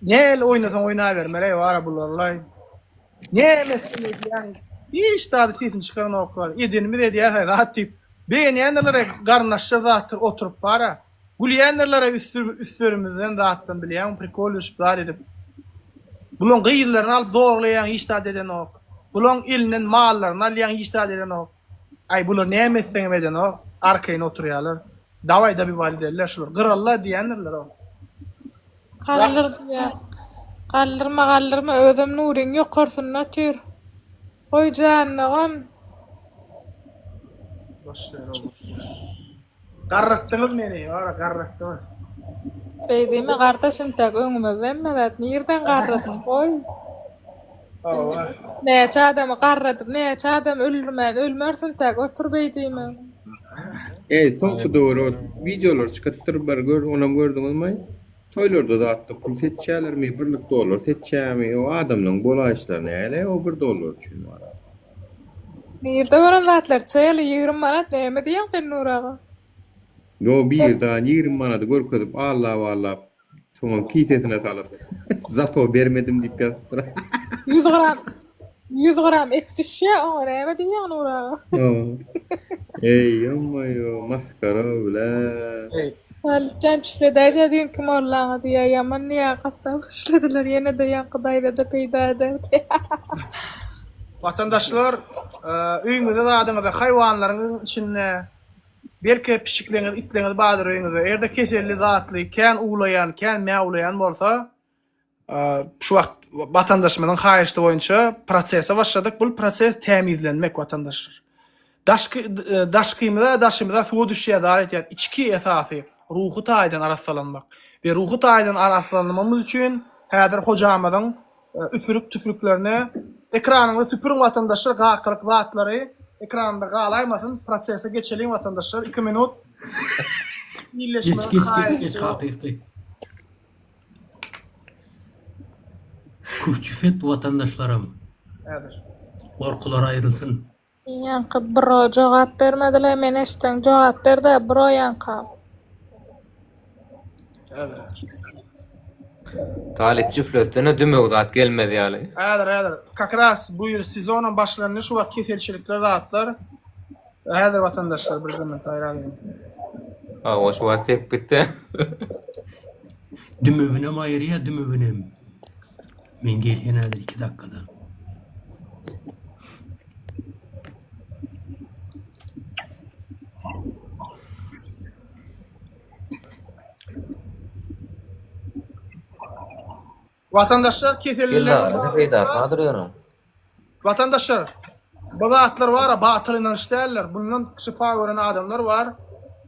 Näl oýnasaň oýnabermeleý bara bularlaý. Näme etseň edýäň hiç zady sesini çykaranoklar. Edenimiz edýäs-aý zat diýip begenýändirler-aý garyndaşlar zatdyr oturyp bara. Gülýändirler-aý üstlerimizden zatdan bilýäňmi prikol düşüp zat edip. Bulaň gyzlaryny alyp zorlaýaň hiç zat edenok. Bulaň elinden mallaryny alýaň hiç zat edenok. Aý bular näme etseňem edenok arkaýyn oturýarlar. Daway dobivali däller şular. Gyrallar diýendirler o. Galdyr diýýär. Galdyrma galdyrma özem Nuryň ýokarsynda otyr. Goý janyna gam. Boş ver oglum. Garratdyňyz meni, wara garratdyňyz. Beý diýme gardaş intäk öňümizde hemme zat nirden garradyň goý. Hawa. Näçe adamy garradyp näçe adamy öldürmän ölmersiň intäk otur beý diýme. Eý soňky döwür o wideolar çykypdyr bir gör onam gördüňizmi? Toýlarda zatda pul seçýälermi birlik dollar seçýämi o adamlaň bolaýyşlary näle o bir dollar üçin bar. Nirde gören zatlar çeli 20 manat näme diýýäň sen Nury aga. Ýo birdan 20 manady görkezip allap allap soňam kisesine salyp zato bermedim diýip ýazypdyr. 100 gram 100 gram et düşýä oňa näme diýýäň Nury aga. Eý ýo-maýo masgara bile. Talypjan çüfledäýdä düýnki mollaňa diýýä ýaman diýýä gatdan başladylar ýene-de ýaňky daýzada peýda eder diýýä. Watandaşlar öýüňizde zadyňyzda haýwanlaryňyzyň içinde belki pişikleňiz itleňiz bardyr öýüňizde egerde keselli zatly kän uwlaýan kän mäwlaýan bolsa şu wagt watandaşymyzyň haýyşty boýunça prosese başladyk bul proses tämizlenmek watandaşlar daşky daşkymyza daşymyza suwa düşýär zat etýär içki esasy ruhy taýdan arassalanmak we ruhy taýdan arassalanmamyz üçin häzir hojamyzyň üfürük tüfrüklerini ekranyňyzy süpüriň watandaşlar gakylyk zatlary ekranda galaýmasyn prosese geçeliň watandaşlar iki minut Geç geç geç geç hakyky. Küfçüfet watandaşlarym. Häzir. Gorkular aýrylsyn. Ýaňky bro jogap bermediler men eşitseň jogap berdä bro ýaňka. Talyp jüflesene dümew zat gelmez ýaly. Häzir häzir. Kak raz bu ýyl sezonam başlandy şu wagt keselçilikler zatlar. Häzir watandaşlar bir minut aýralyň. Hawa şu wagt sepgitde. Dümewinem aýyrýa dümewinem. Men gelýän häzir iki dakikadan. Watandaşlar keselliler peýdasy bardyr ýöne. Watandaşlar bu zatlar bara batyl ynanç däldir. Bundan şypa gören adamlar bar.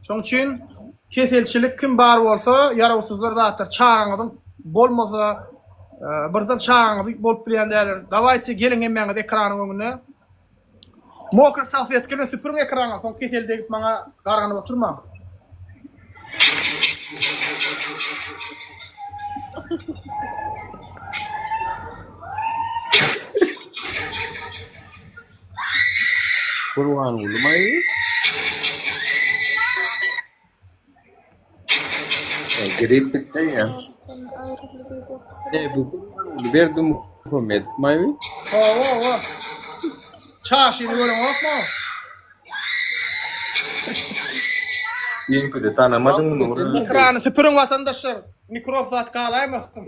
Şoň üçin keselçilik kim bar bolsa ýarawsyzlar zatlar çagaňyzyň bolmasa birden çagaňyzy bolup bilýän däldir. Dawayçe geliň hemmäňiz ekranyň öňüne. Mokry salfetka bilen süpüriň ekrana, soň kesel degip maňa garganyp oturmaň. Gurbanguly maý. Grip bitdi ya. Görgüli diýdi. E bu Gurbanguly Berdimuhamedow maýby? Hawa hawa. Çaşyny göreňokmy? Düýnküde tanamadyňmy Nury? Ekrany süpüriň watandaşlar. Mikrop zat galaýmasyn.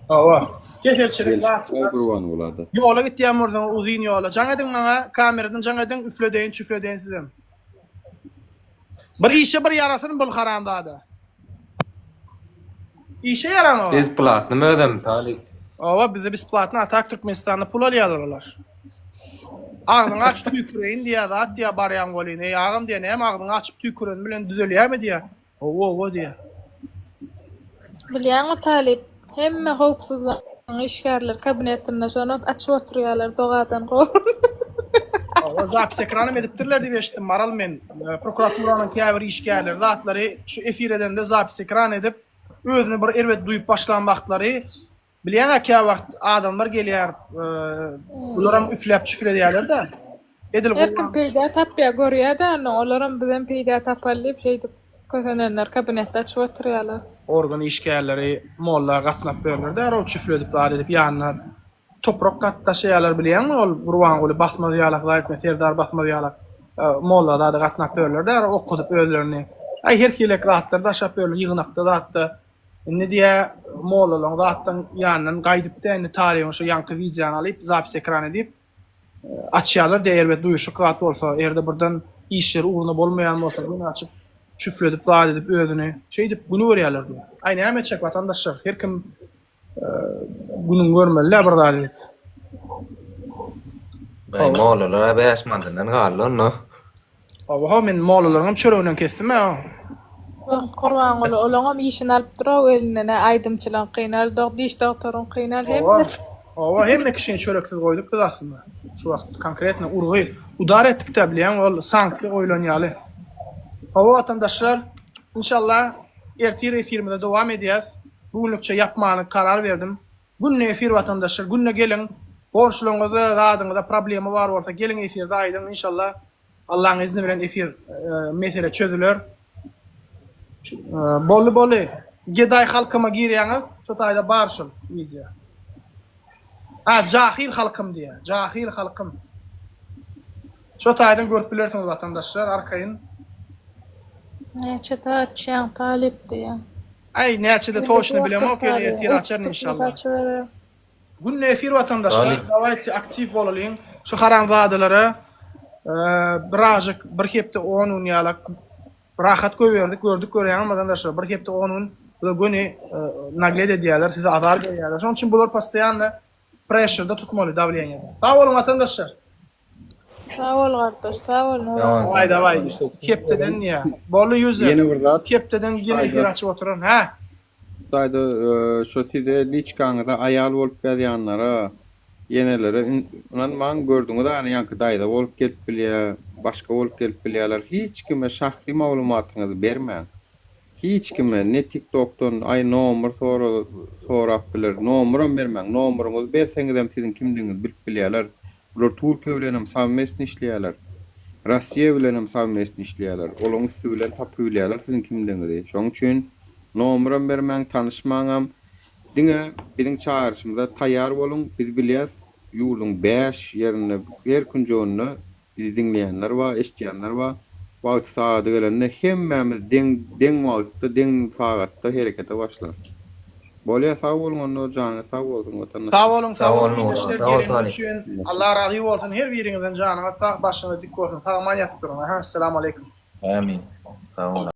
Hawa. Keselçilik bar. Gurbanguly-da. Ýola gitýän bolsaňyz uzyn ýola. Jaň ediň maňa, kameradan jaň ediň, üfledeýin, çüfledeýin sizem. Bir işe bir ýarasyn bul haramzada. Işe ýaranok. Besplatnymy özem Talyp? Hawa bizde besplatny a tak Türkmenistanda pul alýarlar olar. Agzyňy aç tüýküreýin diýýär zat diýýär barýaň welin eý agam diýýär näme agzyňy açyp tüýküren bilen düzelýärmi diýýär. Hawa hawa diýýär. Bilýäňmi Talyp, hemme howpsuzlygyň işgärleri kabinetinde şony açyp oturýarlar dogadan gowy. Hawa zapis ekranam edipdirler diýip eşitdim Maral men prokuraturanyň käbir işgärleri zatlary şu efir edende zapis ekran edip özüni bir erbet duýup başlan wagtlary Bilýäňä käwagt adamlar gelýär, bularam üfläp çüfledýärler-de. Edil Her kim peýda tapýar, görýär-de onda, olaram bizem peýda tapaly diýip şeýdip kösenenler kabinetde açyp oturýarlar. Organ işgärleri molla gatnap ýörler-de, ol çüfledip zat edip ýanyna toprak gat daşaýarlar bilýäňmi ol Gurbanguly basmaz ýalak zat etme Serdar basmaz ýalak molla zada gatnap ýörler-de okadyp özlerini. Aý her hilek zatlar daşap ýörler ýygnakda zatda. Indi diýä mollalaň zatdan ýanyndan gaýdypda indi talybyň şo ýaňky wideony alyp zapis ekran edip açýarlar diýä erbet duýuşyk zat bolsa erde birden işleri ugruna bolmaýan bolsa göni açyp çüfledip zat edip özüni şeýdip güni görýärler diýä. Aý näme etjek watandaşlar her kim gününi görmelidä bir zat edip. Aý mollalar-a 5 manatdan galdy onda. Hawa men mollalaryňam çöreginden kesdim-ä. Wah Gurbanguly olaňam işini alyp durow elinden ä aýdymçylaňkyny al dog diş dogtoryňkyny al Hawa hemmesi. hawa hemme kişini çöreksiz goýduk biz aslynda. Şu wagt konkretno urgy udar etdikdä bilýäňmi ol sanksiýa goýulan ýaly. Hawa watandaşlar inşallah ertir efirimize dowam edýäs. Bu günlükçe ýapmany karar berdim. Günde efir watandaşlar günde geliň goňşularyňyzda zadyňyzda problema bar bolsa geliň efirde aýdyň inşallah Allaň izni bilen efir mesele çözüler. Boldy boldy. Gedaý halkyma girýäňiz şo taýda bar şol wideo. A jahyl halkym diýýär. Jahyl halkym. Şo taýdan görüp bilersiňiz watandaşlar arkaýyn. Näçede açýaň talyp diýýän. Aý näçede toçny bilemok ýöne ertir açaryn inşallah. Günde efir watandaşlar dawayte aktiw bolalyň şu haramzadalara birazjyk bir hepde on gün ýalak rahat goýberdik gördük görýäňmi watandaşlar bir hepde on gün bular göni nagled edýärler size azar berýärler şonuň üçin bular postoýanno pressurda tutmaly dawleniýada sag boluň watandaşlar. Sag bol gardaş sag bol Nury. Dawaý dawaý hepdeden diýä. Boldy user. Ýene bir zat. Hepdeden ýene efir açyp oturan hä. Hudaýda şo size liçkaňyza aýal bolup ýazýanlara ýenelere ynanmaň gördüňiz ana ýaňky daýza bolup gelip bilýä başga bolup gelip bilýäler hiç kime şahsy maglumatyňyzy bermäň hiç kime ne tiktokdan aý nomer sora sorap biler nomeram bermäň nomeryňyzy berseňizem siziň kimdigiňizi bilip bilýäler Bular Türkiýe bilenem sowmestno işleýärler. Rossiýa bilenem sowmestno işleýärler. Olaň üsti bilen tapybilýärler siziň kimdigiňizi. Şoň üçin nomerem bermäň, tanyşmaňam. Diňe biziň çagyryşymyza taýýar boluň. Biz bilýäs, ýurduň bäş ýerinde, her künjeginde bizi diňleýänler bar, eşidýänler bar. Wagty sagady gelende hemmämiz deň deň wagtda, deň sagatda herekete başlarys. Bolýa sag boluň onda janyňyz sag bolsun watandaşlar. Sag boluň sag Sag bol boluň Nura, ildeşler sag bol geleniňiz Talyp. üçin Allah razy bolsun her biriňizden janyňyz sag başyňyz dik bolsun sag aman ýatyp duruň aha Esselamu aleýkum. Amin. Sag bol.